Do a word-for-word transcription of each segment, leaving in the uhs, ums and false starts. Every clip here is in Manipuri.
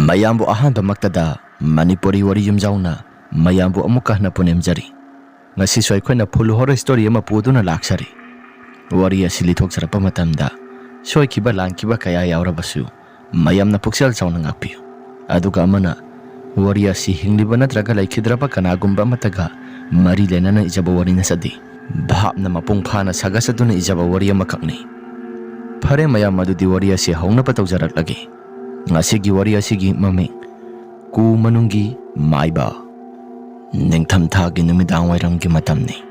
ꯃꯌꯥꯝꯕꯨ ꯑꯍꯥꯟꯕꯃꯛꯇꯗ ꯃꯅꯤꯄꯨꯔꯤ ꯋꯥꯔꯤ ꯌꯨꯝꯖꯥꯎꯅ ꯃꯌꯥꯝꯕꯨ ꯑꯃꯨꯛꯀ ꯍꯟꯅ ꯄꯨꯅꯦꯝꯖꯔꯤ꯫ ꯉꯁꯤꯁꯨ ꯑꯩꯈꯣꯏꯅ full horror story ꯑꯃ ꯄꯨꯗꯨꯅ ꯂꯥꯛꯆꯔꯤ꯫ ꯋꯥꯔꯤ ꯑꯁꯤ ꯂꯤꯊꯣꯛꯆꯔꯛꯄ ꯃꯇꯝꯗ ꯁꯣꯏꯈꯤꯕ ꯂꯥꯟꯈꯤꯕ ꯀꯌꯥ ꯌꯥꯎꯔꯕꯁꯨ ꯃꯌꯥꯝꯅ ꯄꯨꯛꯆꯦꯜ ꯆꯥꯎꯅ ꯉꯥꯛꯄꯤꯌꯨ꯫ ꯑꯗꯨꯒ ꯑꯃꯅ, ꯋꯥꯔꯤ ꯑꯁꯤ ꯍꯤꯡꯂꯤꯕ ꯅꯠꯇ꯭ꯔꯒ ꯂꯩꯈꯤꯗ꯭ꯔꯕ ꯀꯅꯥꯒꯨꯝꯕ ꯑꯃꯠꯇꯒ ꯃꯔꯤ ꯂꯩꯅꯅ ꯏꯖꯕ ꯋꯥꯔꯤ ꯅꯠꯆꯗꯦ꯫ ꯚꯥꯞꯅ ꯃꯄꯨꯡ ꯐꯥꯅ ꯁꯥꯒꯠꯆꯗꯨꯅ ꯏꯖꯕ ꯋꯥꯔꯤ ꯑꯃꯈꯛꯅꯤ꯫ ꯐꯔꯦ ꯃꯌꯥꯝ, ꯑꯗꯨꯗꯤ ꯋꯥꯔꯤ ꯑꯁꯤ ꯍꯧꯅꯕ ꯇꯧꯖꯔꯛꯂꯒꯦ꯫ ꯉꯁꯤꯒꯤ ꯋꯥꯔꯤ ꯑꯁꯤꯒꯤ ꯃꯃꯤꯡ, ꯀꯨ ꯃꯅꯨꯡꯒꯤ ꯃꯥꯏꯕ꯫ ꯅꯤꯡꯊꯝꯊꯥꯒꯤ ꯅꯨꯃꯤꯗꯥꯡ ꯋꯥꯏꯔꯝꯒꯤ ꯃꯇꯝꯅꯤ꯫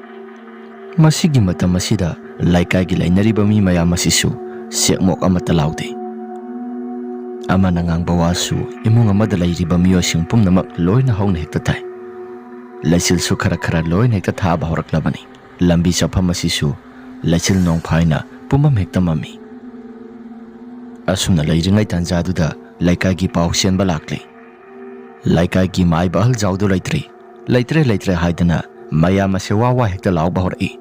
ꯃꯁꯤꯒꯤ ꯃꯇꯝ ꯑꯁꯤꯗ ꯂꯩꯀꯥꯏꯒꯤ ꯂꯩꯅꯔꯤꯕ ꯃꯤ ꯃꯌꯥꯝ ꯑꯁꯤꯁꯨ ꯆꯦꯛꯃꯣꯛ ꯑꯃꯠꯇ ꯂꯥꯎꯗꯦ꯫ ꯑꯃꯅ ꯉꯥꯡꯕ ꯋꯥꯁꯨ ꯏꯃꯨꯡ ꯑꯃꯗ ꯂꯩꯔꯤꯕ ꯃꯤꯑꯣꯏꯁꯤꯡ ꯄꯨꯝꯅꯃꯛ ꯂꯣꯏꯅ ꯍꯧꯅ ꯍꯦꯛꯇ ꯇꯥꯏ꯫ ꯂꯩꯆꯤꯜꯁꯨ ꯈꯔ ꯈꯔ ꯂꯣꯏꯅ ꯍꯦꯛꯇ ꯊꯥꯕ ꯍꯧꯔꯛꯂꯕꯅꯤ꯫ ꯂꯝꯕꯤ ꯆꯠꯐꯝ ꯑꯁꯤꯁꯨ ꯂꯩꯆꯤꯜ ꯅꯣꯡꯐꯥꯏꯅ ꯄꯨꯝꯃꯝ ꯍꯦꯛꯇ ꯃꯝꯃꯤ꯫ ꯑꯁꯨꯝꯅ ꯂꯩꯔꯤꯉꯩ ꯇꯥꯟꯖꯥꯗꯨꯗ ꯂꯩꯀꯥꯏꯒꯤ ꯄꯥꯎ ꯆꯦꯟꯕ ꯂꯥꯛꯂꯤ꯫ ꯂꯩꯀꯥꯏꯒꯤ ꯃꯥꯏꯕ ꯑꯍꯜ ꯖꯥꯎꯗꯨ ꯂꯩꯇ꯭ꯔꯦ, ꯂꯩꯇ꯭ꯔꯦ, ꯂꯩꯇ꯭ꯔꯦ ꯍꯥꯏꯗꯅ ꯃꯌꯥꯝ ꯑꯁꯦ ꯋꯥ ꯋꯥ ꯍꯦꯛꯇ ꯂꯥꯎꯕ ꯍꯧꯔꯛꯏ꯫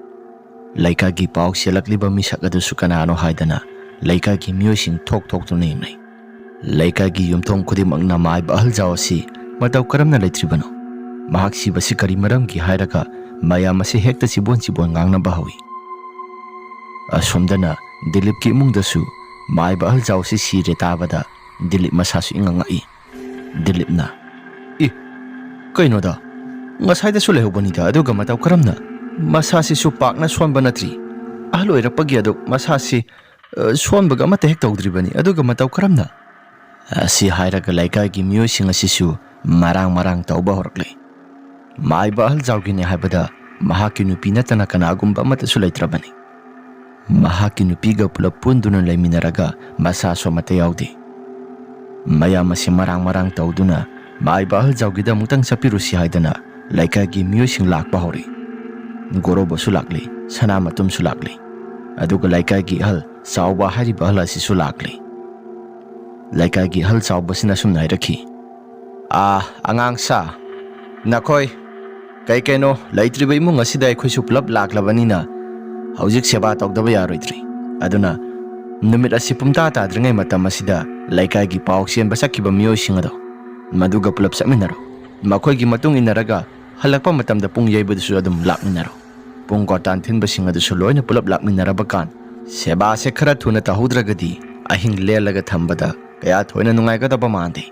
ꯂꯩꯀꯥꯏꯒꯤ ꯄꯥꯎ ꯆꯦꯜꯂꯛꯂꯤꯕ ꯃꯤꯁꯛ ꯑꯗꯨꯁꯨ ꯀꯅꯥꯅꯣ ꯍꯥꯏꯗꯅ ꯂꯩꯀꯥꯏꯒꯤ ꯃꯤꯑꯣꯏꯁꯤꯡ ꯊꯣꯛ ꯊꯣꯛꯇꯨꯅ ꯌꯦꯡꯅꯩ꯫ ꯂꯩꯀꯥꯏꯒꯤ ꯌꯨꯝꯊꯣꯡ ꯈꯨꯗꯤꯡꯃꯛꯅ ꯃꯥꯏꯕ ꯑꯍꯜ ꯖꯥꯎ ꯑꯁꯤ ꯃꯇꯧ ꯀꯔꯝꯅ ꯂꯩꯇ꯭ꯔꯤꯕꯅꯣ? ꯃꯍꯥꯛ ꯁꯤꯕꯁꯤ ꯀꯔꯤ ꯃꯔꯝꯒꯤ ꯍꯥꯏꯔꯒ ꯃꯌꯥꯝ ꯑꯁꯤ ꯍꯦꯛꯇ ꯆꯤꯕꯣꯟ ꯆꯤꯕꯣꯟ ꯉꯥꯡꯅꯕ ꯍꯧꯏ꯫ ꯑꯁꯣꯝꯗꯅ ꯗꯤꯂꯤꯞꯀꯤ ꯏꯃꯨꯡꯗꯁꯨ ꯃꯥꯏꯕ ꯑꯍꯜ ꯖꯥꯎꯁꯤ ꯁꯤꯔꯦ ꯇꯥꯕꯗ ꯗꯤꯂꯤꯞ ꯃꯁꯥꯁꯨ ꯏꯉꯛ ꯉꯛꯏ꯫ ꯗꯤꯂꯤꯞꯅ, "ꯏ, ꯀꯩꯅꯣꯗ, ꯉꯁꯥꯏꯗꯁꯨ ꯂꯩꯍꯧꯕꯅꯤꯗ, ꯑꯗꯨꯒ ꯃꯇꯧ ꯀꯔꯝꯅ? ꯃꯁꯥꯁꯤꯁꯨ ꯄꯥꯛꯅ ꯁꯣꯟꯕ ꯅꯠꯇ꯭ꯔꯤ꯫ ꯑꯍꯜ ꯑꯣꯏꯔꯛꯄꯒꯤ ꯑꯗꯨ ꯃꯁꯥꯁꯤ, ꯑ, ꯁꯣꯟꯕꯒ ꯑꯃꯠꯇ ꯍꯦꯛ ꯇꯧꯗ꯭ꯔꯤꯕꯅꯤ, ꯑꯗꯨꯒ ꯃꯇꯧ ꯀꯔꯝꯅ?" ꯑꯁꯤ ꯍꯥꯏꯔꯒ ꯂꯩꯀꯥꯏꯒꯤ ꯃꯤꯑꯣꯏꯁꯤꯡ ꯑꯁꯤꯁꯨ ꯃꯔꯥꯡ ꯃꯔꯥꯡ ꯇꯧꯕ ꯍꯧꯔꯛꯂꯦ꯫ ꯃꯥꯏꯕ ꯑꯍꯜ ꯖꯥꯎꯒꯤꯅꯤ ꯍꯥꯏꯕꯗ ꯃꯍꯥꯛꯀꯤ ꯅꯨꯄꯤ ꯅꯠꯇꯅ ꯀꯅꯥꯒꯨꯝꯕ ꯑꯃꯠꯇꯁꯨ ꯂꯩꯇ꯭ꯔꯕꯅꯤ꯫ ꯃꯍꯥꯛꯀꯤ ꯅꯨꯄꯤꯒ ꯄꯨꯂꯞ ꯄꯨꯟꯗꯨꯅ ꯂꯩꯃꯤꯟꯅꯔꯒ ꯃꯆꯥꯁꯨ ꯑꯃꯠꯇ ꯌꯥꯎꯗꯦ꯫ ꯃꯌꯥꯝ ꯑꯁꯤ ꯃꯔꯥꯡ ꯃꯔꯥꯡ ꯇꯧꯗꯨꯅ ꯃꯥꯏꯕ ꯑꯍꯜ ꯖꯥꯎꯒꯤꯗ ꯑꯃꯨꯛꯇꯪ ꯆꯠꯄꯤꯔꯨꯁꯤ ꯍꯥꯏꯗꯅ ꯂꯩꯀꯥꯏꯒꯤ ꯃꯤꯑꯣꯏꯁꯤꯡ ꯂꯥꯛꯄ ꯍꯧꯔꯦ꯫ ꯒꯣꯔꯣꯕꯁꯨ ꯂꯥꯛꯂꯦ, ꯁꯅꯥ ꯃꯇꯨꯝꯁꯨ ꯂꯥꯛꯂꯦ, ꯑꯗꯨꯒ ꯂꯩꯀꯥꯏꯒꯤ ꯑꯍꯜ ꯆꯥꯎꯕ ꯍꯥꯏꯔꯤꯕ ꯑꯍꯜ ꯑꯁꯤꯁꯨ ꯂꯥꯛꯂꯦ꯫ ꯂꯩꯀꯥꯏꯒꯤ ꯑꯍꯜ ꯆꯥꯎꯕꯁꯤꯅ ꯑꯁꯨꯝꯅ ꯍꯥꯏꯔꯛꯈꯤ, "ꯑꯥ, ꯑꯉꯥꯡ ꯁꯥ, ꯅꯈꯣꯏ ꯀꯩ ꯀꯩꯅꯣ ꯂꯩꯇ꯭ꯔꯤꯕ ꯏꯃꯨꯡ ꯑꯁꯤꯗ ꯑꯩꯈꯣꯏꯁꯨ ꯄꯨꯂꯞ ꯂꯥꯛꯂꯕꯅꯤꯅ ꯍꯧꯖꯤꯛ ꯁꯦꯕꯥ ꯇꯧꯗꯕ ꯌꯥꯔꯣꯏꯗ꯭ꯔꯤ꯫ ꯑꯗꯨꯅ ꯅꯨꯃꯤꯠ ꯑꯁꯤ ꯄꯨꯝꯇꯥ ꯇꯥꯗ꯭ꯔꯤꯉꯩ ꯃꯇꯝ ꯑꯁꯤꯗ ꯂꯩꯀꯥꯏꯒꯤ ꯄꯥꯎ ꯆꯦꯟꯕ ꯆꯠꯈꯤꯕ ꯃꯤꯑꯣꯏꯁꯤꯡ ꯑꯗꯣ ꯃꯗꯨꯒ ꯄꯨꯂꯞ ꯆꯠꯃꯤꯟꯅꯔꯣ꯫ ꯃꯈꯣꯏꯒꯤ ꯃꯇꯨꯡ ꯏꯟꯅꯔꯒ ꯍꯜꯂꯛꯄ ꯃꯇꯝꯗ ꯄꯨꯡ ꯌꯩꯕꯗꯨꯁꯨ ꯑꯗꯨꯝ ꯂꯥꯛꯃꯤꯟꯅꯔꯣ꯫ ꯄꯨꯡ ꯀꯣꯔꯇꯥꯟ ꯊꯤꯟꯕꯁꯤꯡ ꯑꯗꯨꯁꯨ ꯂꯣꯏꯅ ꯄꯨꯂꯞ ꯂꯥꯛꯃꯤꯟꯅꯔꯕ ꯀꯥꯟ, ꯁꯦꯕꯥꯁꯦ ꯈꯔ ꯊꯨꯅ ꯇꯧꯍꯧꯗ꯭ꯔꯒꯗꯤ ꯑꯍꯤꯡ ꯂꯦꯜꯂꯒ ꯊꯝꯕꯗ ꯀꯌꯥ ꯊꯣꯏꯅ ꯅꯨꯡꯉꯥꯏꯒꯗꯕ ꯃꯥꯟꯗꯦ꯫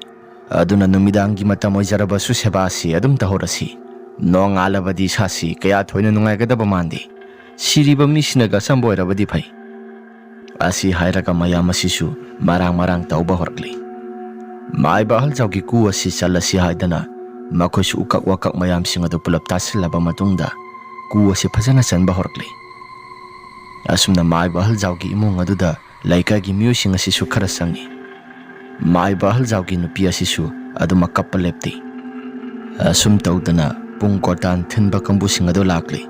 ꯑꯗꯨꯅ ꯅꯨꯃꯤꯗꯥꯡꯒꯤ ꯃꯇꯝ ꯑꯣꯏꯖꯔꯕꯁꯨ ꯁꯦꯕꯥꯁꯤ ꯑꯗꯨꯝ ꯇꯧꯍꯧꯔꯁꯤ꯫ ꯅꯣꯡꯉꯥꯜꯂꯕꯗꯤ ꯏꯁꯥꯁꯤ ꯀꯌꯥ ꯊꯣꯏꯅ ꯅꯨꯡꯉꯥꯏꯒꯗꯕ ꯃꯥꯟꯗꯦ꯫ ꯁꯤꯔꯤꯕ ꯃꯤꯁꯤꯅꯒ ꯑꯆꯝꯕ ꯑꯣꯏꯔꯕꯗꯤ ꯐꯩ꯫ ꯑꯁꯤ ꯍꯥꯏꯔꯒ ꯃꯌꯥꯝ ꯑꯁꯤꯁꯨ ꯃꯔꯥꯡ ꯃꯔꯥꯡ ꯇꯧꯕ ꯍꯧꯔꯛꯂꯤ꯫ ꯃꯥꯏꯕ ꯑꯍꯜꯖꯥꯎꯒꯤ ꯀꯨ ꯑꯁꯤ ꯆꯜꯂꯁꯤ ꯍꯥꯏꯗꯅ ꯃꯈꯣꯏꯁꯨ ꯎꯀꯛ ꯋꯥꯀꯛ ꯃꯌꯥꯝꯁꯤꯡ ꯑꯗꯨ ꯄꯨꯂꯞ ꯇꯥꯁꯤꯜꯂꯕ ꯃꯇꯨꯡꯗ ꯀꯨ ꯑꯁꯤ ꯐꯖꯅ ꯆꯟꯕ ꯍꯧꯔꯛꯂꯤ꯫ ꯑꯁꯨꯝꯅ ꯃꯥꯏꯕ ꯑꯍꯜꯖꯥꯎꯒꯤ ꯏꯃꯨꯡ ꯑꯗꯨꯗ ꯂꯩꯀꯥꯏꯒꯤ ꯃꯤꯑꯣꯏꯁꯤꯡ ꯑꯁꯤꯁꯨ ꯈꯔ ꯆꯪꯉꯤ꯫ ꯃꯥꯏꯕ ꯑꯍꯜꯖꯥꯎꯒꯤ ꯅꯨꯄꯤ ꯑꯁꯤꯁꯨ ꯑꯗꯨꯃꯛ ꯀꯞꯄ ꯂꯦꯞꯇꯦ꯫ ꯑꯁꯨꯝ ꯇꯧꯗꯅ ꯄꯨꯡ ꯀꯣꯔꯇꯥꯟ ꯊꯤꯟꯕ ꯀꯥꯡꯕꯨꯁꯤꯡ ꯑꯗꯨ ꯂꯥꯛꯂꯤ꯫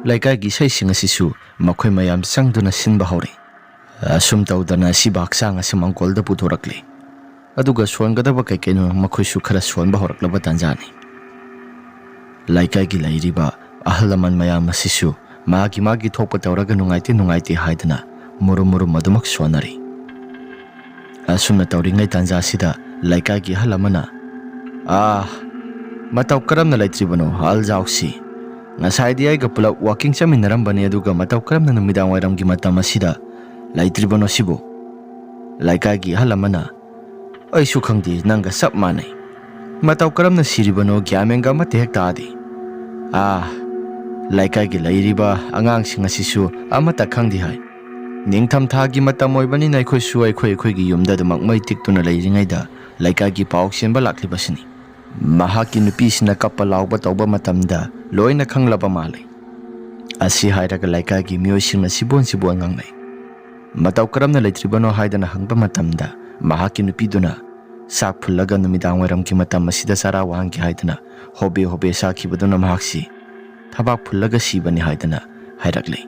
ꯂꯩꯀꯥꯏꯒꯤ ꯏꯁꯩꯁꯤꯡ ꯑꯁꯤꯁꯨ ꯃꯈꯣꯏ ꯃꯌꯥꯝ ꯆꯪꯗꯨꯅ ꯁꯤꯟꯕ ꯍꯧꯔꯦ꯫ ꯑꯁꯨꯝ ꯇꯧꯗꯅ ꯑꯁꯤꯕ ꯍꯛꯆꯥꯡ ꯑꯁꯤ ꯃꯥꯡꯒꯣꯜꯗ ꯄꯨꯊꯣꯔꯛꯂꯤ꯫ ꯑꯗꯨꯒ ꯁꯣꯟꯒꯗꯕ ꯀꯩ ꯀꯩꯅꯣ ꯃꯈꯣꯏꯁꯨ ꯈꯔ ꯁꯣꯟꯕ ꯍꯧꯔꯛꯂꯕ ꯇꯥꯟꯖꯥꯅꯤ꯫ ꯂꯩꯀꯥꯏꯒꯤ ꯂꯩꯔꯤꯕ ꯑꯍꯜ ꯂꯃꯟ ꯃꯌꯥꯝ ꯑꯁꯤꯁꯨ ꯃꯥꯒꯤ ꯃꯥꯒꯤ ꯊꯣꯛꯄ ꯇꯧꯔꯒ ꯅꯨꯡꯉꯥꯏꯇꯦ ꯅꯨꯡꯉꯥꯏꯇꯦ ꯍꯥꯏꯗꯨꯅ ꯃꯨꯔꯨꯝ ꯃꯨꯔꯨꯝ ꯑꯗꯨꯃꯛ ꯁꯣꯟꯅꯔꯤ꯫ ꯑꯁꯨꯝꯅ ꯇꯧꯔꯤꯉꯩ ꯇꯥꯟꯖꯥꯁꯤꯗ ꯂꯩꯀꯥꯏꯒꯤ ꯑꯍꯜ ꯑꯃꯅ, "ꯑꯥ, ꯃꯇꯧ ꯀꯔꯝꯅ ꯂꯩꯇ꯭ꯔꯤꯕꯅꯣ ꯑꯍꯜꯖꯥꯎꯁꯤ? ꯉꯁꯥꯏꯗꯤ ꯑꯩꯒ ꯄꯨꯂꯞ ꯋꯥꯀꯤꯡ ꯆꯠꯃꯤꯟꯅꯔꯝꯕꯅꯤ, ꯑꯗꯨꯒ ꯃꯇꯧ ꯀꯔꯝꯅ ꯅꯨꯃꯤꯗꯥꯡ ꯋꯥꯏꯔꯝꯒꯤ ꯃꯇꯝ ꯑꯁꯤꯗ ꯂꯩꯇ꯭ꯔꯤꯕꯅꯣ ꯁꯤꯕꯨ?" ꯂꯩꯀꯥꯏꯒꯤ ꯑꯍꯜ ꯑꯃꯅ, "ꯑꯩꯁꯨ ꯈꯪꯗꯦ, ꯅꯪꯒ ꯆꯞ ꯃꯥꯟꯅꯩ꯫ ꯃꯇꯧ ꯀꯔꯝꯅ ꯁꯤꯔꯤꯕꯅꯣ ꯒ꯭ꯌꯥꯟ ꯃꯦꯟꯒ ꯑꯃꯠꯇ ꯍꯦꯛ ꯇꯥꯗꯦ꯫ ꯑꯥ, ꯂꯩꯀꯥꯏꯒꯤ ꯂꯩꯔꯤꯕ ꯑꯉꯥꯡꯁꯤꯡ ꯑꯁꯤꯁꯨ ꯑꯃꯠꯇ ꯈꯪꯗꯦ ꯍꯥꯏ꯫ ꯅꯤꯡꯊꯝꯊꯥꯒꯤ ꯃꯇꯝ ꯑꯣꯏꯕꯅꯤꯅ ꯑꯩꯈꯣꯏꯁꯨ ꯑꯩꯈꯣꯏ ꯑꯩꯈꯣꯏꯒꯤ ꯌꯨꯝꯗ ꯑꯗꯨꯃꯛ ꯃꯩ ꯇꯤꯛꯇꯨꯅ ꯂꯩꯔꯤꯉꯩꯗ ꯂꯩꯀꯥꯏꯒꯤ ꯄꯥꯎ ꯆꯦꯟꯕ ꯂꯥꯛꯂꯤꯕꯁꯤꯅꯤ꯫ ꯃꯍꯥꯛꯀꯤ ꯅꯨꯄꯤꯁꯤꯅ ꯀꯞꯄ ꯂꯥꯎꯕ ꯇꯧꯕ ꯃꯇꯝꯗ ꯂꯣꯏꯅ ꯈꯪꯂꯕ ꯃꯥꯜꯂꯤ꯫" ꯑꯁꯤ ꯍꯥꯏꯔꯒ ꯂꯩꯀꯥꯏꯒꯤ ꯃꯤꯑꯣꯏꯁꯤꯡꯅ ꯁꯤꯕꯣꯟ ꯁꯤꯕꯣꯟ ꯉꯥꯡꯅꯩ꯫ ꯃꯇꯧ ꯀꯔꯝꯅ ꯂꯩꯇ꯭ꯔꯤꯕꯅꯣ ꯍꯥꯏꯗꯅ ꯍꯪꯕ ꯃꯇꯝꯗ ꯃꯍꯥꯛꯀꯤ ꯅꯨꯄꯤꯗꯨꯅ ꯆꯥꯛ ꯐꯨꯜꯂꯒ ꯅꯨꯃꯤꯗꯥꯡ ꯋꯥꯏꯔꯝꯒꯤ ꯃꯇꯝ ꯑꯁꯤꯗ ꯆꯔꯥ ꯋꯥꯟꯒꯦ ꯍꯥꯏꯗꯅ ꯍꯣꯕꯦ ꯍꯣꯕꯦ ꯆꯥꯈꯤꯕꯗꯨꯅ ꯃꯍꯥꯛꯁꯤ ꯊꯕꯥꯛ ꯐꯨꯜꯂꯒ ꯁꯤꯕꯅꯤ ꯍꯥꯏꯗꯅ ꯍꯥꯏꯔꯛꯂꯤ꯫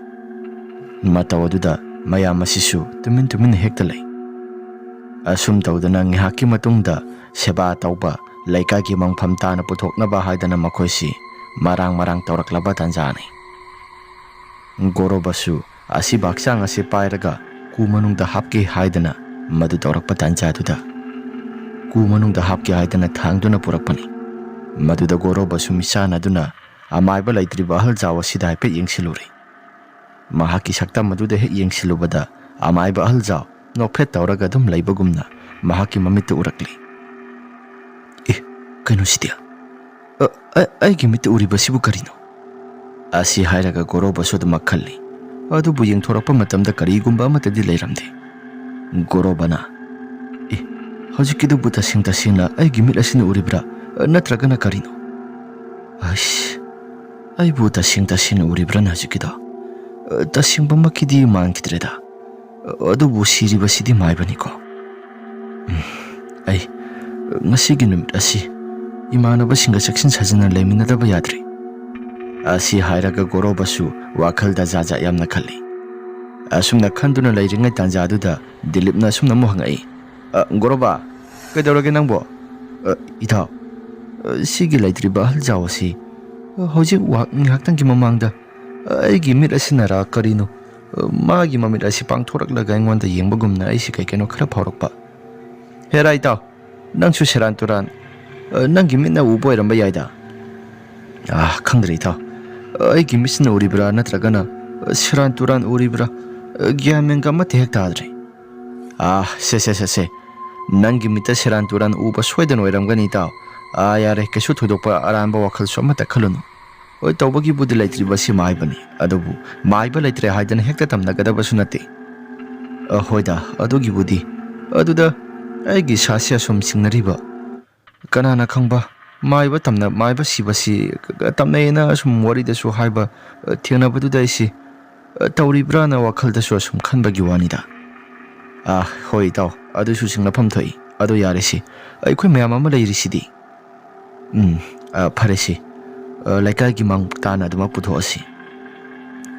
ꯃꯇꯧ ꯑꯗꯨꯗ ꯃꯌꯥꯝ ꯑꯁꯤꯁꯨ ꯇꯨꯃꯤꯟ ꯇꯨꯃꯤꯟꯅ ꯍꯦꯛꯇ ꯂꯩ꯫ ꯑꯁꯨꯝ ꯇꯧꯗꯅ ꯉꯥꯏꯍꯥꯛꯀꯤ ꯃꯇꯨꯡꯗ ꯁꯦꯕꯥ ꯇꯧꯕ ꯂꯩꯀꯥꯏꯒꯤ ꯃꯪꯐꯝ ꯇꯥꯅ ꯄꯨꯊꯣꯛꯅꯕ ꯍꯥꯏꯗꯅ ꯃꯈꯣꯏꯁꯤ ꯃꯔꯥꯡ ꯃꯔꯥꯡ ꯇꯧꯔꯛꯂꯕ ꯇꯥꯟꯖꯥꯅꯤ꯫ ꯒꯣꯔꯣꯕꯁꯨ ꯑꯁꯤꯕ ꯍꯛꯆꯥꯡ ꯑꯁꯤ ꯄꯥꯏꯔꯒ ꯀꯨ ꯃꯅꯨꯡꯗ ꯍꯥꯞꯀꯦ ꯍꯥꯏꯗꯅ ꯃꯗꯨ ꯇꯧꯔꯛꯄ ꯇꯥꯟꯖꯥꯗꯨꯗ ꯀꯨ ꯃꯅꯨꯡꯗ ꯍꯥꯞꯀꯦ ꯍꯥꯏꯗꯅ ꯊꯥꯡꯗꯨꯅ ꯄꯨꯔꯛꯄꯅꯤ꯫ ꯃꯗꯨꯗ ꯒꯣꯔꯣꯕꯁꯨ ꯃꯤꯆꯥꯟꯅꯗꯨꯅ ꯑꯃꯥꯏꯕ ꯂꯩꯇ꯭ꯔꯤꯕ ꯑꯍꯜ ꯖꯥꯎ ꯑꯁꯤꯗ ꯍꯥꯏꯐꯦꯠ ꯌꯦꯡꯁꯤꯜꯂꯨꯔꯦ꯫ ꯃꯍꯥꯛꯀꯤ ꯁꯛꯇꯝ ꯑꯗꯨꯗ ꯍꯦꯛ ꯌꯦꯡꯁꯤꯜꯂꯨꯕꯗ ꯑꯃꯥꯏꯕ ꯑꯍꯜ ꯖꯥꯎ ꯅꯣꯛꯐꯦꯠ ꯇꯧꯔꯒ ꯑꯗꯨꯝ ꯂꯩꯕꯒꯨꯝꯅ ꯃꯍꯥꯛꯀꯤ ꯃꯃꯤꯠꯇ ꯎꯔꯛꯂꯤ꯫ "ꯑꯦ, ꯀꯩꯅꯣꯁꯤꯗꯤ? ꯑ, ꯑ, ꯑꯩꯒꯤ ꯃꯤꯠꯇ ꯎꯔꯤꯕꯁꯤꯕꯨ ꯀꯔꯤꯅꯣ?" ꯑꯁꯤ ꯍꯥꯏꯔꯒ ꯒꯣꯔꯣꯕꯁꯨ ꯑꯗꯨꯃꯛ ꯈꯜꯂꯤ꯫ ꯑꯗꯨꯕꯨ ꯌꯦꯡꯊꯣꯔꯛꯄ ꯃꯇꯝꯗ ꯀꯔꯤꯒꯨꯝꯕ ꯑꯃꯠꯇꯗꯤ ꯂꯩꯔꯝꯗꯦ꯫ ꯒꯣꯔꯣꯕꯅ, "ꯑꯦ, ꯍꯧꯖꯤꯛꯀꯤꯗꯨꯕꯨ ꯇꯁꯦꯡ ꯇꯁꯦꯡꯅ ꯑꯩꯒꯤ ꯃꯤꯠ ꯑꯁꯤꯅ ꯎꯔꯤꯕ꯭ꯔꯥ, ꯅꯠꯇ꯭ꯔꯒꯅ ꯀꯔꯤꯅꯣ? ꯑꯩꯁ, ꯑꯩꯕꯨ ꯇꯁꯦꯡ ꯇꯁꯦꯡꯅ ꯎꯔꯤꯕ꯭ꯔꯥꯅ ꯍꯧꯖꯤꯛꯀꯤꯗꯣ? ꯇꯁꯦꯡꯕꯃꯛꯀꯤꯗꯤ ꯃꯥꯟꯈꯤꯗ꯭ꯔꯦꯗ꯫ ꯑꯗꯨꯕꯨ ꯁꯤꯔꯤꯕꯁꯤꯗꯤ ꯃꯥꯏꯕꯅꯤꯀꯣ꯫ ꯎꯝ, ꯑꯩ ꯉꯁꯤꯒꯤ ꯅꯨꯃꯤꯠ ꯑꯁꯤ ꯏꯃꯥꯟꯅꯕꯁꯤꯡꯒ ꯆꯦꯛꯁꯤꯟ ꯁꯥꯖꯤꯟꯅ ꯂꯩꯃꯤꯟꯅꯗꯕ ꯌꯥꯗ꯭ꯔꯦ"꯫ ꯑꯁꯤ ꯍꯥꯏꯔꯒ ꯒꯣꯔꯣꯕꯁꯨ ꯋꯥꯈꯜꯗ ꯖꯥꯠ ꯖꯥꯠ ꯌꯥꯝꯅ ꯈꯜꯂꯤ꯫ ꯑꯁꯨꯝꯅ ꯈꯟꯗꯨꯅ ꯂꯩꯔꯤꯉꯩ ꯇꯥꯟꯖꯥꯗꯨꯗ ꯗꯤꯂꯤꯞꯅ ꯑꯁꯨꯝꯅ ꯑꯃꯨꯛ ꯍꯪꯉꯛꯏ, "ꯑ, ꯒꯣꯔꯣꯕꯥ, ꯀꯩꯗꯧꯔꯒꯦ ꯅꯪꯕꯣ?" "ꯑ, ꯏꯇꯥꯎ, ꯑ, ꯁꯤꯒꯤ ꯂꯩꯇ꯭ꯔꯤꯕ ꯑꯍꯜ ꯖꯥꯎ ꯑꯁꯤ, ꯑ, ꯍꯧꯖꯤꯛ ꯋꯥ-, ꯉꯥꯏꯍꯥꯛꯇꯪꯒꯤ ꯃꯃꯥꯡꯗ, ꯑ, ꯑꯩꯒꯤ ꯃꯤꯠ ꯑꯁꯤꯅꯔꯥ ꯀꯔꯤꯅꯣ, ꯑ, ꯃꯥꯒꯤ ꯃꯃꯤꯠ ꯑꯁꯤ ꯄꯥꯡꯊꯣꯔꯛꯂꯒ ꯑꯩꯉꯣꯟꯗ ꯌꯦꯡꯕꯒꯨꯝꯅ ꯑꯩꯁꯤ ꯀꯩ ꯀꯩꯅꯣ ꯈꯔ ꯐꯥꯎꯔꯛꯄ꯫ ꯍꯦꯔꯥ ꯏꯇꯥꯎ, ꯅꯪꯁꯨ ꯁꯦꯔꯥꯟ ꯇꯨꯔꯥꯟ, ꯑ, ꯅꯪꯒꯤ ꯃꯤꯠꯅ ꯎꯕ ꯑꯣꯏꯔꯝꯕ ꯌꯥꯏꯗ"꯫ "ꯑꯥ, ꯈꯪꯗ꯭ꯔꯦ ꯏꯇꯥꯎ, ꯑꯩꯒꯤ ꯃꯤꯠꯁꯤꯅ ꯎꯔꯤꯕ꯭ꯔꯥ ꯅꯠꯇ꯭ꯔꯒꯅ, ꯑ, ꯁꯦꯔꯥꯟ ꯇꯨꯔꯥꯟ ꯎꯔꯤꯕ꯭ꯔꯥ, ꯑ, ꯒ꯭ꯌꯥꯟ ꯃꯦꯟꯒ ꯑꯃꯠꯇ ꯍꯦꯛ ꯇꯥꯗ꯭ꯔꯦ"꯫ "ꯑꯥ, ꯁꯦ, ꯁꯦ, ꯁꯦ, ꯁꯦ, ꯅꯪꯒꯤ ꯃꯤꯠꯇ ꯁꯦꯔꯥꯟ ꯇꯨꯔꯥꯟ ꯎꯕ ꯁꯣꯏꯗꯅ ꯑꯣꯏꯔꯝꯒꯅꯤ ꯏꯇꯥꯎ꯫ ꯑꯥ, ꯌꯥꯔꯦ, ꯀꯩꯁꯨ ꯊꯣꯏꯗꯣꯛꯄ ꯑꯔꯥꯟꯕ ꯋꯥꯈꯜꯁꯨ ꯑꯃꯠꯇ ꯈꯜꯂꯨꯅꯨ꯫ ꯍꯣꯏ, ꯇꯧꯕꯒꯤꯕꯨꯗꯤ ꯂꯩꯇ꯭ꯔꯤꯕꯁꯤ ꯃꯥꯏꯕꯅꯤ, ꯑꯗꯨꯕꯨ ꯃꯥꯏꯕ ꯂꯩꯇ꯭ꯔꯦ ꯍꯥꯏꯗꯅ ꯍꯦꯛꯇ ꯇꯝꯅꯒꯗꯕꯁꯨ ꯅꯠꯇꯦ"꯫ "ꯑ, ꯍꯣꯏꯗ, ꯑꯗꯨꯒꯤꯕꯨꯗꯤ꯫ ꯑꯗꯨꯗ ꯑꯩꯒꯤ ꯏꯁꯥꯁꯤ ꯑꯁꯨꯝ ꯁꯤꯡꯅꯔꯤꯕ, ꯀꯅꯥꯅ ꯈꯪꯕ, ꯃꯥꯏꯕ ꯇꯝꯅ-, ꯃꯥꯏꯕ ꯁꯤꯕꯁꯤ ꯇꯝꯅꯩꯌꯦꯅ ꯑꯁꯨꯝ ꯋꯥꯔꯤꯗꯁꯨ ꯍꯥꯏꯕ, ꯑ, ꯊꯦꯡꯅꯕꯗꯨꯗ ꯑꯩꯁꯤ, ꯑ, ꯇꯧꯔꯤꯕ꯭ꯔꯥꯅ ꯋꯥꯈꯜꯗꯁꯨ ꯑꯁꯨꯝ ꯈꯟꯕꯒꯤ ꯋꯥꯅꯤꯗ"꯫ "ꯑꯥ, ꯍꯣꯏ ꯏꯇꯥꯎ, ꯑꯗꯨꯁꯨ ꯆꯤꯡꯅꯐꯝ ꯊꯣꯛꯏ꯫ ꯑꯗꯣ ꯌꯥꯔꯦꯁꯦ, ꯑꯩꯈꯣꯏ ꯃꯌꯥꯝ ꯑꯃ ꯂꯩꯔꯤꯁꯤꯗꯤ"꯫ "ꯎꯝ, ꯑ, ꯐꯔꯦꯁꯦ, ꯑ, ꯂꯩꯀꯥꯏꯒꯤ ꯃꯥꯡ ꯇꯥꯅ ꯑꯗꯨꯃꯛ ꯄꯨꯊꯣꯛꯑꯁꯤ"꯫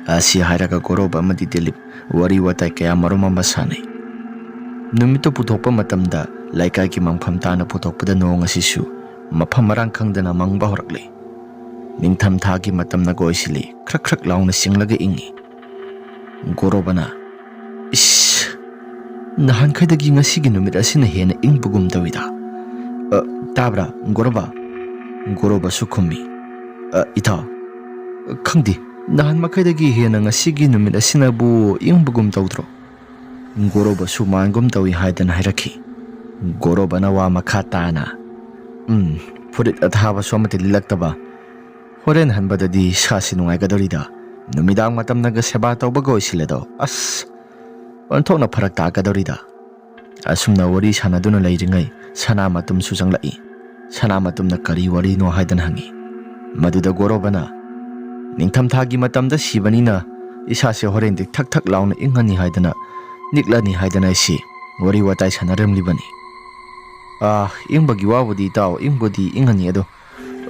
ꯑꯁꯤ ꯍꯥꯏꯔꯒ ꯒꯣꯔꯣꯕ ꯑꯃꯗꯤ ꯗꯤꯂꯤꯞ ꯋꯥꯔꯤ ꯋꯥꯇꯥꯏ ꯀꯌꯥ ꯃꯔꯨꯝ ꯑꯃ ꯁꯥꯟꯅꯩ꯫ ꯅꯨꯃꯤꯠꯇꯨ ꯄꯨꯊꯣꯛꯄ ꯃꯇꯝꯗ ꯂꯩꯀꯥꯏꯒꯤ ꯃꯪꯐꯝ ꯇꯥꯅ ꯄꯨꯊꯣꯛꯄꯗ ꯅꯣꯡ ꯑꯁꯤꯁꯨ ꯃꯐꯝ ꯃꯔꯥꯡ ꯈꯪꯗꯅ ꯃꯪꯕ ꯍꯧꯔꯛꯂꯦ꯫ ꯅꯤꯡꯊꯝ ꯊꯥꯒꯤ ꯃꯇꯝꯅ ꯀꯣꯏꯁꯤꯜꯂꯤ, ꯈ꯭ꯔꯛ ꯈ꯭ꯔꯛ ꯂꯥꯎꯅ ꯆꯤꯡꯂꯒ ꯏꯪꯉꯤ꯫ ꯒꯣꯔꯣꯕꯅ, "ꯏꯁ, ꯅꯍꯥꯟꯈꯩꯗꯒꯤ ꯉꯁꯤꯒꯤ ꯅꯨꯃꯤꯠ ꯑꯁꯤꯅ ꯍꯦꯟꯅ ꯏꯪꯕꯒꯨꯝ ꯇꯧꯏꯗ꯫ "ꯑ, ꯇꯥꯕ꯭ꯔꯥ, ꯒꯣꯔꯣꯕ?" ꯒꯣꯔꯣꯕꯁꯨ ꯈꯨꯝꯃꯤ꯫ "ꯑ, ꯏꯇꯥꯎ, ꯈꯪꯗꯦ, ꯅꯍꯥꯟ ꯃꯈꯩꯗꯒꯤ ꯍꯦꯟꯅ ꯉꯁꯤꯒꯤ ꯅꯨꯃꯤꯠ ꯑꯁꯤꯅꯕꯨ ꯏꯪꯕꯒꯨꯝ ꯇꯧꯗ꯭ꯔꯣ?" ꯒꯣꯔꯣꯕꯁꯨ ꯃꯥꯟꯒꯨꯝ ꯇꯧꯏ ꯍꯥꯏꯗꯅ ꯍꯥꯏꯔꯛꯈꯤ꯫ ꯒꯣꯔꯣꯕꯅ ꯋꯥ ꯃꯈꯥ ꯇꯥꯅ, "ꯎꯝ, ꯐꯨꯔꯤꯠ ꯑꯊꯥꯕꯁꯨ ꯑꯃꯠꯇ ꯂꯤꯠꯂꯛꯇꯕ꯫ ꯍꯣꯔꯦꯟ ꯍꯟꯕꯗꯗꯤ ꯏꯁꯥꯁꯤ ꯅꯨꯡꯉꯥꯏꯒꯗꯧꯔꯤꯗ꯫ ꯅꯨꯃꯤꯗꯥꯡ ꯃꯇꯝꯅꯒ ꯁꯦꯕꯥ ꯇꯧꯕꯒ ꯑꯣꯏꯁꯤꯜꯂꯦꯗꯣ꯫ ꯑꯁ, ꯑꯣꯟꯊꯣꯛꯅ ꯐꯔꯛ ꯇꯥꯒꯗꯧꯔꯤꯗ꯫" ꯑꯁꯨꯝꯅ ꯋꯥꯔꯤ ꯁꯥꯟꯅꯗꯨꯅ ꯂꯩꯔꯤꯉꯩ ꯁꯅꯥ ꯃꯇꯨꯝꯁꯨ ꯆꯪꯂꯛꯏ꯫ ꯁꯅꯥ ꯃꯇꯨꯝꯅ ꯀꯔꯤ ꯋꯥꯔꯤꯅꯣ ꯍꯥꯏꯗꯅ ꯍꯪꯉꯤ꯫ ꯃꯗꯨꯗ ꯒꯣꯔꯣꯕꯅ, "ꯅꯤꯡꯊꯝꯊꯥꯒꯤ ꯃꯇꯝꯗ ꯁꯤꯕꯅꯤꯅ ꯏꯁꯥꯁꯦ ꯍꯣꯔꯦꯟꯗꯤ ꯊꯛ ꯊꯛ ꯂꯥꯎꯅ ꯏꯪꯉꯅꯤ ꯍꯥꯏꯗꯅ, ꯅꯤꯛꯂꯅꯤ ꯍꯥꯏꯗꯅ ꯑꯩꯁꯤ ꯋꯥꯔꯤ ꯋꯥꯇꯥꯏ ꯁꯥꯟꯅꯔꯝꯂꯤꯕꯅꯤ꯫" "ꯑꯥ, ꯏꯪꯕꯒꯤ ꯋꯥꯕꯨꯗꯤ ꯏꯇꯥꯎ, ꯏꯪꯕꯨꯗꯤ ꯏꯪꯉꯅꯤ, ꯑꯗꯣ,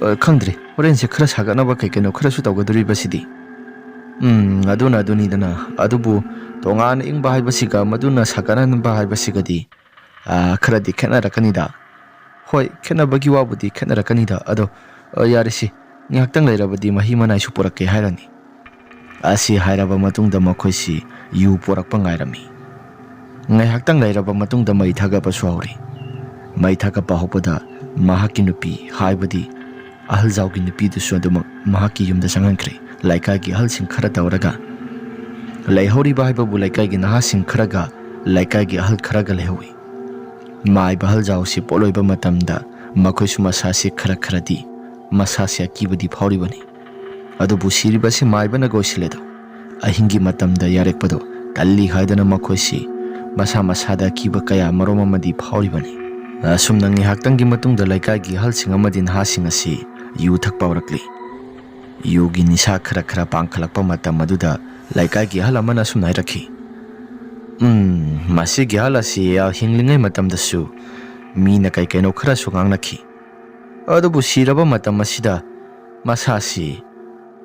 ꯑ, ꯈꯪꯗ꯭ꯔꯦ, ꯍꯣꯔꯦꯟꯁꯦ ꯈꯔ ꯁꯥꯒꯠꯅꯕ ꯀꯩ ꯀꯩꯅꯣ ꯈꯔꯁꯨ ꯇꯧꯒꯗꯣꯔꯤꯕꯁꯤꯗꯤ꯫" "ꯎꯝ, ꯑꯗꯨꯅ ꯑꯗꯨꯅꯤꯗꯅ꯫ ꯑꯗꯨꯕꯨ ꯇꯣꯉꯥꯟꯅ ꯏꯪꯕ ꯍꯥꯏꯕꯁꯤꯒ ꯃꯗꯨꯅ ꯁꯥꯒꯠꯍꯟꯕ ꯍꯥꯏꯕꯁꯤꯒꯗꯤ, ꯑ, ꯈꯔꯗꯤ ꯈꯦꯠꯅꯔꯛꯀꯅꯤꯗ꯫" "ꯍꯣꯏ, ꯈꯦꯠꯅꯕꯒꯤ ꯋꯥꯕꯨꯗꯤ ꯈꯦꯠꯅꯔꯛꯀꯅꯤꯗ꯫ ꯑꯗꯣ, ꯑ, ꯌꯥꯔꯦꯁꯦ, ꯉꯥꯏꯍꯥꯛꯇꯪ ꯂꯩꯔꯕꯗꯤ ꯃꯍꯤ ꯃꯅꯥꯏꯁꯨ ꯄꯨꯔꯛꯀꯦ ꯍꯥꯏꯔꯅꯤ꯫" ꯑꯁꯤ ꯍꯥꯏꯔꯕ ꯃꯇꯨꯡꯗ ꯃꯈꯣꯏꯁꯤ ꯌꯨ ꯄꯨꯔꯛꯄ ꯉꯥꯏꯔꯝꯃꯤ꯫ ꯉꯥꯏꯍꯥꯛꯇꯪ ꯂꯩꯔꯕ ꯃꯇꯨꯡꯗ ꯃꯩ ꯊꯥꯒꯠꯄꯁꯨ ꯍꯧꯔꯤ꯫ ꯃꯩ ꯊꯥꯒꯠꯄ ꯍꯧꯕꯗ ꯃꯍꯥꯛꯀꯤ ꯅꯨꯄꯤ, ꯍꯥꯏꯕꯗꯤ ꯑꯍꯜꯖꯥꯎꯒꯤ ꯅꯨꯄꯤꯗꯨꯁꯨ ꯑꯗꯨꯃꯛ ꯃꯍꯥꯛꯀꯤ ꯌꯨꯝꯗ ꯆꯪꯍꯟꯈ꯭ꯔꯦ꯫ ꯂꯩꯀꯥꯏꯒꯤ ꯑꯍꯜꯁꯤꯡ ꯈꯔ ꯇꯧꯔꯒ, ꯂꯩꯍꯧꯔꯤꯕ ꯍꯥꯏꯕꯕꯨ ꯂꯩꯀꯥꯏꯒꯤ ꯅꯍꯥꯁꯤꯡ ꯈꯔꯒ ꯂꯩꯀꯥꯏꯒꯤ ꯑꯍꯜ ꯈꯔꯒ ꯂꯩꯍꯧꯏ꯫ ꯃꯥꯏꯕ ꯑꯍꯜꯖꯥꯎꯁꯤ ꯄꯣꯠꯂꯣꯏꯕ ꯃꯇꯝꯗ ꯃꯈꯣꯏꯁꯨ ꯃꯁꯥꯁꯤ ꯈꯔ ꯈꯔꯗꯤ, ꯃꯁꯥꯁꯤ ꯑꯀꯤꯕꯗꯤ ꯐꯥꯎꯔꯤꯕꯅꯤ꯫ ꯑꯗꯨꯕꯨ ꯁꯤꯔꯤꯕꯁꯤ ꯃꯥꯏꯕꯅ ꯀꯣꯏꯁꯤꯜꯂꯦꯗꯣ꯫ ꯑꯍꯤꯡꯒꯤ ꯃꯇꯝꯗ ꯌꯥꯔꯦꯛꯄꯗꯣ ꯇꯜꯂꯤ ꯍꯥꯏꯗꯅ ꯃꯈꯣꯏꯁꯤ ꯃꯁꯥ ꯃꯁꯥꯗ ꯑꯀꯤꯕ ꯀꯌꯥ ꯃꯔꯨꯝ ꯑꯃꯗꯤ ꯐꯥꯎꯔꯤꯕꯅꯤ꯫ ꯑꯁꯨꯝꯅ ꯉꯥꯏꯍꯥꯛꯇꯪꯒꯤ ꯃꯇꯨꯡꯗ ꯂꯩꯀꯥꯏꯒꯤ ꯑꯍꯜꯁꯤꯡ ꯑꯃꯗꯤ ꯅꯍꯥꯁꯤꯡ ꯑꯁꯤ ꯌꯨ ꯊꯛꯄ ꯍꯧꯔꯛꯂꯤ꯫ ꯌꯨꯒꯤ ꯅꯤꯁꯥ ꯈꯔ ꯈꯔ ꯄꯥꯡꯈꯠꯂꯛꯄ ꯃꯇꯝ ꯑꯗꯨꯗ ꯂꯩꯀꯥꯏꯒꯤ ꯑꯍꯜ ꯑꯃꯅ ꯑꯁꯨꯝꯅ ꯍꯥꯏꯔꯛꯈꯤ, "ꯎꯝ, ꯃꯁꯤꯒꯤ ꯑꯍꯜ ꯑꯁꯤ ꯍꯤꯡꯂꯤꯉꯩ ꯃꯇꯝꯗꯁꯨ ꯃꯤꯅ ꯀꯩ ꯀꯩꯅꯣ ꯈꯔꯁꯨ ꯉꯥꯡꯅꯈꯤ꯫ ꯑꯗꯨꯕꯨ ꯁꯤꯔꯕ ꯃꯇꯝ ꯑꯁꯤꯗ ꯃꯁꯥꯁꯤ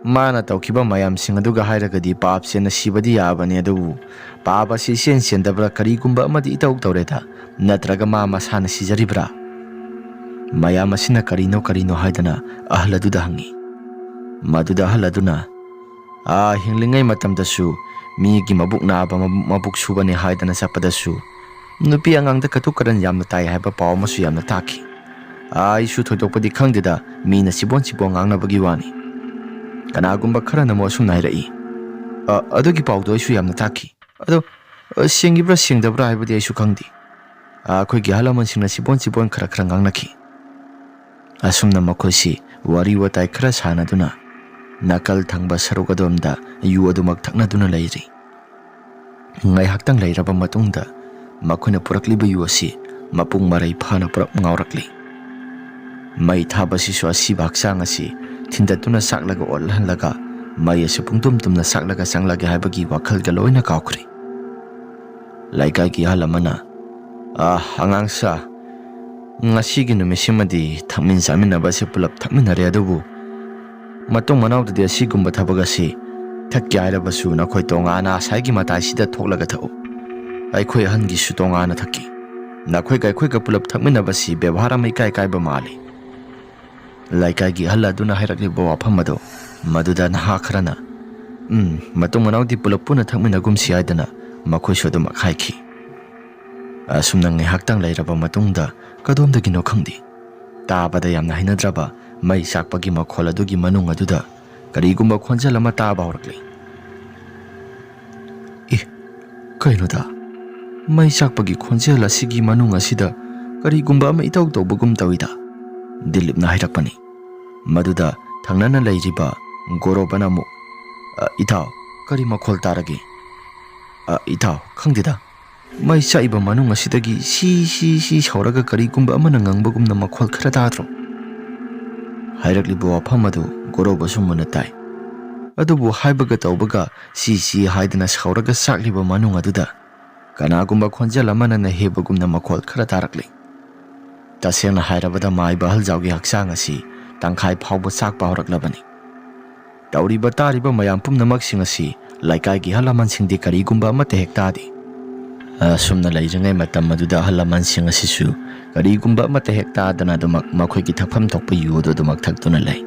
ꯃꯥꯅ ꯇꯧꯈꯤꯕ ꯃꯌꯥꯝꯁꯤꯡ ꯑꯗꯨꯒ ꯍꯥꯏꯔꯒꯗꯤ ꯄꯥꯞ ꯆꯦꯟꯅ ꯁꯤꯕꯗꯤ ꯌꯥꯕꯅꯤ, ꯑꯗꯨꯕꯨ ꯄꯥꯞ ꯑꯁꯤ ꯏꯆꯦꯟ ꯆꯦꯟꯗꯕ꯭ꯔꯥ, ꯀꯔꯤꯒꯨꯝꯕ ꯑꯃꯗꯤ ꯏꯇꯧ ꯇꯧꯔꯦꯗ, ꯅꯠꯇ꯭ꯔꯒ ꯃꯥ ꯃꯁꯥꯅ ꯁꯤꯖꯔꯤꯕ꯭ꯔꯥ? ꯃꯌꯥꯝ ꯑꯁꯤꯅ ꯀꯔꯤꯅꯣ ꯀꯔꯤꯅꯣ?" ꯍꯥꯏꯗꯅ ꯑꯍꯜ ꯑꯗꯨꯗ ꯍꯪꯉꯤ꯫ ꯃꯗꯨꯗ ꯑꯍꯜ ꯑꯗꯨꯅ, "ꯑꯥ, ꯍꯤꯡꯂꯤꯉꯩ ꯃꯇꯝꯗꯁꯨ ꯃꯤꯒꯤ ꯃꯕꯨꯛ ꯅꯥꯕ ꯃꯕꯨ-, ꯃꯕꯨꯛ ꯁꯨꯕꯅꯤ ꯍꯥꯏꯗꯅ ꯆꯠꯄꯗꯁꯨ ꯅꯨꯄꯤ ꯑꯉꯥꯡꯗ ꯀꯇꯨ ꯀꯔꯟ ꯌꯥꯝꯅ ꯇꯥꯏ ꯍꯥꯏꯕ ꯄꯥꯎ ꯑꯃꯁꯨ ꯌꯥꯝꯅ ꯇꯥꯈꯤ꯫ ꯑꯩꯁꯨ ꯊꯣꯏꯗꯣꯛꯄꯗꯤ ꯈꯪꯗꯦꯗ, ꯃꯤꯅ ꯆꯤꯕꯣꯟ ꯆꯤꯕꯣꯟ ꯉꯥꯡꯅꯕꯒꯤ ꯋꯥꯅꯤ꯫ ꯀꯅꯥꯒꯨꯝꯕ ꯈꯔꯅ ꯑꯃꯨꯛ ꯑꯁꯨꯝꯅ ꯍꯥꯏꯔꯛꯏ, "ꯑ, ꯑꯗꯨꯒꯤ ꯄꯥꯎꯗꯣ ꯑꯩꯁꯨ ꯌꯥꯝꯅ ꯇꯥꯈꯤ꯫ ꯑꯗꯣ, ꯑ, ꯁꯦꯡꯉꯤꯕ꯭ꯔꯥ ꯁꯦꯡꯗꯕ꯭ꯔꯥ ꯍꯥꯏꯕꯗꯤ ꯑꯩꯁꯨ ꯈꯪꯗꯦ꯫ ꯑ, ꯑꯩꯈꯣꯏꯒꯤ ꯑꯍꯜ ꯂꯃꯟꯁꯤꯡꯅ ꯆꯤꯕꯣꯟ ꯆꯤꯕꯣꯟ ꯈꯔ ꯈꯔ ꯉꯥꯡꯅꯈꯤ"꯫ ꯑꯁꯨꯝꯅ ꯃꯈꯣꯏꯁꯤ ꯋꯥꯔꯤ ꯋꯥꯇꯥꯏ ꯈꯔ ꯁꯥꯟꯅꯗꯨꯅ ꯅꯥꯀꯜ ꯊꯪꯕ ꯁꯔꯨꯛ ꯑꯗꯣꯝꯗ ꯌꯨ ꯑꯗꯨꯃꯛ ꯊꯛꯅꯗꯨꯅ ꯂꯩꯔꯤ꯫ ꯉꯥꯏꯍꯥꯛꯇꯪ ꯂꯩꯔꯕ ꯃꯇꯨꯡꯗ ꯃꯈꯣꯏꯅ ꯄꯨꯔꯛꯂꯤꯕ ꯌꯨ ꯑꯁꯤ ꯃꯄꯨꯡ ꯃꯔꯩ ꯐꯥꯅ ꯄꯨꯔꯞ ꯉꯥꯎꯔꯛꯂꯤ꯫ ꯃꯩ ꯊꯥꯕꯁꯤꯁꯨ ꯑꯁꯤꯕ ꯍꯛꯆꯥꯡ ꯑꯁꯤ ꯊꯤꯟꯗꯠꯇꯨꯅ ꯆꯥꯛꯂꯒ ꯑꯣꯠꯍꯜꯂꯒ ꯃꯩ ꯑꯁꯤ ꯄꯨꯡꯇꯨꯝ ꯇꯨꯝꯅ ꯆꯥꯛꯂꯒ ꯆꯪꯂꯒꯦ ꯍꯥꯏꯕꯒꯤ ꯋꯥꯈꯜꯒ ꯂꯣꯏꯅ ꯀꯥꯎꯈ꯭ꯔꯦ꯫ ꯂꯩꯀꯥꯏꯒꯤ ꯑꯍꯜ ꯑꯃꯅ, "ꯑꯥ, ꯑꯉꯥꯡꯁꯥ, ꯉꯁꯤꯒꯤ ꯅꯨꯃꯤꯠꯁꯤꯃꯗꯤ ꯊꯛꯃꯤꯟ ꯆꯥꯃꯤꯟꯅꯕ ꯑꯁꯤ ꯄꯨꯂꯞ ꯊꯛꯃꯤꯟꯅꯔꯦ, ꯑꯗꯨꯕꯨ ꯃꯇꯨꯡ ꯃꯅꯥꯎꯗꯗꯤ ꯑꯁꯤꯒꯨꯝꯕ ꯊꯕꯛ ꯑꯁꯤ ꯊꯛꯀꯦ ꯍꯥꯏꯔꯕꯁꯨ ꯅꯈꯣꯏ ꯇꯣꯉꯥꯟꯅ ꯑꯁꯥꯏꯒꯤ ꯃꯇꯥꯏꯁꯤꯗ ꯊꯣꯛꯂꯒ ꯊꯛꯎ꯫ ꯑꯩꯈꯣꯏ ꯑꯍꯟꯒꯤꯁꯨ ꯇꯣꯉꯥꯟꯅ ꯊꯛꯀꯦ꯫ ꯅꯈꯣꯏꯒ ꯑꯩꯈꯣꯏꯒ ꯄꯨꯂꯞ ꯊꯛꯃꯤꯟꯅꯕꯁꯤ ꯕꯦꯕꯥꯔ ꯑꯃ ꯏꯀꯥꯏ ꯀꯥꯏꯕ ꯃꯥꯜꯂꯤ"꯫ ꯂꯩꯀꯥꯏꯒꯤ ꯑꯍꯜ ꯑꯗꯨꯅ ꯍꯥꯏꯔꯛꯂꯤꯕ ꯋꯥꯐꯝ ꯑꯗꯨ ꯃꯗꯨꯗ ꯅꯍꯥ ꯈꯔꯅ, "ꯎꯝ, ꯃꯇꯨꯡ ꯃꯅꯥꯎꯗꯤ ꯄꯨꯂꯞ ꯄꯨꯟꯅ ꯊꯛꯃꯤꯟꯅꯒꯨꯝꯁꯤ" ꯍꯥꯏꯗꯅ ꯃꯈꯣꯏꯁꯨ ꯑꯗꯨꯃꯛ ꯍꯥꯏꯈꯤ꯫ ꯑꯁꯨꯝꯅ ꯉꯥꯏꯍꯥꯛꯇꯪ ꯂꯩꯔꯕ ꯃꯇꯨꯡꯗ ꯀꯗꯣꯝꯗꯒꯤꯅꯣ ꯈꯪꯗꯦ, ꯇꯥꯕꯗ ꯌꯥꯝꯅ ꯍꯩꯅꯗ꯭ꯔꯕ ꯃꯩ ꯆꯥꯛꯄꯒꯤ ꯃꯈꯣꯜ ꯑꯗꯨꯒꯤ ꯃꯅꯨꯡ ꯑꯗꯨꯗ ꯀꯔꯤꯒꯨꯝꯕ ꯈꯣꯟꯖꯦꯜ ꯑꯃ ꯇꯥꯕ ꯍꯧꯔꯛꯂꯤ꯫ "ꯑꯦ, ꯀꯩꯅꯣꯗ? ꯃꯩ ꯆꯥꯛꯄꯒꯤ ꯈꯣꯟꯖꯦꯜ ꯑꯁꯤꯒꯤ ꯃꯅꯨꯡ ꯑꯁꯤꯗ ꯀꯔꯤꯒꯨꯝꯕ ꯑꯃ ꯏꯇꯧ ꯇꯧꯕꯒꯨꯝ ꯇꯧꯏꯗ", ꯗꯤꯂꯤꯞꯅ ꯍꯥꯏꯔꯛꯄꯅꯤ꯫ ꯃꯗꯨꯗ ꯊꯪꯅꯅ ꯂꯩꯔꯤꯕ ꯒꯣꯔꯣꯕꯅ ꯑꯃꯨꯛ, "ꯑ, ꯏꯇꯥꯎ, ꯀꯔꯤ ꯃꯈꯣꯜ ꯇꯥꯔꯒꯦ?" "ꯑ, ꯏꯇꯥꯎ, ꯈꯪꯗꯦꯗ꯫ ꯃꯩ ꯆꯥꯛꯏꯕ ꯃꯅꯨꯡ ꯑꯁꯤꯗꯒꯤ ꯁꯤ, ꯁꯤ, ꯁꯤ ꯁꯧꯔꯒ ꯀꯔꯤꯒꯨꯝꯕ ꯑꯃꯅ ꯉꯪꯕꯒꯨꯝꯅ ꯃꯈꯣꯜ ꯈꯔ ꯇꯥꯗ꯭ꯔꯣ?" ꯍꯥꯏꯔꯛꯂꯤꯕ ꯋꯥꯐꯝ ꯑꯗꯨ ꯒꯣꯔꯣꯕꯁꯨ ꯃꯨꯟꯅ ꯇꯥꯏ꯫ ꯑꯗꯨꯕꯨ ꯍꯥꯏꯕꯒ ꯇꯧꯕꯒ ꯁꯤ, ꯁꯤ ꯍꯥꯏꯗꯅ ꯁꯧꯔꯒ ꯆꯥꯛꯂꯤꯕ ꯃꯅꯨꯡ ꯑꯗꯨꯗ ꯀꯅꯥꯒꯨꯝꯕ ꯈꯣꯟꯖꯦꯜ ꯑꯃꯅ ꯅꯍꯦꯕꯒꯨꯝꯅ ꯃꯈꯣꯜ ꯈꯔ ꯇꯥꯔꯛꯂꯤ꯫ ꯇꯁꯦꯡꯅ ꯍꯥꯏꯔꯕꯗ ꯃꯥꯏꯕ ꯑꯍꯜꯖꯥꯎꯒꯤ ꯍꯛꯆꯥꯡ ꯑꯁꯤ ꯇꯪꯈꯥꯏ ꯐꯥꯎꯕ ꯆꯥꯛꯄ ꯍꯧꯔꯛꯂꯕꯅꯤ꯫ ꯇꯧꯔꯤꯕ ꯇꯥꯔꯤꯕ ꯃꯌꯥꯝ ꯄꯨꯝꯅꯃꯛꯁꯤꯡ ꯑꯁꯤ ꯂꯩꯀꯥꯏꯒꯤ ꯑꯍꯜ ꯂꯃꯟꯁꯤꯡꯗꯤ ꯀꯔꯤꯒꯨꯝꯕ ꯑꯃꯠꯇ ꯍꯦꯛ ꯇꯥꯗꯦ꯫ ꯑꯁꯨꯝꯅ ꯂꯩꯔꯤꯉꯩ ꯃꯇꯝ ꯑꯗꯨꯗ ꯑꯍꯜ ꯂꯃꯟꯁꯤꯡ ꯑꯁꯤꯁꯨ ꯀꯔꯤꯒꯨꯝꯕ ꯑꯃꯠꯇ ꯍꯦꯛ ꯇꯥꯗꯅ ꯑꯗꯨꯃꯛ ꯃꯈꯣꯏꯒꯤ ꯊꯛꯐꯝ ꯊꯣꯛꯄ ꯌꯨ ꯑꯗꯨ ꯑꯗꯨꯃꯛ ꯊꯛꯇꯨꯅ ꯂꯩ꯫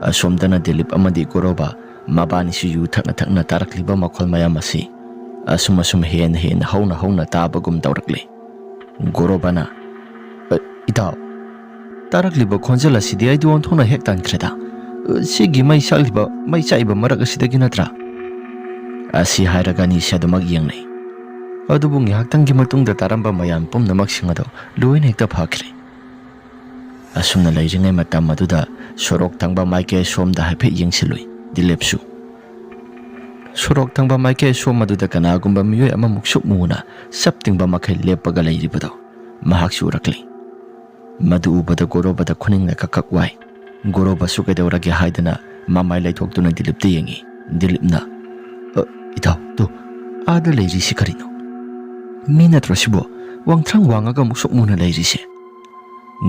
ꯑꯁꯣꯝꯗꯅ ꯗꯤꯂꯤꯞ ꯑꯃꯗꯤ ꯒꯣꯔꯣꯕꯥ ꯃꯕꯥꯅꯤꯁꯨ ꯌꯨ ꯊꯛꯅ ꯊꯛꯅ ꯇꯥꯔꯛꯂꯤꯕ ꯃꯈꯣꯜ ꯃꯌꯥꯝ ꯑꯁꯤ ꯑꯁꯨꯝ ꯑꯁꯨꯝ ꯍꯦꯟꯅ ꯍꯦꯟꯅ ꯍꯧꯅ ꯍꯧꯅ ꯇꯥꯕꯒꯨꯝ ꯇꯧꯔꯛꯂꯦ꯫ ꯒꯣꯔꯣꯕꯅ, "ꯑ, ꯏꯇꯥꯎ, ꯇꯥꯔꯛꯂꯤꯕ ꯈꯣꯟꯖꯦꯜ ꯑꯁꯤꯗꯤ ꯑꯩꯗꯤ ꯑꯣꯟꯊꯣꯛꯅ ꯍꯦꯛ ꯇꯟꯈ꯭ꯔꯦꯗ꯫ ꯑ, ꯁꯤꯒꯤ ꯃꯩ ꯆꯥꯛꯂꯤꯕ, ꯃꯩ ꯆꯥꯛꯏꯕ ꯃꯔꯛ ꯑꯁꯤꯗꯒꯤ ꯅꯠꯇ꯭ꯔꯥ?" ꯑꯁꯤ ꯍꯥꯏꯔꯒ ꯑꯅꯤꯁꯦ ꯑꯗꯨꯃꯛ ꯌꯦꯡꯅꯩ꯫ ꯑꯗꯨꯕꯨ ꯉꯥꯏꯍꯥꯛꯇꯪꯒꯤ ꯃꯇꯨꯡꯗ ꯇꯥꯔꯝꯕ ꯃꯌꯥꯝ ꯄꯨꯝꯅꯃꯛꯁꯤꯡ ꯑꯗꯨ ꯂꯣꯏꯅ ꯍꯦꯛꯇ ꯐꯈ꯭ꯔꯦ꯫ ꯑꯁꯨꯝꯅ ꯂꯩꯔꯤꯉꯩ ꯃꯇꯝ ꯑꯗꯨꯗ ꯁꯣꯔꯣꯛ ꯊꯪꯕ ꯃꯥꯏꯀꯩ ꯁꯣꯝꯗ ꯍꯥꯏꯐꯦꯠ ꯌꯦꯡꯁꯤꯜꯂꯨꯏ ꯗꯤꯂꯤꯞꯁꯨ꯫ ꯁꯣꯔꯣꯛ ꯊꯪꯕ ꯃꯥꯏꯀꯩ ꯁꯣꯝ ꯑꯗꯨꯗ ꯀꯅꯥꯒꯨꯝꯕ ꯃꯤꯑꯣꯏ ꯑꯃꯃꯨꯛ ꯁꯨꯛ ꯃꯨꯅ ꯆꯞ ꯇꯤꯡꯕ ꯃꯈꯩ ꯂꯦꯞꯄꯒ ꯂꯩꯔꯤꯕꯗꯣ ꯃꯍꯥꯛꯁꯨ ꯎꯔꯛꯂꯤ꯫ ꯃꯗꯨ ꯎꯕꯗ ꯒꯣꯔꯣꯕꯗ ꯈꯨꯅꯤꯡꯅ ꯀꯛ ꯀꯛ ꯋꯥꯏ꯫ ꯒꯣꯔꯣꯕꯁꯨ ꯀꯩꯗꯧꯔꯒꯦ ꯍꯥꯏꯗꯅ ꯃꯃꯥꯏ ꯂꯩꯊꯣꯛꯇꯨꯅ ꯗꯤꯂꯤꯞꯇ ꯌꯦꯡꯉꯤ꯫ ꯗꯤꯂꯤꯞꯅ, "ꯑ, ꯏꯇꯥꯎ, ꯇꯨ, ꯑꯥꯗ ꯂꯩꯔꯤꯁꯤ ꯀꯔꯤꯅꯣ? ꯃꯤ ꯅꯠꯇ꯭ꯔꯣ ꯁꯤꯕꯣ? ꯋꯥꯡꯊ꯭ꯔꯪ ꯋꯥꯡꯉꯒ ꯑꯃꯨꯛ ꯁꯨꯛ ꯃꯨꯅ ꯂꯩꯔꯤꯁꯦ?"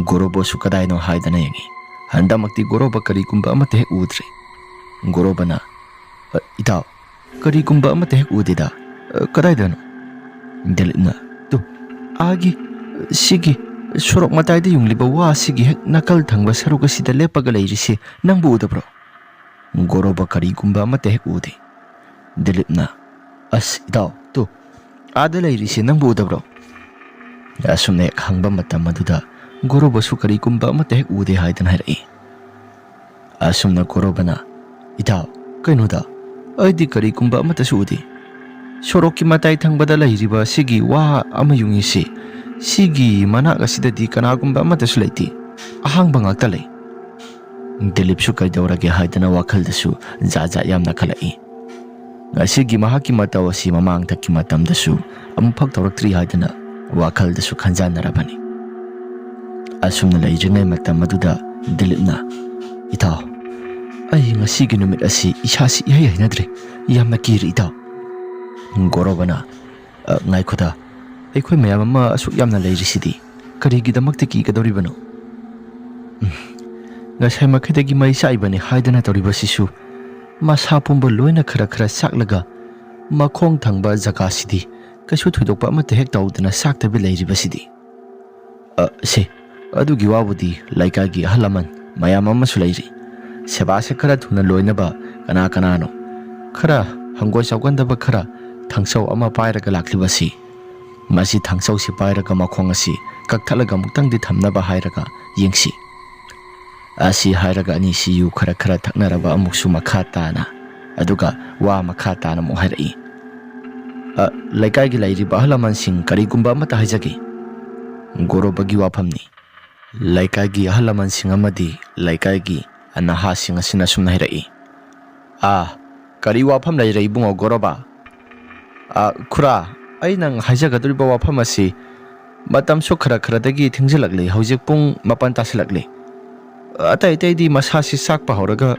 ꯒꯣꯔꯣꯕꯁꯨ ꯀꯗꯥꯏꯅꯣ ꯍꯥꯏꯗꯅ ꯌꯦꯡꯉꯤ꯫ ꯍꯟꯗꯛꯃꯛꯇꯤ ꯒꯣꯔꯣꯕ ꯀꯔꯤꯒꯨꯝꯕ ꯑꯃꯠꯇ ꯍꯦꯛ ꯎꯗ꯭ꯔꯦ꯫ ꯒꯣꯔꯣꯕꯅ, "ꯑ, ꯏꯇꯥꯎ, ꯀꯔꯤꯒꯨꯝꯕ ꯑꯃꯠꯇ ꯍꯦꯛ ꯎꯗꯦꯗ꯫ ꯑ, ꯀꯗꯥꯏꯗꯅꯣ?" ꯗꯤꯂꯤꯞꯅ, "ꯇꯨ, ꯑꯥꯒꯤ, ꯁꯤꯒꯤ ꯁꯣꯔꯣꯛ ꯃꯇꯥꯏꯗ ꯌꯨꯡꯂꯤꯕ ꯋꯥ ꯑꯁꯤꯒꯤ ꯍꯦꯛ ꯅꯥꯀꯜ ꯊꯪꯕ ꯁꯔꯨꯛ ꯑꯁꯤꯗ ꯂꯦꯞꯄꯒ ꯂꯩꯔꯤꯁꯤ ꯅꯪꯕꯨ ꯎꯗꯕ꯭ꯔꯣ?" ꯒꯣꯔꯣꯕ ꯀꯔꯤꯒꯨꯝꯕ ꯑꯃꯠꯇ ꯍꯦꯛ ꯎꯗꯦ꯫ ꯗꯤꯂꯤꯞꯅ, "ꯑꯁ, ꯏꯇꯥꯎ, ꯇꯨ, ꯑꯥꯗ ꯂꯩꯔꯤꯁꯤ ꯅꯪꯕꯨ ꯎꯗꯕ꯭ꯔꯣ?" ꯑꯁꯨꯝꯅ ꯍꯦꯛ ꯍꯪꯕ ꯃꯇꯝ ꯑꯗꯨꯗ ꯒꯣꯔꯣꯕꯁꯨ ꯀꯔꯤꯒꯨꯝꯕ ꯑꯃꯠꯇ ꯍꯦꯛ ꯎꯗꯦ ꯍꯥꯏꯗꯅ ꯍꯥꯏꯔꯛꯏ꯫ ꯑꯁꯨꯝꯅ ꯒꯣꯔꯣꯕꯅ, "ꯏꯇꯥꯎ, ꯀꯩꯅꯣꯗ, ꯑꯩꯗꯤ ꯀꯔꯤꯒꯨꯝꯕ ꯑꯃꯠꯇꯁꯨ ꯎꯗꯦ꯫ ꯁꯣꯔꯣꯛꯀꯤ ꯃꯇꯥꯏ ꯊꯪꯕꯗ ꯂꯩꯔꯤꯕ ꯁꯤꯒꯤ ꯋꯥ ꯑꯃ ꯌꯨꯡꯉꯤꯁꯤ, ꯁꯤꯒꯤ ꯃꯅꯥꯛ ꯑꯁꯤꯗꯗꯤ ꯀꯅꯥꯒꯨꯝꯕ ꯑꯃꯠꯇꯁꯨ ꯂꯩꯇꯦ꯫ ꯑꯍꯥꯡꯕ ꯉꯥꯛꯇ ꯂꯩ꯫" ꯗꯤꯂꯤꯞꯁꯨ ꯀꯩꯗꯧꯔꯒꯦ ꯍꯥꯏꯗꯅ ꯋꯥꯈꯜꯗꯁꯨ ꯖꯥꯠ ꯖꯥꯠ ꯌꯥꯝꯅ ꯈꯜꯂꯛꯏ꯫ ꯉꯁꯤꯒꯤ ꯃꯍꯥꯛꯀꯤ ꯃꯇꯧ ꯑꯁꯤ ꯃꯃꯥꯡꯊꯛꯀꯤ ꯃꯇꯝꯗꯁꯨ ꯑꯃꯨꯛꯐꯥꯎ ꯇꯧꯔꯛꯇ꯭ꯔꯤ ꯍꯥꯏꯗꯅ ꯋꯥꯈꯜꯗꯁꯨ ꯈꯟꯖꯥꯟꯅꯔꯕꯅꯤ꯫ ꯑꯁꯨꯝꯅ ꯂꯩꯔꯤꯉꯩ ꯃꯇꯝ ꯑꯗꯨꯗ ꯗꯤꯂꯤꯞꯅ, "ꯏꯇꯥꯎ, ꯑꯩ ꯉꯁꯤꯒꯤ ꯅꯨꯃꯤꯠ ꯑꯁꯤ ꯏꯁꯥꯁꯤ ꯏꯍꯩ ꯍꯩꯅꯗ꯭ꯔꯦ꯫ ꯌꯥꯝꯅ ꯀꯤꯔꯦ, ꯏꯇꯥꯎ꯫" ꯒꯣꯔꯣꯕꯅ, "ꯑ, ꯉꯥꯏꯈꯣꯗ, ꯑꯩꯈꯣꯏ ꯃꯌꯥꯝ ꯑꯃ ꯑꯁꯨꯛ ꯌꯥꯝꯅ ꯂꯩꯔꯤꯁꯤꯗꯤ ꯀꯔꯤꯒꯤꯗꯃꯛꯇ ꯀꯤꯒꯗꯧꯔꯤꯕꯅꯣ? ꯎꯝ, ꯉꯁꯥꯏ ꯃꯈꯩꯗꯒꯤ ꯃꯩ ꯆꯥꯛꯏꯕꯅꯤ ꯍꯥꯏꯗꯅ ꯇꯧꯔꯤꯕꯁꯤꯁꯨ ꯃꯁꯥ ꯄꯨꯝꯕ ꯂꯣꯏꯅ ꯈꯔ ꯈꯔ ꯆꯥꯛꯂꯒ ꯃꯈꯣꯡ ꯊꯪꯕ ꯖꯒꯥꯁꯤꯗꯤ ꯀꯩꯁꯨ ꯊꯣꯏꯗꯣꯛꯄ ꯑꯃꯠꯇ ꯍꯦꯛ ꯇꯧꯗꯅ ꯆꯥꯛꯇꯕꯤ ꯂꯩꯔꯤꯕꯁꯤꯗꯤ꯫ ꯑ, ꯁꯦ, ꯑꯗꯨꯒꯤ ꯋꯥꯕꯨꯗꯤ ꯂꯩꯀꯥꯏꯒꯤ ꯑꯍꯜ ꯂꯃꯟ ꯃꯌꯥꯝ ꯑꯃꯁꯨ ꯂꯩꯔꯤ꯫ ꯁꯦꯕꯥꯁꯦ ꯈꯔ ꯊꯨꯅ ꯂꯣꯏꯅꯕ ꯀꯅꯥ ꯀꯅꯥꯅꯣ ꯈꯔ ꯍꯪꯒꯣꯏ ꯆꯥꯎꯒꯟꯗꯕ ꯈꯔ ꯊꯥꯡꯆꯧ ꯑꯃ ꯄꯥꯏꯔꯒ ꯂꯥꯛꯂꯤꯕꯁꯤ꯫ ꯃꯁꯤ ꯊꯥꯡꯆꯧꯁꯤ ꯄꯥꯏꯔꯒ ꯃꯈꯣꯡ ꯑꯁꯤ ꯀꯛꯊꯠꯂꯒ ꯑꯃꯨꯛꯇꯪꯗꯤ ꯊꯝꯅꯕ ꯍꯥꯏꯔꯒ ꯌꯦꯡꯁꯤ꯫ ꯑꯁꯤ ꯍꯥꯏꯔꯒ ꯑꯅꯤꯁꯤ ꯌꯨ ꯈꯔ ꯈꯔ ꯊꯛꯅꯔꯕ ꯑꯃꯨꯛꯁꯨ ꯃꯈꯥ ꯇꯥꯅ, ꯑꯗꯨꯒ ꯋꯥ ꯃꯈꯥ ꯇꯥꯅ ꯑꯃꯨꯛ ꯍꯥꯏꯔꯛꯏ꯫ "ꯑ, ꯂꯩꯀꯥꯏꯒꯤ ꯂꯩꯔꯤꯕ ꯑꯍꯜ ꯂꯃꯟꯁꯤꯡ ꯀꯔꯤꯒꯨꯝꯕ ꯑꯃꯠꯇ ꯍꯥꯏꯖꯒꯦ꯫ ꯒꯣꯔꯣꯕꯒꯤ ꯋꯥꯐꯝꯅꯤ꯫ ꯂꯩꯀꯥꯏꯒꯤ ꯑꯍꯜ ꯂꯃꯟꯁꯤꯡ ꯑꯃꯗꯤ ꯂꯩꯀꯥꯏꯒꯤ ꯅꯍꯥꯁꯤꯡ ꯑꯁꯤꯅ ꯑꯁꯨꯝꯅ ꯍꯥꯏꯔꯛꯏ꯫" "ꯑꯥ, ꯀꯔꯤ ꯋꯥꯐꯝ ꯂꯩꯔꯦ ꯏꯕꯨꯡꯉꯣ ꯒꯣꯔꯣꯕ?" "ꯑ, ꯈꯨꯔꯥ, ꯑꯩ ꯅꯪ ꯍꯥꯏꯖꯒꯗꯧꯔꯤꯕ ꯋꯥꯐꯝ ꯑꯁꯤ ꯃꯇꯝꯁꯨ ꯈꯔ ꯈꯔꯗꯒꯤ ꯊꯦꯡꯖꯤꯜꯂꯛꯂꯤ꯫ ꯍꯧꯖꯤꯛ ꯄꯨꯡ ꯃꯥꯄꯟ ꯇꯥꯁꯤꯜꯂꯛꯂꯤ꯫ ꯑꯇꯩ ꯑꯇꯩꯗꯤ ꯃꯁꯥꯁꯤ ꯆꯥꯛꯄ ꯍꯧꯔꯒ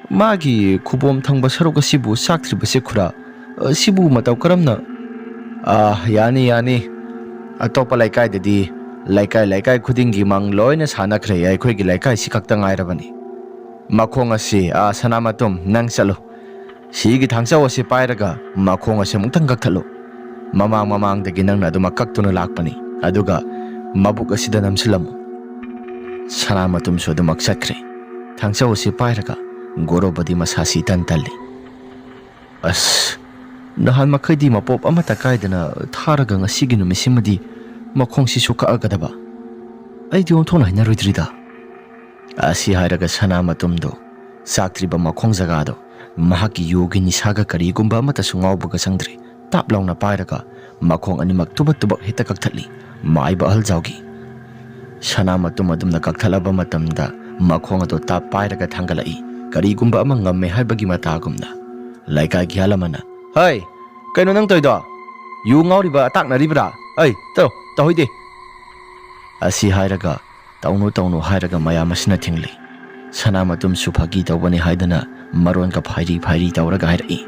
ꯃꯥꯒꯤ ꯈꯨꯕꯣꯝ ꯊꯪꯕ ꯁꯔꯨꯛ ꯑꯁꯤꯕꯨ ꯆꯥꯛꯇ꯭ꯔꯤꯕꯁꯤ ꯈꯨꯔꯥ꯫ ꯑ, ꯁꯤꯕꯨ ꯃꯇꯧ ꯀꯔꯝꯅ?" "ꯑ, ꯌꯥꯅꯤ, ꯌꯥꯅꯤ꯫ ꯑꯇꯣꯞꯄ ꯂꯩꯀꯥꯏꯗꯗꯤ ꯂꯩꯀꯥꯏ ꯂꯩꯀꯥꯏ ꯈꯨꯗꯤꯡꯒꯤ ꯃꯪ ꯂꯣꯏꯅ ꯁꯥꯟꯅꯈ꯭ꯔꯦ꯫ ꯑꯩꯈꯣꯏꯒꯤ ꯂꯩꯀꯥꯏꯁꯤ ꯈꯛꯇ ꯉꯥꯏꯔꯕꯅꯤ꯫ ꯃꯈꯣꯡ ꯑꯁꯤ, ꯑ, ꯁꯅꯥꯃꯇꯨꯝ, ꯅꯪ ꯆꯠꯂꯨ꯫ ꯁꯤꯒꯤ ꯊꯥꯡꯆꯧ ꯑꯁꯤ ꯄꯥꯏꯔꯒ ꯃꯈꯣꯡ ꯑꯁꯤ ꯑꯃꯨꯛꯇꯪ ꯀꯛꯊꯠꯂꯨ꯫ ꯃꯃꯥꯡ ꯃꯃꯥꯡꯗꯒꯤ ꯅꯪꯅ ꯑꯗꯨꯃꯛ ꯀꯛꯇꯨꯅ ꯂꯥꯛꯄꯅꯤ꯫ ꯑꯗꯨꯒ ꯃꯕꯨꯛ ꯑꯁꯤꯗ ꯅꯝꯁꯤꯜꯂꯝꯃꯨ꯫" ꯁꯅꯥꯃꯇꯨꯝꯁꯨ ꯑꯗꯨꯃꯛ ꯆꯠꯈ꯭ꯔꯦ꯫ ꯊꯥꯡꯆꯧ ꯑꯁꯤ ꯄꯥꯏꯔꯒ ꯒꯣꯔꯣꯕꯗꯤ ꯃꯁꯥꯁꯤ ꯏꯇꯟ ꯇꯜꯂꯤ꯫ "ꯑꯁ, ꯅꯍꯥꯟ ꯃꯈꯩꯗꯤ ꯃꯄꯣꯞ ꯑꯃꯠꯇ ꯀꯥꯏꯗꯅ ꯊꯥꯔꯒ ꯉꯁꯤꯒꯤ ꯅꯨꯃꯤꯠꯁꯤꯃꯗꯤ ꯃꯈꯣꯡꯁꯤꯁꯨ ꯀꯛꯑꯒꯗꯕ꯫ ꯑꯩꯗꯤ ꯑꯣꯟꯊꯣꯛꯅ ꯍꯩꯅꯔꯣꯏꯗ꯭ꯔꯤꯗ꯫" ꯑꯁꯤ ꯍꯥꯏꯔꯒ ꯁꯅꯥꯃꯇꯨꯝꯗꯣ ꯆꯥꯛꯇ꯭ꯔꯤꯕ ꯃꯈꯣꯡ ꯖꯒꯥꯗꯣ ꯃꯍꯥꯛꯀꯤ ꯌꯨꯒꯤ ꯅꯤꯁꯥꯒ ꯀꯔꯤꯒꯨꯝꯕ ꯑꯃꯠꯇꯁꯨ ꯉꯥꯎꯕꯒ ꯆꯪꯗ꯭ꯔꯦ꯫ ꯇꯥꯞ ꯂꯥꯎꯅ ꯄꯥꯏꯔꯒ ꯃꯈꯣꯡ ꯑꯅꯤꯃꯛ ꯇꯨꯕꯛ ꯇꯨꯕꯛ ꯍꯦꯛꯇ ꯀꯛꯊꯠꯂꯤ꯫ ꯃꯥꯏꯕ ꯑꯍꯜꯖꯥꯎꯒꯤ ꯁꯅꯥꯃꯇꯨꯝ ꯑꯗꯨꯝꯅ ꯀꯛꯊꯠꯂꯕ ꯃꯇꯝꯗ ꯃꯈꯣꯡ ꯑꯗꯨ ꯇꯥꯞ ꯄꯥꯏꯔꯒ ꯊꯥꯡꯒꯠꯂꯛꯏ꯫ ꯀꯔꯤꯒꯨꯝꯕ ꯑꯃ ꯉꯝꯃꯦ ꯍꯥꯏꯕꯒꯤ ꯃꯇꯥꯒꯨꯝꯅ꯫ ꯂꯩꯀꯥꯏꯒꯤ ꯑꯍꯜ ꯑꯃꯅ, "ꯍꯩ, ꯀꯩꯅꯣ ꯅꯪ ꯇꯧꯔꯤꯗꯣ? ꯌꯨ ꯉꯥꯎꯔꯤꯕ ꯑꯇꯥꯛꯅꯔꯤꯕ꯭ꯔꯥ? ꯑꯩ, ꯇꯧ, ꯇꯧꯍꯣꯏꯗꯦ꯫" ꯑꯁꯤ ꯍꯥꯏꯔꯒ, "ꯇꯧꯅꯨ, ꯇꯧꯅꯨ" ꯍꯥꯏꯔꯒ ꯃꯌꯥꯝ ꯑꯁꯤꯅ ꯊꯤꯡꯂꯤ꯫ ꯁꯅꯥꯃꯇꯨꯝꯁꯨ ꯐꯥꯒꯤ ꯇꯧꯕꯅꯤ ꯍꯥꯏꯗꯨꯅ ꯃꯔꯣꯟꯒ ꯐꯥꯏꯔꯤ ꯐꯥꯏꯔꯤ ꯇꯧꯔꯒ ꯍꯥꯏꯔꯛꯏ꯫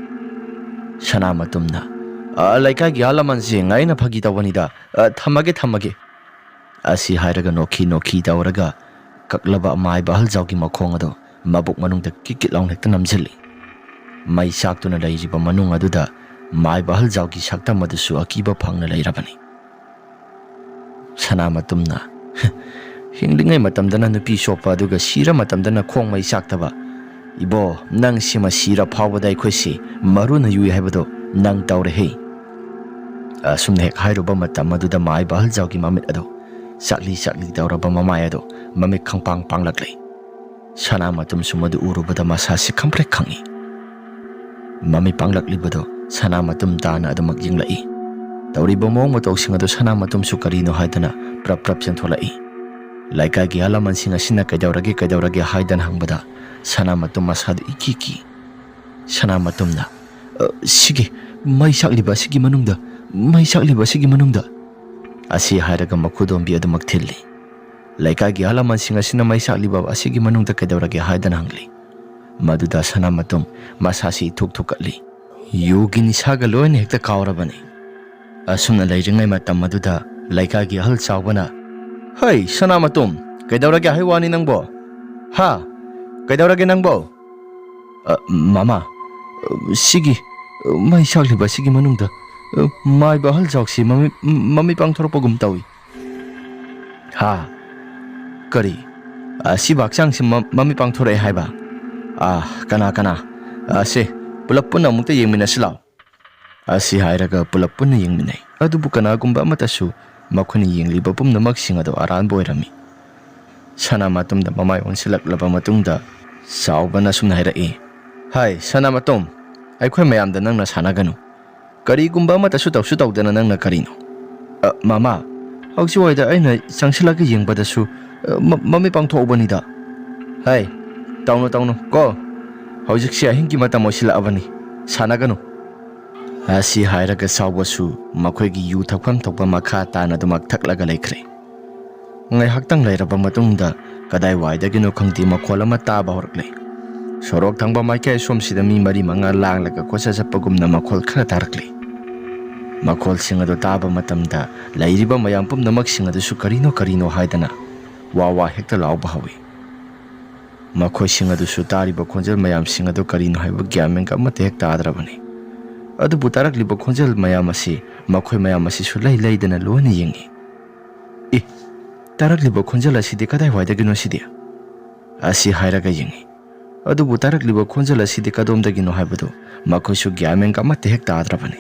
ꯁꯅꯥꯃꯇꯨꯝꯅ, "ꯑ, ꯂꯩꯀꯥꯏꯒꯤ ꯑꯍꯜ ꯂꯃꯟꯁꯤꯡ, ꯑꯩꯅ ꯐꯥꯒꯤ ꯇꯧꯕꯅꯤꯗ꯫ ꯑ, ꯊꯝꯃꯒꯦ, ꯊꯝꯃꯒꯦ꯫" ꯑꯁꯤ ꯍꯥꯏꯔꯒ ꯅꯣꯛꯈꯤ ꯅꯣꯛꯈꯤ ꯇꯧꯔꯒ ꯀꯛꯂꯕ ꯃꯥꯏꯕ ꯑꯍꯜꯖꯥꯎꯒꯤ ꯃꯈꯣꯡ ꯑꯗꯨ ꯃꯕꯨꯛ ꯃꯅꯨꯡꯗ ꯀꯤꯠ ꯀꯤꯠ ꯂꯥꯎꯅ ꯍꯦꯛꯇ ꯅꯝꯁꯤꯜꯂꯤ꯫ ꯃꯩ ꯆꯥꯛꯇꯨꯅ ꯂꯩꯔꯤꯕ ꯃꯅꯨꯡ ꯑꯗꯨꯗ ꯃꯥꯏꯕ ꯑꯍꯜꯖꯥꯎꯒꯤ ꯁꯛꯇꯝ ꯑꯗꯨꯁꯨ ꯑꯀꯤꯕ ꯐꯪꯅ ꯂꯩꯔꯕꯅꯤ꯫ ꯁꯅꯥꯃꯇꯨꯝꯅ, "ꯍꯤꯡꯂꯤꯉꯩ ꯃꯇꯝꯗꯅ ꯅꯨꯄꯤ ꯆꯣꯞꯄ, ꯑꯗꯨꯒ ꯁꯤꯔ ꯃꯇꯝꯗꯅ ꯈꯣꯡ ꯃꯩ ꯆꯥꯛꯇꯕ꯫ ꯏꯕꯣ, ꯅꯪ ꯁꯤꯃ ꯁꯤꯔ ꯐꯥꯎꯕꯗ ꯑꯩꯈꯣꯏꯁꯤ ꯃꯔꯨꯅ ꯌꯨꯏ ꯍꯥꯏꯕꯗꯣ "ꯅꯪ ꯇꯧꯔꯦꯍꯦ!" ꯑꯁꯨꯝꯅ ꯍꯦꯛ ꯍꯥꯏꯔꯨꯕ ꯃꯇꯝ ꯑꯗꯨꯗ ꯃꯥꯏꯕ ꯑꯍꯜꯖꯥꯎꯒꯤ ꯃꯃꯤꯠ ꯑꯗꯨ ꯆꯥꯛꯂꯤ ꯆꯥꯛꯂꯤ ꯇꯧꯔꯕ ꯃꯃꯥꯏ ꯑꯗꯨ ꯃꯃꯤꯠ ꯈꯪꯄꯥꯡ ꯄꯥꯡꯂꯛꯂꯦ꯫ ꯁꯅꯥꯃꯇꯨꯝꯁꯨ ꯃꯗꯨ ꯎꯔꯨꯕꯗ ꯃꯁꯥꯁꯤ ꯈꯪꯄ꯭ꯔꯦꯛ ꯈꯪꯉꯤ꯫ ꯃꯃꯤꯠ ꯄꯥꯡꯂꯛꯂꯤꯕꯗꯨ ꯁꯅꯥꯃꯇꯨꯝ ꯇꯥꯅ ꯑꯗꯨꯃꯛ ꯌꯦꯡꯂꯛꯏ꯫ ꯇꯧꯔꯤꯕ ꯃꯑꯣꯡ ꯃꯇꯧꯁꯤꯡ ꯑꯗꯨ ꯁꯅꯥꯃꯇꯨꯝꯁꯨ ꯀꯔꯤꯅꯣ ꯍꯥꯏꯗꯨꯅ ꯄ꯭ꯔꯞ ꯄ꯭ꯔꯞ ꯆꯦꯟꯊꯣꯛꯂꯛꯏ꯫ ꯂꯩꯀꯥꯏꯒꯤ ꯑꯍꯜ ꯂꯃꯟꯁꯤꯡ ꯑꯁꯤꯅ "ꯀꯩꯗꯧꯔꯒꯦ, ꯀꯩꯗꯧꯔꯒꯦ?" ꯍꯥꯏꯗꯅ ꯍꯪꯕꯗ ꯁꯅꯥꯃꯇꯨꯝ ꯃꯁꯥꯗꯨ ꯏꯀꯤ ꯀꯤ꯫ ꯁꯅꯥꯃꯇꯨꯝꯅ, "ꯑ, ꯁꯤꯒꯤ ꯃꯩ ꯁꯥꯛꯂꯤꯕ ꯑꯁꯤꯒꯤ ꯃꯅꯨꯡꯗ, ꯃꯩ ꯁꯥꯛꯂꯤꯕ ꯑꯁꯤꯒꯤ ꯃꯅꯨꯡꯗ" ꯑꯁꯤ ꯍꯥꯏꯔꯒ ꯃꯈꯨꯗꯣꯝꯕꯤ ꯑꯗꯨꯃꯛ ꯊꯤꯜꯂꯤ꯫ "ꯂꯩꯀꯥꯏꯒꯤ ꯑꯍꯜ ꯂꯃꯟꯁꯤꯡ ꯑꯁꯤꯅ ꯃꯩ ꯁꯥꯛꯂꯤꯕ ꯑꯁꯤꯒꯤ ꯃꯅꯨꯡꯗ ꯀꯩꯗꯧꯔꯒꯦ?" ꯍꯥꯏꯗꯅ ꯍꯪꯂꯤ꯫ ꯃꯗꯨꯗ ꯁꯅꯥꯃꯇꯨꯝ ꯃꯁꯥꯁꯤ ꯏꯊꯨꯛ ꯊꯨꯛꯀꯠꯂꯤ꯫ "ꯌꯨꯒꯤ ꯅꯤꯁꯥꯒ ꯂꯣꯏꯅ ꯍꯦꯛꯇ ꯀꯥꯎꯔꯕꯅꯤ"꯫ ꯑꯁꯨꯝꯅ ꯂꯩꯔꯤꯉꯩ ꯃꯇꯝ ꯑꯗꯨꯗ ꯂꯩꯀꯥꯏꯒꯤ ꯑꯍꯜ ꯆꯥꯎꯕꯅ, "ꯍꯩ, ꯁꯅꯥꯃꯇꯨꯝ, ꯀꯩꯗꯧꯔꯒꯦ ꯍꯥꯏ ꯋꯥꯅꯤ ꯅꯪꯕꯣ? ꯍꯥ? ꯀꯩꯗꯧꯔꯒꯦ ꯅꯪꯕꯣ?" "ꯑ, ꯃꯃꯥ, ꯑ, ꯁꯤꯒꯤ, ꯑ, ꯃꯩ ꯁꯥꯛꯂꯤꯕ ꯑꯁꯤꯒꯤ ꯃꯅꯨꯡꯗ, ꯑ, ꯃꯥꯏꯕ ꯑꯍꯜ ꯆꯥꯎꯁꯤ ꯃꯃꯤ-, ꯃꯃꯤꯠ ꯄꯥꯡꯊꯣꯔꯛꯄꯒꯨꯝ ꯇꯧꯏ"꯫ "ꯍꯥ? ꯀꯔꯤ? ꯑꯁꯤꯕ ꯍꯛꯆꯥꯡꯁꯤ ꯃ-, ꯃꯃꯤꯠ ꯄꯥꯡꯊꯣꯔꯛꯑꯦ ꯍꯥꯏꯕ? ꯑꯥ, ꯀꯅꯥ, ꯀꯅꯥ? ꯑꯁꯦ, ꯄꯨꯂꯞ ꯄꯨꯟꯅ ꯑꯃꯨꯛꯇ ꯌꯦꯡꯃꯤꯟꯅꯁꯤ ꯂꯥꯎ"꯫ ꯑꯁꯤ ꯍꯥꯏꯔꯒ ꯄꯨꯂꯞ ꯄꯨꯟꯅ ꯌꯦꯡꯃꯤꯟꯅꯩ꯫ ꯑꯗꯨꯕꯨ ꯀꯅꯥꯒꯨꯝꯕ ꯑꯃꯠꯇꯁꯨ ꯃꯈꯣꯏꯅ ꯌꯦꯡꯂꯤꯕ ꯄꯨꯝꯅꯃꯛꯁꯤꯡ ꯑꯗꯨ ꯑꯔꯥꯟꯕ ꯑꯣꯏꯔꯝꯃꯤ꯫ ꯁꯅꯥꯃꯇꯨꯝꯗ ꯃꯃꯥꯏ ꯑꯣꯟꯁꯤꯜꯂꯛꯂꯕ ꯃꯇꯨꯡꯗ ꯆꯥꯎꯕꯅ ꯑꯁꯨꯝꯅ ꯍꯥꯏꯔꯛꯏ, "ꯍꯥꯏ, ꯁꯅꯥꯃꯇꯨꯝ, ꯑꯩꯈꯣꯏ ꯃꯌꯥꯝꯗ ꯅꯪꯅ ꯁꯥꯟꯅꯒꯅꯨ꯫ ꯀꯔꯤꯒꯨꯝꯕ ꯑꯃꯠꯇꯁꯨ ꯇꯧꯁꯨ ꯇꯧꯗꯅ ꯅꯪꯅ ꯀꯔꯤꯅꯣ?" "ꯑ, ꯃꯃꯥ, ꯍꯧꯖꯤꯛꯋꯥꯏꯗ ꯑꯩꯅ ꯆꯪꯁꯤꯜꯂꯒ ꯌꯦꯡꯕꯗꯁꯨ, ꯑ, ꯃ-, ꯃꯃꯤꯠ ꯄꯥꯡꯊꯣꯛꯍꯧꯕꯅꯤꯗ"꯫ "ꯍꯥꯏ, ꯇꯧꯅꯨ, ꯇꯧꯅꯨ ꯀꯣ꯫ ꯍꯧꯖꯤꯛꯁꯦ ꯑꯍꯤꯡꯒꯤ ꯃꯇꯝ ꯑꯣꯏꯁꯤꯜꯂꯛꯑꯕꯅꯤ꯫ ꯁꯥꯟꯅꯒꯅꯨ"꯫ ꯑꯁꯤ ꯍꯥꯏꯔꯒ ꯆꯥꯎꯕꯁꯨ ꯃꯈꯣꯏꯒꯤ ꯌꯨ ꯊꯛꯐꯝ ꯊꯣꯛꯄ ꯃꯈꯥ ꯇꯥꯅ ꯑꯗꯨꯃꯛ ꯊꯛꯂꯒ ꯂꯩꯈ꯭ꯔꯦ꯫ ꯉꯥꯏꯍꯥꯛꯇꯪ ꯂꯩꯔꯕ ꯃꯇꯨꯡꯗ ꯀꯗꯥꯏꯋꯥꯏꯗꯒꯤꯅꯣ ꯈꯪꯗꯦ ꯃꯈꯣꯜ ꯑꯃ ꯇꯥꯕ ꯍꯧꯔꯛꯂꯦ꯫ ꯁꯣꯔꯣꯛ ꯊꯪꯕ ꯃꯥꯏꯀꯩ ꯑꯁꯣꯝꯁꯤꯗ ꯃꯤ ꯃꯔꯤ ꯃꯉꯥ ꯂꯥꯡꯂꯒ ꯀꯣꯏꯆꯠ ꯆꯠꯄꯒꯨꯝꯅ ꯃꯈꯣꯜ ꯈꯔ ꯇꯥꯔꯛꯂꯦ꯫ ꯃꯈꯣꯜꯁꯤꯡ ꯑꯗꯨ ꯇꯥꯕ ꯃꯇꯝꯗ ꯂꯩꯔꯤꯕ ꯃꯌꯥꯝ ꯄꯨꯝꯅꯃꯛꯁꯤꯡ ꯑꯗꯨꯁꯨ ꯀꯔꯤꯅꯣ ꯀꯔꯤꯅꯣ ꯍꯥꯏꯗꯅ ꯋꯥ ꯋꯥ ꯍꯦꯛꯇ ꯂꯥꯎꯕ ꯍꯧꯏ꯫ ꯃꯈꯣꯏꯁꯤꯡ ꯑꯗꯨꯁꯨ ꯇꯥꯔꯤꯕ ꯈꯣꯟꯖꯦꯜ ꯃꯌꯥꯝꯁꯤꯡ ꯑꯗꯨ ꯀꯔꯤꯅꯣ ꯍꯥꯏꯕ ꯒ꯭ꯌꯥꯟ ꯃꯦꯟꯒ ꯑꯃꯠꯇ ꯍꯦꯛ ꯇꯥꯗ꯭ꯔꯕꯅꯤ꯫ ꯑꯗꯨꯕꯨ ꯇꯥꯔꯛꯂꯤꯕ ꯈꯣꯟꯖꯦꯜ ꯃꯌꯥꯝ ꯑꯁꯤ ꯃꯈꯣꯏ ꯃꯌꯥꯝ ꯑꯁꯤꯁꯨ ꯂꯩ ꯂꯩꯗꯅ ꯂꯣꯏꯅ ꯌꯦꯡꯏ꯫ "ꯑꯦ, ꯇꯥꯔꯛꯂꯤꯕ ꯈꯣꯟꯖꯦꯜ ꯑꯁꯤꯗꯤ ꯀꯗꯥꯏꯋꯥꯏꯗꯒꯤꯅꯣ ꯁꯤꯗꯤ?" ꯑꯁꯤ ꯍꯥꯏꯔꯒ ꯌꯦꯡꯏ꯫ ꯑꯗꯨꯕꯨ ꯇꯥꯔꯛꯂꯤꯕ ꯈꯣꯟꯖꯦꯜ ꯑꯁꯤꯗꯤ ꯀꯗꯣꯝꯗꯒꯤꯅꯣ ꯍꯥꯏꯕꯗꯨ ꯃꯈꯣꯏꯁꯨ ꯒ꯭ꯌꯥꯟ ꯃꯦꯟ ꯑꯃꯠꯇ ꯍꯦꯛ ꯇꯥꯗ꯭ꯔꯕꯅꯤ꯫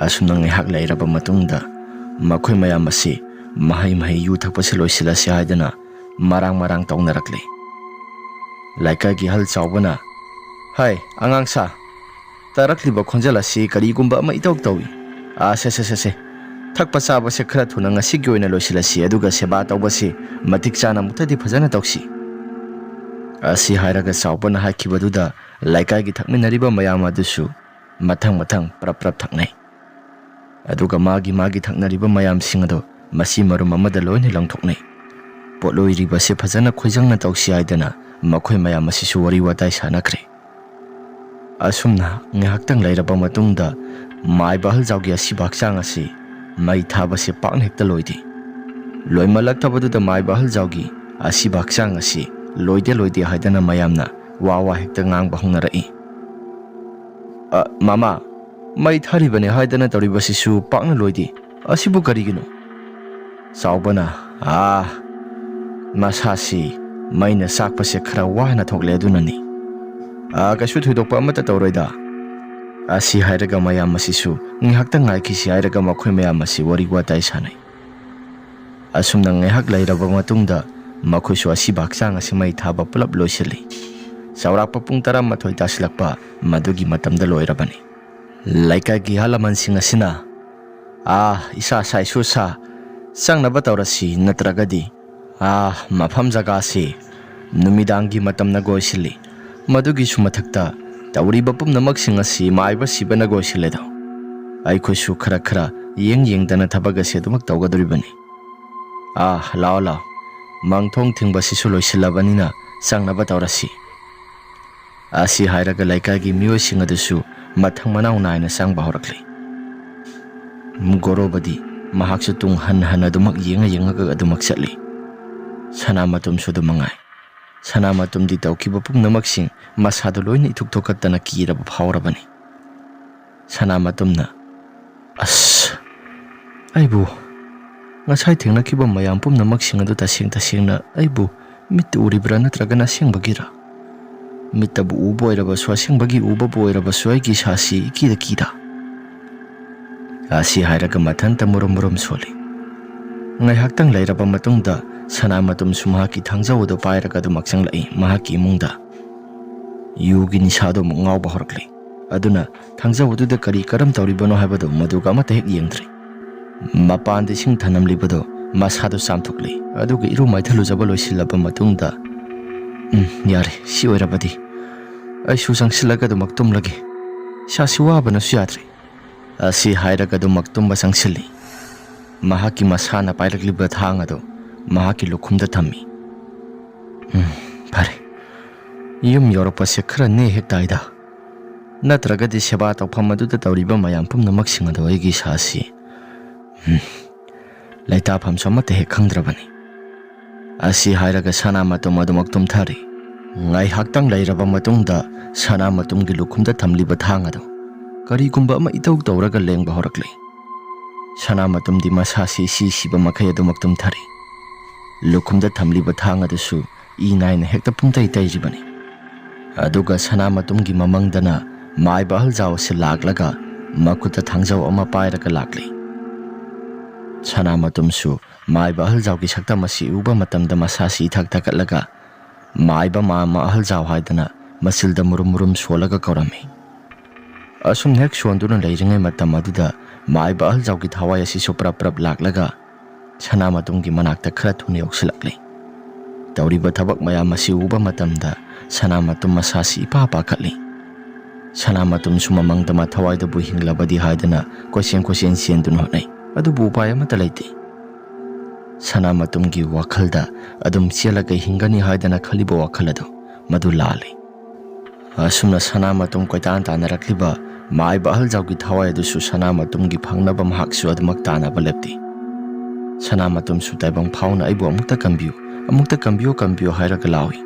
ꯑꯁꯨꯝꯅ ꯉꯥꯏꯍꯥꯛ ꯂꯩꯔꯕ ꯃꯇꯨꯡꯗ ꯃꯈꯣꯏ ꯃꯌꯥꯝ ꯑꯁꯤ ꯃꯍꯩ ꯃꯍꯩ ꯌꯨ ꯊꯛꯄꯁꯤ ꯂꯣꯏꯁꯤꯜꯂꯁꯤ ꯍꯥꯏꯗꯨꯅ ꯃꯔꯥꯡ ꯃꯔꯥꯡ ꯇꯧꯅꯔꯛꯂꯤ꯫ ꯂꯩꯀꯥꯏꯒꯤ ꯑꯍꯜ ꯆꯥꯎꯕꯅ, "ꯍꯥꯏ, ꯑꯉꯥꯡ ꯁꯥ, ꯇꯥꯔꯛꯂꯤꯕ ꯈꯣꯟꯖꯦꯜ ꯑꯁꯤ ꯀꯔꯤꯒꯨꯝꯕ ꯑꯃ ꯏꯇꯧ ꯇꯧꯏ꯫ ꯑꯥ, ꯁꯦ, ꯁꯦ, ꯁꯦ, ꯁꯦ꯫ ꯊꯛꯄ ꯆꯥꯕꯁꯦ ꯈꯔ ꯊꯨꯅ ꯉꯁꯤꯒꯤ ꯑꯣꯏꯅ ꯂꯣꯏꯁꯤꯜꯂꯁꯤ, ꯑꯗꯨꯒ ꯁꯦꯕꯥ ꯇꯧꯕꯁꯤ ꯃꯇꯤꯛ ꯆꯥꯅ ꯑꯃꯨꯛꯇꯗꯤ ꯐꯖꯅ ꯇꯧꯁꯤ"꯫ ꯑꯁꯤ ꯍꯥꯏꯔꯒ ꯆꯥꯎꯕꯅ ꯍꯥꯏꯈꯤꯕꯗꯨꯗ ꯂꯩꯀꯥꯏꯒꯤ ꯊꯛꯃꯤꯟꯅꯔꯤꯕ ꯃꯌꯥꯝ ꯑꯗꯨꯁꯨ ꯃꯊꯪ ꯃꯊꯪ ꯄ꯭ꯔꯞ ꯄ꯭ꯔꯞ ꯊꯛꯅꯩ꯫ ꯑꯗꯨꯒ ꯃꯥꯒꯤ ꯃꯥꯒꯤ ꯊꯛꯅꯔꯤꯕ ꯃꯌꯥꯝꯁꯤꯡ ꯑꯗꯨ ꯃꯁꯤ ꯃꯔꯨꯝ ꯑꯃꯗ ꯂꯣꯏꯅ ꯂꯪꯊꯣꯛꯅꯩ꯫ ꯄꯣꯠꯂꯣꯏꯔꯤꯕꯁꯦ ꯐꯖꯅ ꯈꯣꯏꯖꯪꯅ ꯇꯧꯁꯤ ꯍꯥꯏꯗꯅ ꯃꯈꯣꯏ ꯃꯌꯥꯝ ꯑꯁꯤꯁꯨ ꯋꯥꯔꯤ ꯋꯥꯇꯥꯏ ꯁꯥꯅꯈ꯭ꯔꯦ꯫ ꯑꯁꯨꯝꯅ ꯉꯥꯏꯍꯥꯛꯇꯪ ꯂꯩꯔꯕ ꯃꯇꯨꯡꯗ ꯃꯥꯏꯕ ꯑꯍꯜꯖꯥꯎꯒꯤ ꯑꯁꯤꯕ ꯍꯛꯆꯥꯡ ꯑꯁꯤ ꯃꯩ ꯊꯥꯕꯁꯦ ꯄꯥꯛꯅ ꯍꯦꯛꯇ ꯂꯣꯏꯗꯦ꯫ ꯂꯣꯏꯃꯜꯂꯛꯇꯕꯗꯨꯗ ꯃꯥꯏꯕ ꯑꯍꯜꯖꯥꯎꯒꯤ ꯑꯁꯤꯕ ꯍꯛꯆꯥꯡ ꯑꯁꯤ ꯂꯣꯏꯗꯦ ꯂꯣꯏꯗꯦ ꯍꯥꯏꯗꯅ ꯃꯌꯥꯝꯅ ꯋꯥ ꯋꯥ ꯍꯦꯛꯇ ꯉꯥꯡꯕ ꯍꯧꯅꯔꯛꯏ꯫ "ꯑ, ꯃꯃꯥ, ꯃꯩ ꯊꯥꯔꯤꯕꯅꯦ ꯍꯥꯏꯗꯅ ꯇꯧꯔꯤꯕꯁꯤꯁꯨ ꯄꯥꯛꯅ ꯂꯣꯏꯗꯦ꯫ ꯑꯁꯤꯕꯨ ꯀꯔꯤꯒꯤꯅꯣ?" ꯆꯥꯎꯕꯅ, "ꯑꯥ, ꯃꯁꯥꯁꯤ ꯃꯩꯅ ꯆꯥꯛꯄꯁꯦ ꯈꯔ ꯋꯥꯅ ꯊꯣꯛꯂꯦ, ꯑꯗꯨꯅꯅꯤ꯫ ꯑꯥ, ꯀꯩꯁꯨ ꯊꯣꯏꯗꯣꯛꯄ ꯑꯃꯠꯇ ꯇꯧꯔꯣꯏꯗ"꯫ ꯑꯁꯤ ꯍꯥꯏꯔꯒ ꯃꯌꯥꯝ ꯑꯁꯤꯁꯨ ꯉꯥꯏꯍꯥꯛꯇꯪ ꯉꯥꯏꯈꯤꯁꯤ ꯍꯥꯏꯔꯒ ꯃꯈꯣꯏ ꯃꯌꯥꯝ ꯑꯁꯤ ꯋꯥꯔꯤ ꯋꯥꯇꯥꯏ ꯁꯥꯟꯅꯩ꯫ ꯑꯁꯨꯝꯅ ꯉꯥꯏꯍꯥꯛ ꯂꯩꯔꯕ ꯃꯇꯨꯡꯗ ꯃꯈꯣꯏꯁꯨ ꯑꯁꯤꯕ ꯍꯛꯆꯥꯡ ꯑꯁꯤ ꯃꯩ ꯊꯥꯕ ꯄꯨꯂꯞ ꯂꯣꯏꯁꯤꯜꯂꯤ꯫ ꯆꯥꯎꯔꯥꯛꯄ ꯄꯨꯡ ꯇꯔꯥꯃꯥꯊꯣꯏ ꯇꯥꯁꯤꯜꯂꯛꯄ ꯃꯗꯨꯒꯤ ꯃꯇꯝꯗ ꯂꯣꯏꯔꯕꯅꯤ꯫ ꯂꯩꯀꯥꯏꯒꯤ ꯑꯍꯜ ꯂꯃꯟꯁꯤꯡ ꯑꯁꯤꯅ, "ꯑꯥ, ꯏꯁꯥ ꯁꯥ ꯏꯁꯨ ꯁꯥ, ꯆꯪꯅꯕ ꯇꯧꯔꯁꯤ, ꯅꯠꯇ꯭ꯔꯒꯗꯤ, ꯑꯥ, ꯃꯐꯝ ꯖꯒꯥꯁꯤ ꯅꯨꯃꯤꯗꯥꯡꯒꯤ ꯃꯇꯝꯅ ꯀꯣꯏꯁꯤꯜꯂꯤ꯫ ꯃꯗꯨꯒꯤꯁꯨ ꯃꯊꯛꯇ ꯇꯧꯔꯤꯕ ꯄꯨꯝꯅꯃꯛꯁꯤꯡ ꯑꯁꯤ ꯃꯥꯏꯕ ꯁꯤꯕꯅ ꯀꯣꯏꯁꯤꯜꯂꯦꯗꯣ꯫ ꯑꯩꯈꯣꯏꯁꯨ ꯈꯔ ꯈꯔ ꯌꯦꯡ ꯌꯦꯡꯗꯅ ꯊꯕꯛ ꯑꯁꯤ ꯑꯗꯨꯃꯛ ꯇꯧꯒꯗꯧꯔꯤꯕꯅꯤ꯫ ꯑꯥ, ꯂꯥꯛꯑꯣ, ꯂꯥꯛꯑꯣ꯫ ꯃꯥꯡꯊꯣꯡ ꯊꯤꯡꯕꯁꯤꯁꯨ ꯂꯣꯏꯁꯤꯜꯂꯕꯅꯤꯅ ꯆꯪꯅꯕ ꯇꯧꯔꯁꯤ"꯫ ꯑꯁꯤ ꯍꯥꯏꯔꯒ ꯂꯩꯀꯥꯏꯒꯤ ꯃꯤꯑꯣꯏꯁꯤꯡ ꯑꯗꯨꯁꯨ ꯃꯊꯪ ꯃꯅꯥꯎ ꯅꯥꯏꯅ ꯆꯪꯕ ꯍꯧꯔꯛꯂꯤ꯫ ꯒꯣꯔꯣꯕꯗꯤ ꯃꯍꯥꯛꯁꯨ ꯇꯨꯡ ꯍꯟ ꯍꯟꯅ ꯑꯗꯨꯃꯛ ꯌꯦꯡꯉ ꯌꯦꯡꯉꯒ ꯑꯗꯨꯃꯛ ꯆꯠꯂꯤ꯫ ꯁꯅꯥꯃꯇꯨꯝꯁꯨ ꯑꯗꯨ ꯃꯉꯥꯏ꯫ ꯁꯅꯥꯃꯇꯨꯝꯗꯤ ꯇꯧꯈꯤꯕ ꯄꯨꯝꯅꯃꯛꯁꯤꯡ ꯃꯁꯥꯗ ꯂꯣꯏꯅ ꯏꯊꯨꯛ ꯊꯣꯛꯀꯠꯇꯅ ꯀꯤꯔꯕ ꯐꯥꯎꯔꯕꯅꯤ꯫ ꯁꯅꯥꯃꯇꯨꯝꯅ, "ꯑꯁ, ꯑꯩꯕꯨ ꯉꯁꯥꯏ ꯊꯦꯡꯅꯈꯤꯕ ꯃꯌꯥꯝ ꯄꯨꯝꯅꯃꯛꯁꯤꯡ ꯑꯗꯨ ꯇꯁꯦꯡ ꯇꯁꯦꯡꯅ ꯑꯩꯕꯨ ꯃꯤꯠꯇ ꯎꯔꯤꯕ꯭ꯔꯥ ꯅꯠꯇ꯭ꯔꯒꯅ ꯑꯁꯦꯡꯕꯒꯤꯔꯥ? ꯃꯤꯠꯇꯕꯨ ꯎꯕ ꯑꯣꯏꯔꯕꯁꯨ, ꯑꯁꯦꯡꯕꯒꯤ ꯎꯕꯕꯨ ꯑꯣꯏꯔꯕꯁꯨ, ꯑꯩꯒꯤ ꯏꯁꯥꯁꯤ ꯏꯀꯤꯗ ꯀꯤꯗ꯫ ꯑꯁꯤ ꯍꯥꯏꯔꯒ ꯃꯊꯟꯇ ꯃꯨꯔꯨꯝ ꯃꯨꯔꯨꯝ ꯁꯣꯜꯂꯤ꯫ ꯉꯥꯏꯍꯥꯛꯇꯪ ꯂꯩꯔꯕ ꯃꯇꯨꯡꯗ ꯁꯅꯥꯃꯇꯨꯝꯁꯨ ꯃꯍꯥꯛꯀꯤ ꯊꯥꯡꯖꯧ ꯑꯗꯨ ꯄꯥꯏꯔꯒ ꯑꯗꯨꯃꯛ ꯆꯪꯂꯛꯏ꯫ ꯃꯍꯥꯛꯀꯤ ꯏꯃꯨꯡꯗ ꯌꯨꯒꯤ ꯅꯤꯁꯥꯗꯣ ꯑꯃꯨꯛ ꯉꯥꯎꯕ ꯍꯧꯔꯛꯂꯤ꯫ ꯑꯗꯨꯅ ꯊꯥꯡꯖꯧ ꯑꯗꯨꯗ ꯀꯔꯤ ꯀꯔꯝ ꯇꯧꯔꯤꯕꯅꯣ ꯍꯥꯏꯕꯗꯨ ꯃꯗꯨꯒ ꯑꯃꯠꯇ ꯍꯦꯛ ꯌꯦꯡꯗ꯭ꯔꯤ꯫ ꯃꯄꯥꯟꯗ ꯏꯁꯤꯡ ꯊꯅꯝꯂꯤꯕꯗꯣ ꯃꯁꯥꯗꯨ ꯆꯥꯝꯊꯣꯛꯂꯤ꯫ ꯑꯗꯨꯒ ꯏꯔꯨ ꯃꯥꯏꯊ ꯂꯨꯖꯕ ꯂꯣꯏꯁꯤꯜꯂꯕ ꯃꯇꯨꯡꯗ, "ꯎꯝ, ꯌꯥꯔꯦ, ꯁꯤ ꯑꯣꯏꯔꯕꯗꯤ ꯑꯩꯁꯨ ꯆꯪꯁꯤꯜꯂꯒ ꯑꯗꯨꯃꯛ ꯇꯨꯝꯂꯒꯦ꯫ ꯏꯁꯥꯁꯤ ꯋꯥꯕꯅꯁꯨ ꯌꯥꯗ꯭ꯔꯦ"꯫ ꯑꯁꯤ ꯍꯥꯏꯔꯒ ꯑꯗꯨꯃꯛ ꯇꯨꯝꯕ ꯆꯪꯁꯤꯜꯂꯤ꯫ ꯃꯍꯥꯛꯀꯤ ꯃꯁꯥꯅ ꯄꯥꯏꯔꯛꯂꯤꯕ ꯊꯥꯡ ꯑꯗꯨ ꯃꯍꯥꯛꯀꯤ ꯂꯨꯈꯨꯝꯗ ꯊꯝꯃꯤ꯫ "ꯎꯝ, ꯐꯔꯦ꯫ ꯌꯨꯝ ꯌꯧꯔꯛꯄꯁꯦ ꯈꯔ ꯅꯦ ꯍꯦꯛ ꯇꯥꯏꯗ꯫ ꯅꯠꯇ꯭ꯔꯒꯗꯤ ꯁꯦꯕꯥ ꯇꯧꯐꯝ ꯑꯗꯨꯗ ꯇꯧꯔꯤꯕ ꯃꯌꯥꯝ ꯄꯨꯝꯅꯃꯛꯁꯤꯡ ꯑꯗꯨ ꯑꯩꯒꯤ ꯏꯁꯥꯁꯤ, ꯎꯝ, ꯂꯩꯇꯥꯐꯝꯁꯨ ꯑꯃꯠꯇ ꯍꯦꯛ ꯈꯪꯗ꯭ꯔꯕꯅꯤ"꯫ ꯑꯁꯤ ꯍꯥꯏꯔꯒ ꯁꯅꯥꯃꯇꯨꯝ ꯑꯗꯨꯃꯛ ꯇꯨꯝꯊꯔꯤ꯫ ꯉꯥꯏꯍꯥꯛꯇꯪ ꯂꯩꯔꯕ ꯃꯇꯨꯡꯗ ꯁꯅꯥꯃꯇꯨꯝꯒꯤ ꯂꯨꯈꯨꯝꯗ ꯊꯝꯂꯤꯕ ꯊꯥꯡ ꯑꯗꯨ ꯀꯔꯤꯒꯨꯝꯕ ꯑꯃ ꯏꯇꯧ ꯇꯧꯔꯒ ꯂꯦꯡꯕ ꯍꯧꯔꯛꯂꯤ꯫ ꯁꯅꯥꯃꯇꯨꯝꯗꯤ ꯃꯁꯥꯁꯤ ꯁꯤ ꯁꯤꯕ ꯃꯈꯩ ꯑꯗꯨꯃꯛ ꯇꯨꯝꯊꯔꯤ꯫ ꯂꯨꯈꯨꯝꯗ ꯊꯝꯂꯤꯕ ꯊꯥꯡ ꯑꯗꯨꯁꯨ ꯏ ꯅꯥꯏꯅ ꯍꯦꯛꯇ ꯄꯨꯡꯇꯩ ꯇꯩꯔꯤꯕꯅꯤ꯫ ꯑꯗꯨꯒ ꯁꯅꯥꯃꯇꯨꯝꯒꯤ ꯃꯃꯪꯗꯅ ꯃꯥꯏꯕ ꯑꯍꯜꯖꯥꯎ ꯑꯁꯤ ꯂꯥꯛꯂꯒ ꯃꯈꯨꯠꯇ ꯊꯥꯡꯖꯧ ꯑꯃ ꯄꯥꯏꯔꯒ ꯂꯥꯛꯂꯤ꯫ ꯁꯅꯥꯃꯇꯨꯝꯁꯨ ꯃꯥꯏꯕ ꯑꯍꯜꯖꯥꯎꯒꯤ ꯁꯛꯇꯝ ꯑꯁꯤ ꯎꯕ ꯃꯇꯝꯗ ꯃꯁꯥꯁꯤ ꯏꯊꯛ ꯊꯛꯀꯠꯂꯒ, "ꯃꯥꯏꯕ ꯃꯥꯝꯃ ꯑꯍꯜꯖꯥꯎ" ꯍꯥꯏꯗꯅ ꯃꯆꯤꯜꯗ ꯃꯨꯔꯨꯝ ꯃꯨꯔꯨꯝ ꯁꯣꯜꯂꯒ ꯀꯧꯔꯝꯃꯤ꯫ ꯑꯁꯨꯝꯅ ꯍꯦꯛ ꯁꯣꯟꯗꯨꯅ ꯂꯩꯔꯤꯉꯩ ꯃꯇꯝ ꯑꯗꯨꯗ ꯃꯥꯏꯕ ꯑꯍꯜꯖꯥꯎꯒꯤ ꯊꯋꯥꯏ ꯑꯁꯤꯁꯨ ꯄ꯭ꯔꯞ ꯄ꯭ꯔꯞ ꯂꯥꯛꯂꯒ ꯁꯅꯥꯃꯇꯨꯝꯒꯤ ꯃꯅꯥꯛꯇ ꯈꯔ ꯊꯨꯅ ꯌꯧꯁꯤꯜꯂꯛꯂꯤ꯫ ꯇꯧꯔꯤꯕ ꯊꯕꯛ ꯃꯌꯥꯝ ꯑꯁꯤ ꯎꯕ ꯃꯇꯝꯗ ꯁꯅꯥꯃꯇꯨꯝ ꯃꯁꯥꯁꯤ ꯏꯄꯥ ꯄꯥꯈꯠꯂꯤ꯫ ꯁꯅꯥꯃꯇꯨꯝꯁꯨ ꯃꯃꯪꯗ ꯃꯊꯋꯥꯏꯗꯕꯨ ꯍꯤꯡꯂꯕꯗꯤ ꯍꯥꯏꯗꯨꯅ ꯀꯣꯏꯆꯦꯟ ꯀꯣꯏꯆꯦꯟ ꯆꯦꯟꯗꯨꯅ ꯍꯣꯠꯅꯩ, ꯑꯗꯨꯕꯨ ꯎꯄꯥꯏ ꯑꯃꯠꯇ ꯂꯩꯇꯦ꯫ ꯁꯅꯥꯃꯇꯨꯝꯒꯤ ꯋꯥꯈꯜꯗ ꯑꯗꯨꯝ ꯆꯦꯜꯂꯒ ꯍꯤꯡꯒꯅꯤ ꯍꯥꯏꯗꯅ ꯈꯜꯂꯤꯕ ꯋꯥꯈꯜ ꯑꯗꯨ ꯃꯗꯨ ꯂꯥꯜꯂꯤ꯫ ꯑꯁꯨꯝꯅ ꯁꯅꯥꯃꯇꯨꯝ ꯀꯣꯏꯇꯥꯟ ꯇꯥꯟꯅꯔꯛꯂꯤꯕ ꯃꯥꯏꯕ ꯑꯍꯜꯖꯥꯎꯒꯤ ꯊꯋꯥꯏ ꯑꯗꯨꯁꯨ ꯁꯅꯥꯃꯇꯨꯝꯒꯤ ꯐꯪꯅꯕ ꯃꯍꯥꯛꯁꯨ ꯑꯗꯨꯃꯛ ꯇꯥꯟꯅꯕ ꯂꯦꯞꯇꯦ꯫ ꯁꯅꯥꯃꯇꯨꯝꯁꯨ ꯇꯥꯏꯕꯪ ꯐꯥꯎꯅ "ꯑꯩꯕꯨ ꯑꯃꯨꯛꯇ ꯀꯟꯕꯤꯌꯨ, ꯑꯃꯨꯛꯇ ꯀꯟꯕꯤꯌꯨ, ꯀꯟꯕꯤꯌꯨ" ꯍꯥꯏꯔꯒ ꯂꯥꯎꯏ꯫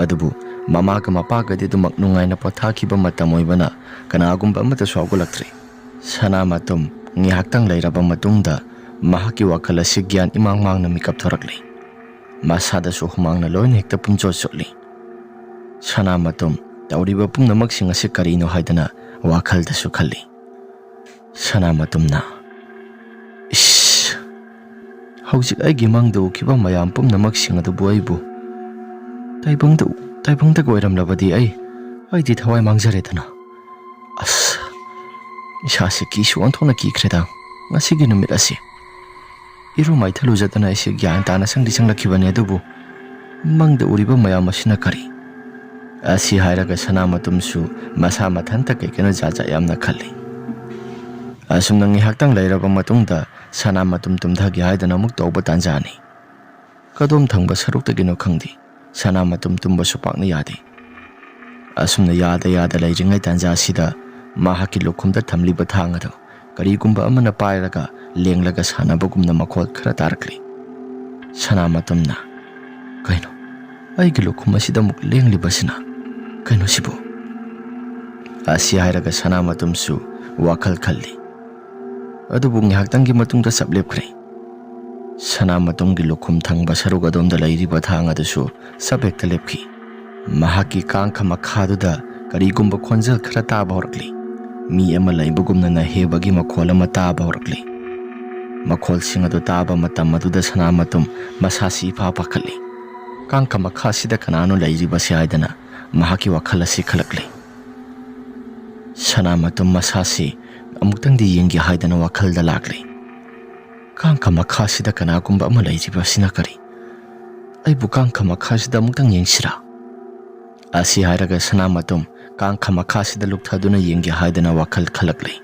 ꯑꯗꯨꯕꯨ ꯃꯃꯥꯒ ꯃꯄꯥꯒꯗꯤ ꯑꯗꯨꯃꯛ ꯅꯨꯡꯉꯥꯏꯅ ꯄꯣꯊꯥꯈꯤꯕ ꯃꯇꯝ ꯑꯣꯏꯕꯅ ꯀꯅꯥꯒꯨꯝꯕ ꯑꯃꯠꯇꯁꯨ ꯍꯧꯒꯠꯂꯛꯇ꯭ꯔꯤ꯫ ꯁꯅꯥꯃꯇꯨꯝ ꯉꯥꯏꯍꯥꯛꯇꯪ ꯂꯩꯔꯕ ꯃꯇꯨꯡꯗ ꯃꯍꯥꯛꯀꯤ ꯋꯥꯈꯜ ꯑꯁꯤ ꯒ꯭ꯌꯥꯟ ꯏꯃꯥꯡ ꯃꯥꯡꯅ ꯃꯤꯀꯞ ꯊꯣꯔꯛꯂꯤ꯫ ꯃꯁꯥꯗꯁꯨ ꯍꯨꯃꯥꯡꯅ ꯂꯣꯏꯅ ꯍꯦꯛꯇ ꯄꯨꯝꯆꯣꯠ ꯆꯣꯠꯂꯤ꯫ ꯁꯅꯥꯃꯇꯨꯝ, ꯇꯧꯔꯤꯕ ꯄꯨꯝꯅꯃꯛꯁꯤꯡ ꯑꯁꯤ ꯀꯔꯤꯅꯣ ꯍꯥꯏꯗꯅ ꯋꯥꯈꯜꯗꯁꯨ ꯈꯜꯂꯤ꯫ ꯁꯅꯥꯃꯇꯨꯝꯅ, "ꯏꯁ, ꯍꯧꯖꯤꯛ ꯑꯩꯒꯤ ꯃꯪꯗ ꯎꯈꯤꯕ ꯃꯌꯥꯝ ꯄꯨꯝꯅꯃꯛꯁꯤꯡ ꯑꯗꯨꯕꯨ ꯑꯩꯕꯨ ꯇꯥꯏꯕꯪꯗ ꯇꯥꯏꯕꯪꯗꯒ ꯑꯣꯏꯔꯝꯂꯕꯗꯤ ꯑꯩ ꯑꯩꯗꯤ ꯊꯋꯥꯏ ꯃꯥꯡꯖꯔꯦꯗꯅ꯫ ꯑꯁ, ꯏꯁꯥꯁꯦ ꯀꯤꯁꯨ ꯑꯣꯟꯊꯣꯛꯅ ꯀꯤꯈ꯭ꯔꯦꯗ ꯉꯁꯤꯒꯤ ꯅꯨꯃꯤꯠ ꯑꯁꯤ꯫ ꯏꯔꯨ ꯃꯥꯏꯊꯜꯂꯨꯖꯗꯅ ꯑꯩꯁꯦ ꯒ꯭ꯌꯥꯟ ꯇꯥꯅ ꯆꯪꯗꯤ ꯆꯪꯂꯛꯈꯤꯕꯅꯦ, ꯑꯗꯨꯕꯨ ꯃꯪꯗ ꯎꯔꯤꯕ ꯃꯌꯥꯝ ꯑꯁꯤꯅ ꯀꯔꯤ?" ꯑꯁꯤ ꯍꯥꯏꯔꯒ ꯁꯅꯥꯃꯇꯨꯝꯁꯨ ꯃꯁꯥ ꯃꯊꯟꯇ ꯀꯩ ꯀꯩꯅꯣ ꯖꯥꯠ ꯖꯥꯠ ꯌꯥꯝꯅ ꯈꯜꯂꯤ꯫ ꯑꯁꯨꯝꯅ ꯉꯥꯏꯍꯥꯛꯇꯪ ꯂꯩꯔꯕ ꯃꯇꯨꯡꯗ ꯁꯅꯥꯃꯇꯨꯝ ꯇꯨꯝꯊꯒꯦ ꯍꯥꯏꯗꯅ ꯑꯃꯨꯛ ꯇꯧꯕ ꯇꯥꯟꯖꯥꯅꯤ꯫ ꯀꯗꯣꯝ ꯊꯪꯕ ꯁꯔꯨꯛꯇꯒꯤꯅꯣ ꯈꯪꯗꯦ, ꯁꯅꯥꯃꯇꯨꯝ ꯇꯨꯝꯕꯁꯨ ꯄꯥꯛꯅ ꯌꯥꯗꯦ꯫ ꯑꯁꯨꯝꯅ ꯌꯥꯗ ꯌꯥꯗ ꯂꯩꯔꯤꯉꯩ ꯇꯥꯟꯖꯥꯁꯤꯗ ꯃꯍꯥꯛꯀꯤ ꯂꯨꯈꯨꯝꯗ ꯊꯝꯂꯤꯕ ꯊꯥꯡ ꯑꯗꯨ ꯀꯔꯤꯒꯨꯝꯕ ꯑꯃꯅ ꯄꯥꯏꯔꯒ ꯂꯦꯡꯂꯒ ꯁꯥꯟꯅꯕꯒꯨꯝꯅ ꯃꯈꯣꯜ ꯈꯔ ꯇꯥꯔꯛꯂꯤ꯫ ꯁꯅꯥꯃꯇꯨꯝꯅ, "ꯀꯩꯅꯣ, ꯑꯩꯒꯤ ꯂꯨꯈꯨꯝ ꯑꯁꯤꯗ ꯑꯃꯨꯛ ꯂꯦꯡꯂꯤꯕꯁꯤꯅ? ꯀꯩꯅꯣ ꯁꯤꯕꯨ?" ꯑꯁꯤ ꯍꯥꯏꯔꯒ ꯁꯅꯥꯃꯇꯨꯝꯁꯨ ꯋꯥꯈꯜ ꯈꯜꯂꯤ꯫ ꯑꯗꯨꯕꯨ ꯉꯥꯏꯍꯥꯛꯇꯪꯒꯤ ꯃꯇꯨꯡꯗ ꯆꯞ ꯂꯦꯞꯈ꯭ꯔꯦ꯫ ꯁꯅꯥꯃꯇꯨꯝꯒꯤ ꯂꯨꯈꯨꯝ ꯊꯪꯕ ꯁꯔꯨꯛ ꯑꯗꯣꯝꯗ ꯂꯩꯔꯤꯕ ꯊꯥꯡ ꯑꯗꯨꯁꯨ ꯆꯞ ꯍꯦꯛꯇ ꯂꯦꯞꯈꯤ꯫ ꯃꯍꯥꯛꯀꯤ ꯀꯥꯡꯈ ꯃꯈꯥꯗꯨꯗ ꯀꯔꯤꯒꯨꯝꯕ ꯈꯣꯟꯖꯦꯜ ꯈꯔ ꯇꯥꯕ ꯍꯧꯔꯛꯂꯤ꯫ ꯃꯤ ꯑꯃ ꯂꯩꯕꯒꯨꯝꯅ ꯅꯍꯦꯕꯒꯤ ꯃꯈꯣꯜ ꯑꯃ ꯇꯥꯕ ꯍꯧꯔꯛꯂꯤ꯫ ꯃꯈꯣꯜꯁꯤꯡ ꯑꯗꯨ ꯇꯥꯕ ꯃꯇꯝ ꯑꯗꯨꯗ ꯁꯅꯥꯃꯇꯨꯝ ꯃꯁꯥꯁꯤ ꯏꯐꯥ ꯄꯥꯈꯠꯂꯤ꯫ ꯀꯥꯡꯈ ꯃꯈꯥꯁꯤꯗ ꯀꯅꯥꯅꯣ ꯂꯩꯔꯤꯕꯁꯦ ꯍꯥꯏꯗꯅ ꯃꯍꯥꯛꯀꯤ ꯋꯥꯈꯜ ꯑꯁꯤ ꯈꯜꯂꯛꯂꯤ꯫ ꯁꯅꯥꯃꯇꯨꯝ ꯃꯁꯥꯁꯤ ꯑꯃꯨꯛꯇꯪꯗꯤ ꯌꯦꯡꯒꯦ ꯍꯥꯏꯗꯅ ꯋꯥꯈꯜꯗ ꯂꯥꯛꯂꯤ꯫ "ꯀꯥꯡꯈ ꯃꯈꯥꯁꯤꯗ ꯀꯅꯥꯒꯨꯝꯕ ꯑꯃ ꯂꯩꯔꯤꯕꯁꯤꯅ ꯀꯔꯤ? ꯑꯩꯕꯨ ꯀꯥꯡꯈ ꯃꯈꯥꯁꯤꯗ ꯑꯃꯨꯛꯇꯪ ꯌꯦꯡꯁꯤꯔꯥ?" ꯑꯁꯤ ꯍꯥꯏꯔꯒ ꯁꯅꯥꯃꯇꯨꯝ ꯀꯥꯡꯈ ꯃꯈꯥꯁꯤꯗ ꯂꯨꯞꯊꯗꯨꯅ ꯌꯦꯡꯒꯦ ꯍꯥꯏꯗꯅ ꯋꯥꯈꯜ ꯈꯜꯂꯛꯂꯤ꯫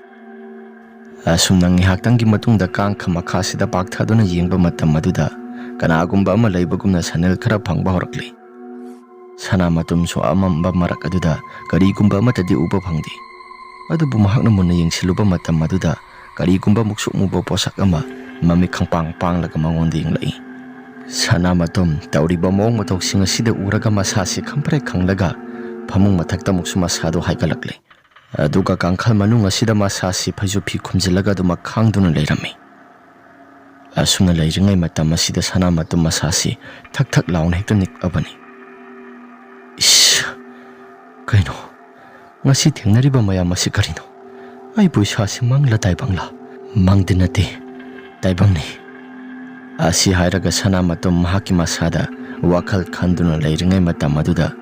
ꯑꯁꯨꯝꯅ ꯉꯥꯏꯍꯥꯛꯇꯪꯒꯤ ꯃꯇꯨꯡꯗ ꯀꯥꯡꯈ ꯃꯈꯥꯁꯤꯗ ꯄꯥꯛꯊꯗꯨꯅ ꯌꯦꯡꯕ ꯃꯇꯝ ꯑꯗꯨꯗ ꯀꯅꯥꯒꯨꯝꯕ ꯑꯃ ꯂꯩꯕꯒꯨꯝꯅ ꯁꯅꯦꯜ ꯈꯔ ꯐꯪꯕ ꯍꯧꯔꯛꯂꯤ꯫ ꯁꯅꯥꯃꯇꯨꯝꯁꯨ ꯑꯃꯝꯕ ꯃꯔꯛ ꯑꯗꯨꯗ ꯀꯔꯤꯒꯨꯝꯕ ꯑꯃꯠꯇꯗꯤ ꯎꯕ ꯐꯪꯗꯦ꯫ ꯑꯗꯨꯕꯨ ꯃꯍꯥꯛꯅ ꯃꯨꯟꯅ ꯌꯦꯡꯁꯤꯜꯂꯨꯕ ꯃꯇꯝ ꯑꯗꯨꯗ ꯀꯔꯤꯒꯨꯝꯕ ꯃꯨꯛꯁꯨꯛ ꯃꯨꯕ ꯄꯣꯠꯁꯛ ꯑꯃ ꯃꯃꯤꯠ ꯈꯪꯄꯥꯡ ꯄꯥꯡꯂꯒ ꯃꯉꯣꯟꯗ ꯌꯦꯡꯂꯛꯏ꯫ ꯁꯅꯥꯃꯇꯨꯝ ꯇꯧꯔꯤꯕ ꯃꯑꯣꯡ ꯃꯇꯧꯁꯤꯡ ꯑꯁꯤꯗ ꯎꯔꯒ ꯃꯁꯥꯁꯤ ꯈꯝꯄ꯭ꯔꯦꯛ ꯈꯪꯂꯒ ꯐꯃꯨꯡ ꯃꯊꯛꯇ ꯑꯃꯨꯛꯁꯨ ꯃꯁꯥꯗꯨ ꯍꯥꯏꯒꯠꯂꯛꯂꯦ꯫ ꯑꯗꯨꯒ ꯀꯥꯡꯈꯜ ꯃꯅꯨꯡ ꯑꯁꯤꯗ ꯃꯁꯥꯁꯤ ꯐꯩꯖꯨꯞ ꯐꯤ ꯈꯨꯝꯖꯤꯜꯂꯒ ꯑꯗꯨꯃꯛ ꯈꯥꯡꯗꯨꯅ ꯂꯩꯔꯝꯃꯤ꯫ ꯑꯁꯨꯝꯅ ꯂꯩꯔꯤꯉꯩ ꯃꯇꯝ ꯑꯁꯤꯗ ꯁꯅꯥꯃꯇꯨꯝ ꯃꯁꯥꯁꯤ ꯊꯛ ꯊꯛ ꯂꯥꯎꯅ ꯍꯦꯛꯇ ꯅꯤꯛꯑꯕꯅꯤ꯫ "ꯏꯁ! ꯀꯩꯅꯣ? ꯉꯁꯤ ꯊꯦꯡꯅꯔꯤꯕ ꯃꯌꯥꯝ ꯑꯁꯤ ꯀꯔꯤꯅꯣ? ꯑꯩꯕꯨ ꯏꯁꯥꯁꯤ ꯃꯪꯂ ꯇꯥꯏꯕꯪꯂ?" "ꯃꯪꯗꯤ ꯅꯠꯇꯦ, ꯇꯥꯏꯕꯪꯅꯤ꯫" ꯑꯁꯤ ꯍꯥꯏꯔꯒ ꯁꯅꯥꯃꯇꯨꯝ ꯃꯍꯥꯛꯀꯤ ꯃꯁꯥꯗ ꯋꯥꯈꯜ ꯈꯟꯗꯨꯅ ꯂꯩꯔꯤꯉꯩ ꯃꯇꯝ ꯑꯗꯨꯗ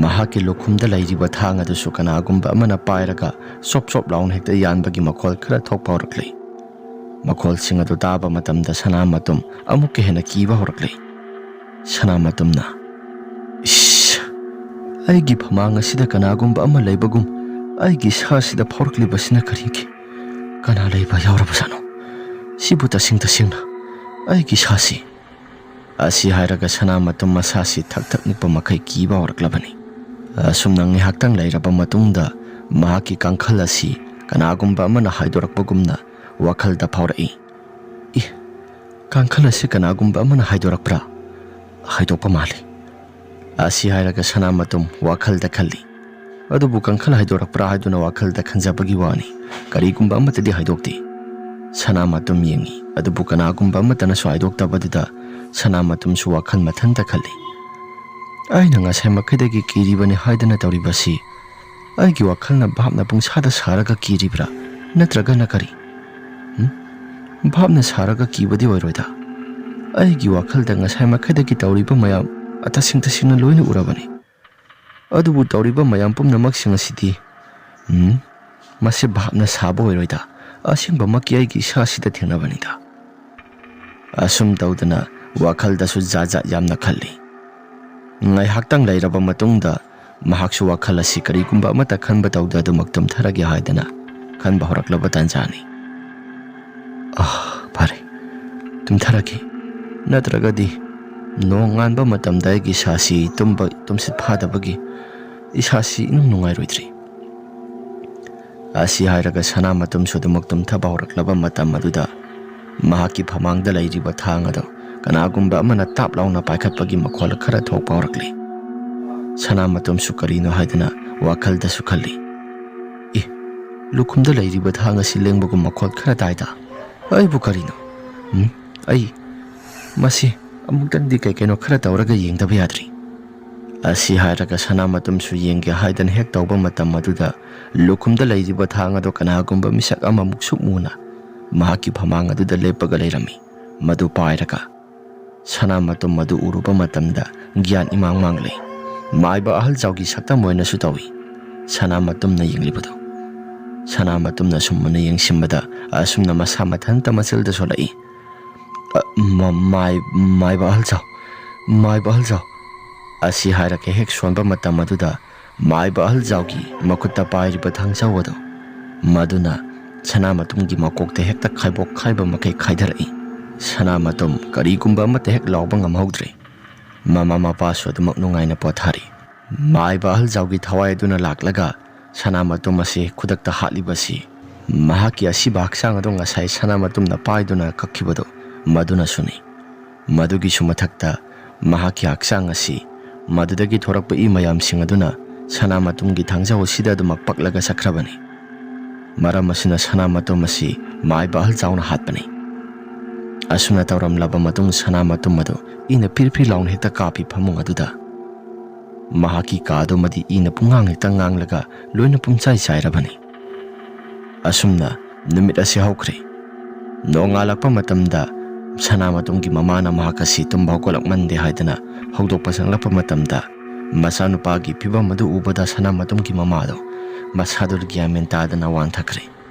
ꯃꯍꯥꯛꯀꯤ ꯂꯨꯈꯨꯝꯗ ꯂꯩꯔꯤꯕ ꯊꯥꯡ ꯑꯗꯨꯁꯨ ꯀꯅꯥꯒꯨꯝꯕ ꯑꯃꯅ ꯄꯥꯏꯔꯒ ꯆꯣꯞ ꯆꯣꯞ ꯂꯥꯎꯅ ꯍꯦꯛꯇ ꯌꯥꯟꯕꯒꯤ ꯃꯈꯣꯜ ꯈꯔ ꯊꯣꯛꯄ ꯍꯧꯔꯛꯂꯤ꯫ ꯃꯈꯣꯜꯁꯤꯡ ꯑꯗꯨ ꯇꯥꯕ ꯃꯇꯝꯗ ꯁꯅꯥꯃꯇꯨꯝ ꯑꯃꯨꯛꯀ ꯍꯦꯟꯅ ꯀꯤꯕ ꯍꯧꯔꯛꯂꯤ꯫ ꯁꯅꯥꯃꯇꯨꯝꯅ, "ꯏꯁ! ꯑꯩꯒꯤ ꯐꯃꯥꯡ ꯑꯁꯤꯗ ꯀꯅꯥꯒꯨꯝꯕ ꯑꯃ ꯂꯩꯕꯒꯨꯝ ꯑꯩꯒꯤ ꯏꯁꯥꯁꯤꯗ ꯐꯥꯎꯔꯛꯂꯤꯕꯁꯤꯅ ꯀꯔꯤꯒꯤ? ꯀꯅꯥ ꯂꯩꯕ ꯌꯥꯎꯔꯕꯖꯥꯠꯅꯣ? ꯁꯤꯕꯨ ꯇꯁꯦꯡ ꯇꯁꯦꯡꯅ ꯑꯩꯒꯤ ꯏꯁꯥꯁꯤ?" ꯑꯁꯤ ꯍꯥꯏꯔꯒ ꯁꯅꯥꯃꯇꯨꯝ ꯃꯁꯥꯁꯤ ꯊꯛ ꯊꯛ ꯅꯤꯛꯄ ꯃꯈꯩ ꯀꯤꯕ ꯍꯧꯔꯛꯂꯕꯅꯤ꯫ ꯑꯁꯨꯝꯅ ꯉꯥꯏꯍꯥꯛꯇꯪ ꯂꯩꯔꯕ ꯃꯇꯨꯡꯗ ꯃꯍꯥꯛꯀꯤ ꯀꯥꯡꯈꯜ ꯑꯁꯤ ꯀꯅꯥꯒꯨꯝꯕ ꯑꯃꯅ ꯍꯥꯏꯗꯣꯔꯛꯄꯒꯨꯝꯅ ꯋꯥꯈꯜꯗ ꯐꯥꯎꯔꯛꯏ꯫ "ꯏ, ꯀꯥꯡꯈꯜ ꯑꯁꯤ ꯀꯅꯥꯒꯨꯝꯕ ꯑꯃꯅ ꯍꯥꯏꯗꯣꯔꯛꯄ꯭ꯔꯥ? ꯍꯥꯏꯗꯣꯛꯄ ꯃꯥꯜꯂꯤ꯫" ꯑꯁꯤ ꯍꯥꯏꯔꯒ ꯁꯅꯥꯃꯇꯨꯝ ꯋꯥꯈꯜꯗ ꯈꯜꯂꯤ꯫ ꯑꯗꯨꯕꯨ ꯀꯥꯡꯈꯜ ꯍꯥꯏꯗꯣꯔꯛꯄ꯭ꯔꯥ ꯍꯥꯏꯗꯨꯅ ꯋꯥꯈꯜꯗ ꯈꯟꯖꯕꯒꯤ ꯋꯥꯅꯤ꯫ ꯀꯔꯤꯒꯨꯝꯕ ꯑꯃꯠꯇꯗꯤ ꯍꯥꯏꯗꯣꯛꯇꯦ꯫ ꯁꯅꯥꯃꯇꯨꯝ ꯌꯦꯡꯉꯤ, ꯑꯗꯨꯕꯨ ꯀꯅꯥꯒꯨꯝꯕ ꯑꯃꯠꯇꯅꯁꯨ ꯍꯥꯏꯗꯣꯛꯇꯕꯗꯨꯗ ꯁꯅꯥꯃꯇꯨꯝꯁꯨ ꯋꯥꯈꯜ ꯃꯊꯟꯇ ꯈꯜꯂꯤ꯫ "ꯑꯩꯅ ꯉꯁꯥꯏ ꯃꯈꯩꯗꯒꯤ ꯀꯤꯔꯤꯕꯅꯤ ꯍꯥꯏꯗꯅ ꯇꯧꯔꯤꯕꯁꯤ ꯑꯩꯒꯤ ꯋꯥꯈꯜꯅ ꯚꯥꯞꯅ ꯄꯨꯡꯁꯥꯗ ꯁꯥꯔꯒ ꯀꯤꯔꯤꯕ꯭ꯔꯥ? ꯅꯠꯇ꯭ꯔꯒꯅ ꯀꯔꯤ? ꯎꯝ? ꯚꯥꯞꯅ ꯁꯥꯔꯒ ꯀꯤꯕꯗꯤ ꯑꯣꯏꯔꯣꯏꯗ꯫ ꯑꯩꯒꯤ ꯋꯥꯈꯜꯗ ꯉꯁꯥꯏ ꯃꯈꯩꯗꯒꯤ ꯇꯧꯔꯤꯕ ꯃꯌꯥꯝ ꯇꯁꯦꯡ ꯇꯁꯦꯡꯅ ꯂꯣꯏꯅ ꯎꯔꯕꯅꯤ꯫ ꯑꯗꯨꯕꯨ ꯇꯧꯔꯤꯕ ꯃꯌꯥꯝ ꯄꯨꯝꯅꯃꯛꯁꯤꯡ ꯑꯁꯤꯗꯤ, ꯎꯝ, ꯃꯁꯤ ꯚꯥꯞꯅ ꯁꯥꯕ ꯑꯣꯏꯔꯣꯏꯗ꯫ ꯑꯁꯦꯡꯕꯃꯛꯀꯤ ꯑꯩꯒꯤ ꯏꯁꯥꯁꯤꯗ ꯊꯦꯡꯅꯕꯅꯤꯗ꯫" ꯑꯁꯨꯝ ꯇꯧꯗꯅ ꯋꯥꯈꯜꯗꯁꯨ ꯖꯥꯠ ꯖꯥꯠ ꯌꯥꯝꯅ ꯈꯜꯂꯤ꯫ ꯉꯥꯏꯍꯥꯛꯇꯪ ꯂꯩꯔꯕ ꯃꯇꯨꯡꯗ ꯃꯍꯥꯛꯁꯨ ꯋꯥꯈꯜ ꯑꯁꯤ ꯀꯔꯤꯒꯨꯝꯕ ꯑꯃꯠꯇ ꯈꯟꯕ ꯇꯧꯗ ꯑꯗꯨꯃꯛ ꯇꯨꯝꯊꯔꯒꯦ ꯍꯥꯏꯗꯅ ꯈꯟꯕ ꯍꯧꯔꯛꯂꯕ ꯇꯥꯟꯖꯥꯅꯤ꯫ "ꯑꯥ, ꯐꯔꯦ, ꯇꯨꯝꯊꯔꯒꯦ꯫ ꯅꯠꯇ꯭ꯔꯒꯗꯤ ꯅꯣꯡꯉꯥꯟꯕ ꯃꯇꯝꯗ ꯑꯩꯒꯤ ꯏꯁꯥꯁꯤ ꯇꯨꯝꯕ, ꯇꯨꯝꯁꯤꯠ ꯐꯥꯗꯕꯒꯤ ꯏꯁꯥꯁꯤ ꯏꯅꯨꯡ ꯅꯨꯡꯉꯥꯏꯔꯣꯏꯗ꯭ꯔꯤ꯫" ꯑꯁꯤ ꯍꯥꯏꯔꯒ ꯁꯅꯥꯃꯇꯨꯝꯁꯨ ꯑꯗꯨꯃꯛ ꯇꯨꯝꯊꯕ ꯍꯧꯔꯛꯂꯕ ꯃꯇꯝ ꯑꯗꯨꯗ ꯃꯍꯥꯛꯀꯤ ꯐꯃꯥꯡꯗ ꯂꯩꯔꯤꯕ ꯊꯥꯡ ꯑꯗꯨ ꯀꯅꯥꯒꯨꯝꯕ ꯑꯃꯅ ꯇꯥꯞ ꯂꯥꯎꯅ ꯄꯥꯏꯈꯠꯄꯒꯤ ꯃꯈꯣꯜ ꯈꯔ ꯊꯣꯛꯄ ꯍꯧꯔꯛꯂꯤ꯫ ꯁꯅꯥꯃꯇꯨꯝꯁꯨ ꯀꯔꯤꯅꯣ ꯍꯥꯏꯗꯅ ꯋꯥꯈꯜꯗꯁꯨ ꯈꯜꯂꯤ꯫ "ꯏ, ꯂꯨꯈꯨꯝꯗ ꯂꯩꯔꯤꯕ ꯊꯥꯡ ꯑꯁꯤ ꯂꯦꯡꯕꯒꯨꯝ ꯃꯈꯣꯜ ꯈꯔ ꯇꯥꯏꯗ꯫ ꯑꯩꯕꯨ ꯀꯔꯤꯅꯣ? ꯎꯝ? "ꯑꯩ ꯃꯁꯤ ꯑꯃꯨꯛꯇꯪꯗꯤ ꯀꯩ ꯀꯩꯅꯣ ꯈꯔ ꯇꯧꯔꯒ ꯌꯦꯡꯗꯕ ꯌꯥꯗ꯭ꯔꯤ"꯫ ꯑꯁꯤ ꯍꯥꯏꯔꯒ ꯁꯅꯥꯃꯇꯨꯝꯁꯨ ꯌꯦꯡꯒꯦ ꯍꯥꯏꯗꯅ ꯍꯦꯛ ꯇꯧꯕ ꯃꯇꯝ ꯑꯗꯨꯗ ꯂꯨꯈꯨꯝꯗ ꯂꯩꯔꯤꯕ ꯊꯥꯡ ꯑꯗꯨ ꯀꯅꯥꯒꯨꯝꯕ ꯃꯤꯁꯛ ꯑꯃꯃꯨꯛ ꯁꯨꯛ ꯃꯨꯅ ꯃꯍꯥꯛꯀꯤ ꯐꯃꯥꯡ ꯑꯗꯨꯗ ꯂꯦꯞꯄꯒ ꯂꯩꯔꯝꯃꯤ꯫ ꯃꯗꯨ ꯄꯥꯏꯔꯒ ꯁꯅꯥꯃꯇꯨꯝ ꯑꯗꯨ ꯎꯔꯨꯕ ꯃꯇꯝꯗ ꯒ꯭ꯌꯥꯟ ꯏꯃꯥꯡ ꯃꯥꯡꯂꯦ꯫ ꯃꯥꯏꯕ ꯑꯍꯜ ꯖꯥꯎꯒꯤ ꯁꯛꯇꯝ ꯑꯣꯏꯅꯁꯨ ꯇꯧꯏ ꯁꯅꯥꯃꯇꯨꯝꯅ ꯌꯦꯡꯂꯤꯕꯗꯨ꯫ ꯁꯅꯥꯃꯇꯨꯝꯅ ꯁꯨꯝ ꯃꯨꯟꯅ ꯌꯦꯡꯁꯤꯟꯕꯗ ꯑꯁꯨꯝꯅ ꯃꯁꯥ ꯃꯊꯟꯇ ꯃꯆꯤꯜꯗ ꯁꯣꯜꯂꯛꯏ꯫ "ꯑ, ꯃ-, ꯃꯥꯏ-, ꯃꯥꯏꯕ ꯑꯍꯜ ꯖꯥꯎ, ꯃꯥꯏꯕ ꯑꯍꯜ ꯖꯥꯎ"꯫ ꯑꯁꯤ ꯍꯥꯏꯔꯒ ꯍꯦꯛ ꯁꯣꯟꯕ ꯃꯇꯝ ꯑꯗꯨꯗ ꯃꯥꯏꯕ ꯑꯍꯜ ꯖꯥꯎꯒꯤ ꯃꯈꯨꯠꯇ ꯄꯥꯏꯔꯤꯕ ꯊꯥꯡꯖꯧ ꯑꯗꯨ ꯃꯗꯨꯅ ꯁꯅꯥꯃꯇꯨꯝꯒꯤ ꯃꯀꯣꯛꯇ ꯍꯦꯛꯇ ꯈꯥꯏꯕꯣꯛ ꯈꯥꯏꯕ ꯃꯈꯩ ꯈꯥꯏꯊꯔꯛꯏ꯫ ꯁꯅꯥꯃꯇꯨꯝ ꯀꯔꯤꯒꯨꯝꯕ ꯑꯃꯠꯇ ꯍꯦꯛ ꯂꯥꯎꯕ ꯉꯝꯍꯧꯗ꯭ꯔꯦ꯫ ꯃꯃꯥ ꯃꯄꯥꯁꯨ ꯑꯗꯨꯃꯛ ꯅꯨꯡꯉꯥꯏꯅ ꯄꯣꯊꯥꯔꯤ꯫ ꯃꯥꯏꯕ ꯑꯍꯜ ꯖꯥꯎꯒꯤ ꯊꯋꯥꯏ ꯑꯗꯨꯅ ꯂꯥꯛꯂꯒ ꯁꯅꯥꯃꯇꯨꯝ ꯑꯁꯤ ꯈꯨꯗꯛꯇ ꯍꯥꯠꯂꯤꯕꯁꯤ ꯃꯍꯥꯛꯀꯤ ꯑꯁꯤꯕ ꯍꯛꯆꯥꯡ ꯑꯗꯨ ꯉꯁꯥꯏ ꯁꯅꯥꯃꯇꯨꯝꯅ ꯄꯥꯏꯗꯨꯅ ꯀꯛꯈꯤꯕꯗꯨ ꯃꯗꯨꯅꯁꯨꯅꯤ꯫ ꯃꯗꯨꯒꯤꯁꯨ ꯃꯊꯛꯇ ꯃꯍꯥꯛꯀꯤ ꯍꯛꯆꯥꯡ ꯑꯁꯤ ꯃꯗꯨꯗꯒꯤ ꯊꯣꯔꯛꯄ ꯏ ꯃꯌꯥꯝꯁꯤꯡ ꯑꯗꯨꯅ ꯁꯅꯥꯃꯇꯨꯝꯒꯤ ꯊꯥꯡꯖꯧ ꯑꯁꯤꯗ ꯑꯗꯨꯃꯛ ꯄꯛꯂꯒ ꯆꯠꯈ꯭ꯔꯕꯅꯤ꯫ ꯃꯔꯝ ꯑꯁꯤꯅ ꯁꯅꯥꯃꯇꯨꯝ ꯑꯁꯤ ꯃꯥꯏꯕ ꯑꯍꯜ ꯖꯥꯎꯅ ꯍꯥꯠꯄꯅꯤ꯫ ꯑꯁꯨꯝꯅ ꯇꯧꯔꯝꯂꯕ ꯃꯇꯨꯡ ꯁꯅꯥꯃꯇꯨꯝ ꯑꯗꯨ ꯏꯅ ꯐꯤꯔ ꯐꯤꯔ ꯂꯥꯎꯅ ꯍꯦꯛꯇ ꯀꯥꯞꯄꯤ ꯐꯃꯨꯡ ꯑꯗꯨꯗ꯫ ꯃꯍꯥꯛꯀꯤ ꯀꯥ ꯑꯗꯨꯃꯗꯤ ꯏꯅ ꯄꯨꯡꯉꯥꯡ ꯍꯦꯛꯇ ꯉꯥꯡꯂꯒ ꯂꯣꯏꯅ ꯄꯨꯝꯆꯥꯏ ꯆꯥꯏꯔꯕꯅꯤ꯫ ꯑꯁꯨꯝꯅ ꯅꯨꯃꯤꯠ ꯑꯁꯤ ꯍꯧꯈ꯭ꯔꯦ꯫ ꯅꯣꯡꯉꯥꯜꯂꯛꯄ ꯃꯇꯝꯗ ꯁꯅꯥꯃꯇꯨꯝꯒꯤ ꯃꯃꯥꯅ ꯃꯍꯥꯛ ꯑꯁꯤ ꯇꯨꯝꯕ ꯍꯧꯒꯠꯂꯛꯃꯟꯗꯦ ꯍꯥꯏꯗꯅ ꯍꯧꯗꯣꯛꯄ ꯆꯪꯂꯛꯄ ꯃꯇꯝꯗ, ꯃꯆꯥꯅꯨꯄꯥꯒꯤ ꯐꯤꯕꯝ ꯑꯗꯨ ꯎꯕꯗ ꯁꯅꯥꯃꯇꯨꯝꯒꯤ ꯃꯃꯥꯗꯣ ꯃꯁꯥꯗꯨ ꯒ꯭ꯌꯥꯟ ꯃꯦꯟ ꯇꯥꯗꯅ ꯋꯥꯟꯊꯈ꯭ꯔꯦ꯫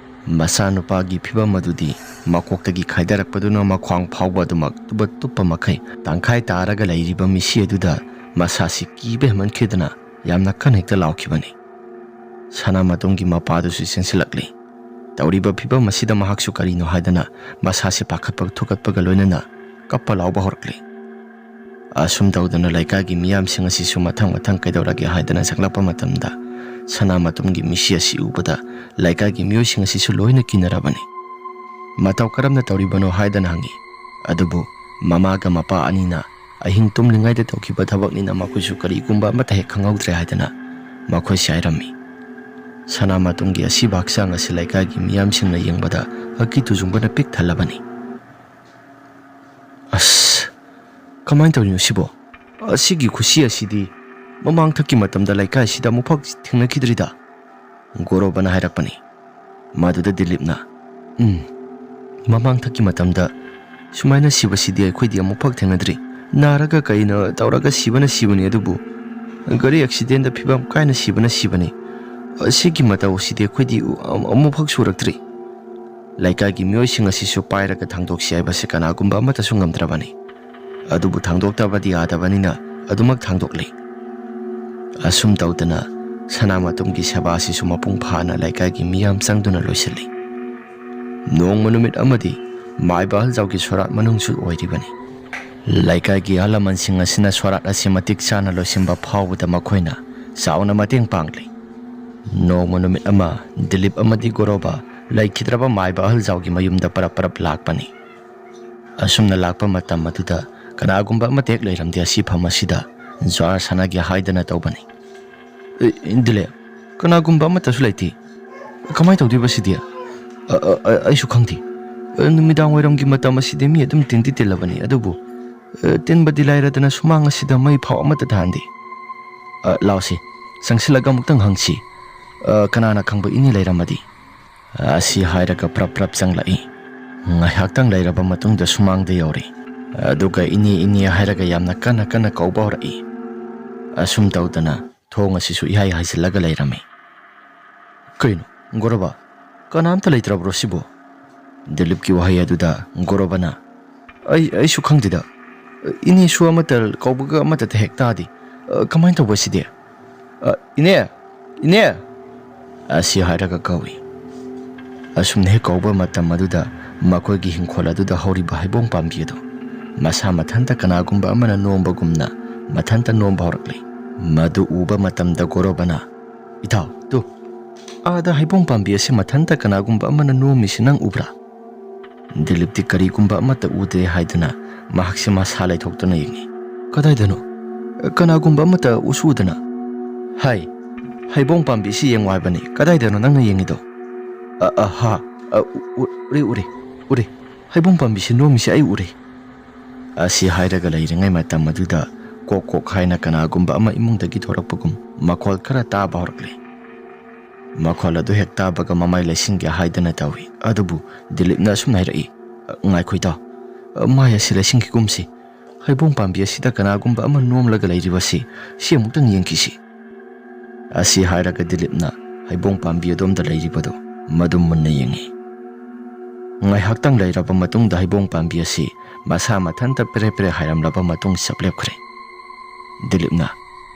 ꯃꯆꯥꯅꯨꯄꯥꯒꯤ ꯐꯤꯕꯝ ꯑꯗꯨꯗꯤ ꯃꯀꯣꯛꯇꯒꯤ ꯈꯥꯏꯗꯔꯛꯄꯗꯨꯅ ꯃꯈ꯭ꯋꯥꯡ ꯐꯥꯎꯕ ꯑꯗꯨꯃꯛ ꯇꯨꯕ ꯇꯨꯞꯄ ꯃꯈꯩ ꯇꯪꯈꯥꯏ ꯇꯥꯔꯒ ꯂꯩꯔꯤꯕ ꯃꯤꯁꯤ ꯑꯗꯨꯗ ꯃꯁꯥꯁꯤ ꯀꯤꯕ ꯍꯦꯟꯃꯟꯈꯤꯗꯅ ꯌꯥꯝꯅ ꯀꯟꯅ ꯍꯦꯛꯇ ꯂꯥꯎꯈꯤꯕꯅꯤ꯫ ꯁꯅꯥꯃꯇꯨꯝꯒꯤ ꯃꯄꯥꯗꯨꯁꯨ ꯆꯦꯟꯁꯤꯜꯂꯛꯂꯤ꯫ ꯇꯧꯔꯤꯕ ꯐꯤꯕꯝ ꯑꯁꯤꯗ ꯃꯍꯥꯛꯁꯨ ꯀꯔꯤꯅꯣ ꯍꯥꯏꯗꯅ ꯃꯁꯥꯁꯤ ꯄꯥꯈꯠꯄ ꯊꯨꯀꯠꯄꯒ ꯂꯣꯏꯅꯅ ꯀꯞꯄ ꯂꯥꯎꯕ ꯍꯧꯔꯛꯂꯤ꯫ ꯑꯁꯨꯝ ꯇꯧꯗꯅ ꯂꯩꯀꯥꯏꯒꯤ ꯃꯤꯌꯥꯝꯁꯤꯡ ꯑꯁꯤꯁꯨ ꯃꯊꯪ ꯃꯊꯪ ꯀꯩꯗꯧꯔꯒꯦ ꯍꯥꯏꯗꯅ ꯆꯪꯂꯛꯄ ꯃꯇꯝꯗ, ꯁꯅꯥꯃꯇꯨꯝꯒꯤ ꯃꯤꯁꯤ ꯑꯁꯤ ꯎꯕꯗ ꯂꯩꯀꯥꯏꯒꯤ ꯃꯤꯑꯣꯏꯁꯤꯡ ꯑꯁꯤꯁꯨ ꯂꯣꯏꯅ ꯀꯤꯅꯔꯕꯅꯤ꯫ ꯃꯇꯧ ꯀꯔꯝꯅ ꯇꯧꯔꯤꯕꯅꯣ ꯍꯥꯏꯗꯅ ꯍꯪꯉꯤ꯫ ꯑꯗꯨꯕꯨ ꯃꯃꯥꯒ ꯃꯄꯥ ꯑꯅꯤꯅ ꯑꯍꯤꯡ ꯇꯨꯝꯂꯤꯉꯩꯗ ꯇꯧꯈꯤꯕ ꯊꯕꯛꯅꯤꯅ ꯃꯈꯣꯏꯁꯨ ꯀꯔꯤꯒꯨꯝꯕ ꯑꯃꯠꯇ ꯍꯦꯛ ꯈꯪꯍꯧꯗ꯭ꯔꯦ ꯍꯥꯏꯗꯅ ꯃꯈꯣꯏꯁꯦ ꯍꯥꯏꯔꯝꯃꯤ꯫ ꯁꯅꯥꯃꯇꯨꯝꯒꯤ ꯑꯁꯤꯕ ꯍꯛꯆꯥꯡ ꯑꯁꯤ ꯂꯩꯀꯥꯏꯒꯤ ꯃꯤꯌꯥꯝꯁꯤꯡꯅ ꯌꯦꯡꯕꯗ ꯑꯀꯤ ꯇꯨꯖꯨꯡꯕꯅ ꯄꯤꯛ ꯊꯜꯂꯕꯅꯤ꯫ "ꯑꯁ, ꯀꯃꯥꯏꯅ ꯇꯧꯔꯤꯅꯣ ꯁꯤꯕꯣ? ꯑꯁꯤꯒꯤ ꯈꯨꯁꯤ ꯑꯁꯤꯗꯤ ꯃꯃꯥꯡꯊꯛꯀꯤ ꯃꯇꯝꯗ ꯂꯩꯀꯥꯏꯁꯤꯗ ꯑꯃꯨꯛꯐꯥꯎ ꯊꯦꯡꯅꯈꯤꯗ꯭ꯔꯤꯗ", ꯒꯣꯔꯣꯕꯅ ꯍꯥꯏꯔꯛꯄꯅꯤ꯫ ꯃꯗꯨꯗ ꯗꯤꯂꯤꯞꯅ, "ꯎꯝ, ꯃꯃꯥꯡꯊꯛꯀꯤ ꯃꯇꯝꯗ ꯁꯨꯃꯥꯏꯅ ꯁꯤꯕꯁꯤꯗꯤ ꯑꯩꯈꯣꯏꯗꯤ ꯑꯃꯨꯛꯐꯥꯎ ꯊꯦꯡꯅꯗ꯭ꯔꯤ꯫ ꯅꯥꯔꯒ ꯀꯩꯅ ꯇꯧꯔꯒ ꯁꯤꯕꯅ ꯁꯤꯕꯅꯤ, ꯑꯗꯨꯕꯨ ꯒꯥꯔꯤ ꯑꯦꯛꯁꯤꯗꯦꯟꯗ ꯐꯤꯕꯝ ꯀꯥꯏꯅ ꯁꯤꯕꯅ ꯁꯤꯕꯅꯤ꯫ ꯑꯁꯤꯒꯤ ꯃꯇꯧꯁꯤꯗꯤ ꯑꯩꯈꯣꯏꯗꯤ ꯑꯃꯨꯛꯐꯥꯎ ꯁꯨꯔꯛꯇ꯭ꯔꯤ꯫ ꯂꯩꯀꯥꯏꯒꯤ ꯃꯤꯑꯣꯏꯁꯤꯡ ꯑꯁꯤꯁꯨ ꯄꯥꯏꯔꯒ ꯊꯥꯡꯗꯣꯛꯁꯤ ꯍꯥꯏꯕꯁꯦ ꯀꯅꯥꯒꯨꯝꯕ ꯑꯃꯠꯇꯁꯨ ꯉꯝꯗ꯭ꯔꯕꯅꯤ꯫ ꯑꯗꯨꯕꯨ ꯊꯥꯡꯗꯣꯛꯇꯕꯗꯤ ꯌꯥꯗꯕꯅꯤꯅ ꯑꯗꯨꯃꯛ ꯊꯥꯡꯗꯣꯛꯂꯤ"꯫ ꯑꯁꯨꯝ ꯇꯧꯗꯅ ꯁꯅꯥꯃꯇꯨꯝꯒꯤ ꯁꯦꯕꯥ ꯑꯁꯤꯁꯨ ꯃꯄꯨꯡ ꯐꯥꯅ ꯂꯩꯀꯥꯏꯒꯤ ꯃꯤꯌꯥꯝ ꯆꯪꯗꯨꯅ ꯂꯣꯏꯁꯤꯜꯂꯤ꯫ ꯅꯣꯡꯃ ꯅꯨꯃꯤꯠ ꯑꯃꯗꯤ ꯃꯥꯏꯕ ꯑꯍꯜꯖꯥꯎꯒꯤ ꯁꯣꯔꯥꯠ ꯃꯅꯨꯡꯁꯨ ꯑꯣꯏꯔꯤꯕꯅꯤ꯫ ꯂꯩꯀꯥꯏꯒꯤ ꯑꯍꯜ ꯂꯃꯟꯁꯤꯡ ꯑꯁꯤꯅ ꯁꯣꯔꯥꯠ ꯑꯁꯤ ꯃꯇꯤꯛ ꯆꯥꯅ ꯂꯣꯏꯁꯤꯟꯕ ꯐꯥꯎꯕꯗ ꯃꯈꯣꯏꯅ ꯆꯥꯎꯅ ꯃꯇꯦꯡ ꯄꯥꯡꯂꯤ꯫ ꯅꯣꯡꯃ ꯅꯨꯃꯤꯠ ꯑꯃ ꯗꯤꯂꯤꯞ ꯑꯃꯗꯤ ꯒꯣꯔꯣꯕꯥ ꯂꯩꯈꯤꯗ꯭ꯔꯕ ꯃꯥꯏꯕ ꯑꯍꯜꯖꯥꯎꯒꯤ ꯃꯌꯨꯝꯗ ꯄꯔꯞ ꯄꯔꯞ ꯂꯥꯛꯄꯅꯤ꯫ ꯑꯁꯨꯝꯅ ꯂꯥꯛꯄ ꯃꯇꯝ ꯑꯗꯨꯗ ꯀꯅꯥꯒꯨꯝꯕ ꯑꯃꯠꯇ ꯍꯦꯛ ꯂꯩꯔꯝꯗꯦ ꯑꯁꯤꯐꯝ ꯑꯁꯤꯗ꯫ ꯖ꯭ꯋꯥꯔ ꯁꯥꯟꯅꯒꯦ ꯍꯥꯏꯗꯅ ꯇꯧꯕꯅꯤ꯫ "ꯑꯦ, ꯗꯤꯂꯤꯞ, ꯀꯅꯥꯒꯨꯝꯕ ꯑꯃꯠꯇꯁꯨ ꯂꯩꯇꯦ꯫ ꯀꯃꯥꯏꯅ ꯇꯧꯗꯣꯏꯕ ꯁꯤꯗꯤ? ꯑ, ꯑ, ꯑ, ꯑꯩꯁꯨ ꯈꯪꯗꯦ꯫ ꯑ, ꯅꯨꯃꯤꯗꯥꯡ ꯋꯥꯏꯔꯝꯒꯤ ꯃꯇꯝ ꯑꯁꯤꯗꯤ ꯃꯤ ꯑꯗꯨꯝ ꯇꯤꯟꯗꯤ ꯇꯤꯜꯂꯕꯅꯤ, ꯑꯗꯨꯕꯨ, ꯑ, ꯇꯤꯟꯕꯗꯤ ꯂꯥꯏꯔꯗꯅ ꯁꯨꯃꯥꯡ ꯑꯁꯤꯗ ꯃꯩ ꯐꯥꯎ ꯑꯃꯠꯇ ꯊꯥꯟꯗꯦ꯫ ꯑ, ꯂꯥꯎꯁꯤ, ꯆꯪꯁꯤꯜꯂꯒ ꯑꯃꯨꯛꯇꯪ ꯍꯪꯁꯤ꯫ ꯑ, ꯀꯅꯥꯅ ꯈꯪꯕ ꯏꯅꯦ ꯂꯩꯔꯝꯃꯗꯤ?" ꯑꯁꯤ ꯍꯥꯏꯔꯒ ꯄ꯭ꯔꯞ ꯄ꯭ꯔꯞ ꯆꯪꯂꯛꯏ꯫ ꯉꯥꯏꯍꯥꯛꯇꯪ ꯂꯩꯔꯕ ꯃꯇꯨꯡꯗ ꯁꯨꯃꯥꯡꯗ ꯌꯧꯔꯦ꯫ ꯑꯗꯨꯒ "ꯏꯅꯦ, ꯏꯅꯦ" ꯍꯥꯏꯔꯒ ꯌꯥꯝꯅ ꯀꯟꯅ ꯀꯟꯅ ꯀꯧꯕ ꯍꯧꯔꯛꯏ꯫ ꯑꯁꯨꯝ ꯇꯧꯗꯅ ꯊꯣꯡ ꯑꯁꯤꯁꯨ ꯏꯍꯥꯏ ꯍꯥꯏꯖꯤꯜꯂꯒ ꯂꯩꯔꯝꯃꯤ꯫ "ꯀꯩꯅꯣ, ꯒꯣꯔꯣꯕꯥ, ꯀꯅꯥꯝꯇ ꯂꯩꯇ꯭ꯔꯕ꯭ꯔꯣ ꯁꯤꯕꯣ?" ꯗꯤꯂꯤꯞꯀꯤ ꯋꯥꯍꯩ ꯑꯗꯨꯗ ꯒꯣꯔꯣꯕꯥꯅ, "ꯑꯩ, ꯑꯩꯁꯨ ꯈꯪꯗꯦꯗ꯫ ꯏꯅꯦꯁꯨ ꯑꯃꯠꯇ ꯀꯧꯕꯒ ꯑꯃꯠꯇ ꯍꯦꯛ ꯇꯥꯗꯦ꯫ ꯀꯃꯥꯏꯅ ꯇꯧꯕ ꯁꯤꯗꯤ? ꯑ, ꯏꯅꯦ! ꯏꯅꯦ!" ꯑꯁꯤ ꯍꯥꯏꯔꯒ ꯀꯧꯏ꯫ ꯑꯁꯨꯝꯅ ꯍꯦꯛ ꯀꯧꯕ ꯃꯇꯝ ꯑꯗꯨꯗ ꯃꯈꯣꯏꯒꯤ ꯍꯤꯡꯈꯣꯜ ꯑꯗꯨꯗ ꯍꯧꯔꯤꯕ ꯍꯩꯕꯣꯡ ꯄꯥꯝꯕꯤ ꯑꯗꯨ ꯃꯁꯥ ꯃꯊꯟꯇ ꯀꯅꯥꯒꯨꯝꯕ ꯑꯃꯅ ꯅꯣꯝꯕꯒꯨꯝꯅ ꯃꯊꯟꯇ ꯅꯣꯝꯕ ꯍꯧꯔꯛꯂꯤ꯫ ꯃꯗꯨ ꯎꯕ ꯃꯇꯝꯗ ꯒꯣꯔꯣꯕꯅ, "ꯏꯇꯥꯎ, ꯇꯨ, ꯑꯥꯗ ꯍꯩꯕꯣꯡ ꯄꯥꯝꯕꯤ ꯑꯁꯤ ꯃꯊꯟꯇ ꯀꯅꯥꯒꯨꯝꯕ ꯑꯃꯅ ꯅꯣꯝꯃꯤꯁꯤ ꯅꯪ ꯎꯕ꯭ꯔꯥ?" ꯗꯤꯂꯤꯞꯇꯤ ꯀꯔꯤꯒꯨꯝꯕ ꯑꯃꯠꯇ ꯎꯗꯦ ꯍꯥꯏꯗꯨꯅ ꯃꯍꯥꯛꯁꯦ ꯃꯁꯥ ꯂꯩꯊꯣꯛꯇꯨꯅ ꯌꯦꯡꯉꯤ꯫ "ꯀꯗꯥꯏꯗꯅꯣ? ꯀꯅꯥꯒꯨꯝꯕ ꯑꯃꯠꯇ ꯎꯁꯨ ꯎꯗꯅ?" "ꯍꯥꯏ, ꯍꯩꯕꯣꯡ ꯄꯥꯝꯕꯤꯁꯤ ꯌꯦꯡꯉꯨ ꯍꯥꯏꯕꯅꯤ꯫ ꯀꯗꯥꯏꯗꯅꯣ ꯅꯪꯅ ꯌꯦꯡꯉꯤꯗꯣ?" "ꯑ, ꯑ, ꯍꯥ, ꯑ, ꯎ-, ꯎ-, ꯎꯔꯦ, ꯎꯔꯦ, ꯎꯔꯦ꯫ ꯍꯩꯕꯣꯡ ꯄꯥꯝꯕꯤꯁꯤ ꯅꯣꯝꯃꯤꯁꯤ ꯑꯩ ꯎꯔꯦ"꯫ ꯑꯁꯤ ꯍꯥꯏꯔꯒ ꯂꯩꯔꯤꯉꯩ ꯃꯇꯝ ꯑꯗꯨꯗ ꯀꯣꯛ ꯀꯣꯛ ꯍꯥꯏꯅ ꯀꯅꯥꯒꯨꯝꯕ ꯑꯃ ꯏꯃꯨꯡꯗꯒꯤ ꯊꯣꯔꯛꯄꯒꯨꯝ ꯃꯈꯣꯜ ꯈꯔ ꯇꯥꯕ ꯍꯧꯔꯛꯂꯦ꯫ ꯃꯈꯣꯜ ꯑꯗꯨ ꯍꯦꯛ ꯇꯥꯕꯒ ꯃꯃꯥꯏ ꯂꯩꯁꯤꯟꯒꯦ ꯍꯥꯏꯗꯅ ꯇꯧꯏ꯫ ꯑꯗꯨꯕꯨ ꯗꯤꯂꯤꯞꯅ ꯑꯁꯨꯝꯅ ꯍꯥꯏꯔꯛꯏ, "ꯉꯥꯏꯈꯣ ꯏꯇꯥꯎ, ꯃꯥꯏ ꯑꯁꯤ ꯂꯩꯁꯤꯟꯈꯤꯒꯨꯝꯁꯤ꯫ ꯍꯩꯕꯣꯡ ꯄꯥꯝꯕꯤ ꯑꯁꯤꯗ ꯀꯅꯥꯒꯨꯝꯕ ꯑꯃ ꯅꯣꯝꯂꯒ ꯂꯩꯔꯤꯕꯁꯤ, ꯁꯤ ꯑꯃꯨꯛꯇꯪ ꯌꯦꯡꯈꯤꯁꯤ"꯫ ꯑꯁꯤ ꯍꯥꯏꯔꯒ ꯗꯤꯂꯤꯞꯅ ꯍꯩꯕꯣꯡ ꯄꯥꯝꯕꯤ ꯑꯗꯣꯝꯗ ꯂꯩꯔꯤꯕꯗꯨ ꯃꯗꯨ ꯃꯨꯟꯅ ꯌꯦꯡꯉꯤ꯫ ꯉꯥꯏꯍꯥꯛꯇꯪ ꯂꯩꯔꯕ ꯃꯇꯨꯡꯗ ꯍꯩꯕꯣꯡ ꯄꯥꯝꯕꯤ ꯑꯁꯤ ꯃꯁꯥ ꯃꯊꯟꯇ ꯄꯦꯔꯦ ꯄꯦꯔꯦ ꯍꯥꯏꯔꯝꯂꯕ ꯃꯇꯨꯡ ꯆꯞ ꯂꯦꯞꯈ꯭ꯔꯦ꯫ ꯗꯤꯂꯤꯞꯅ,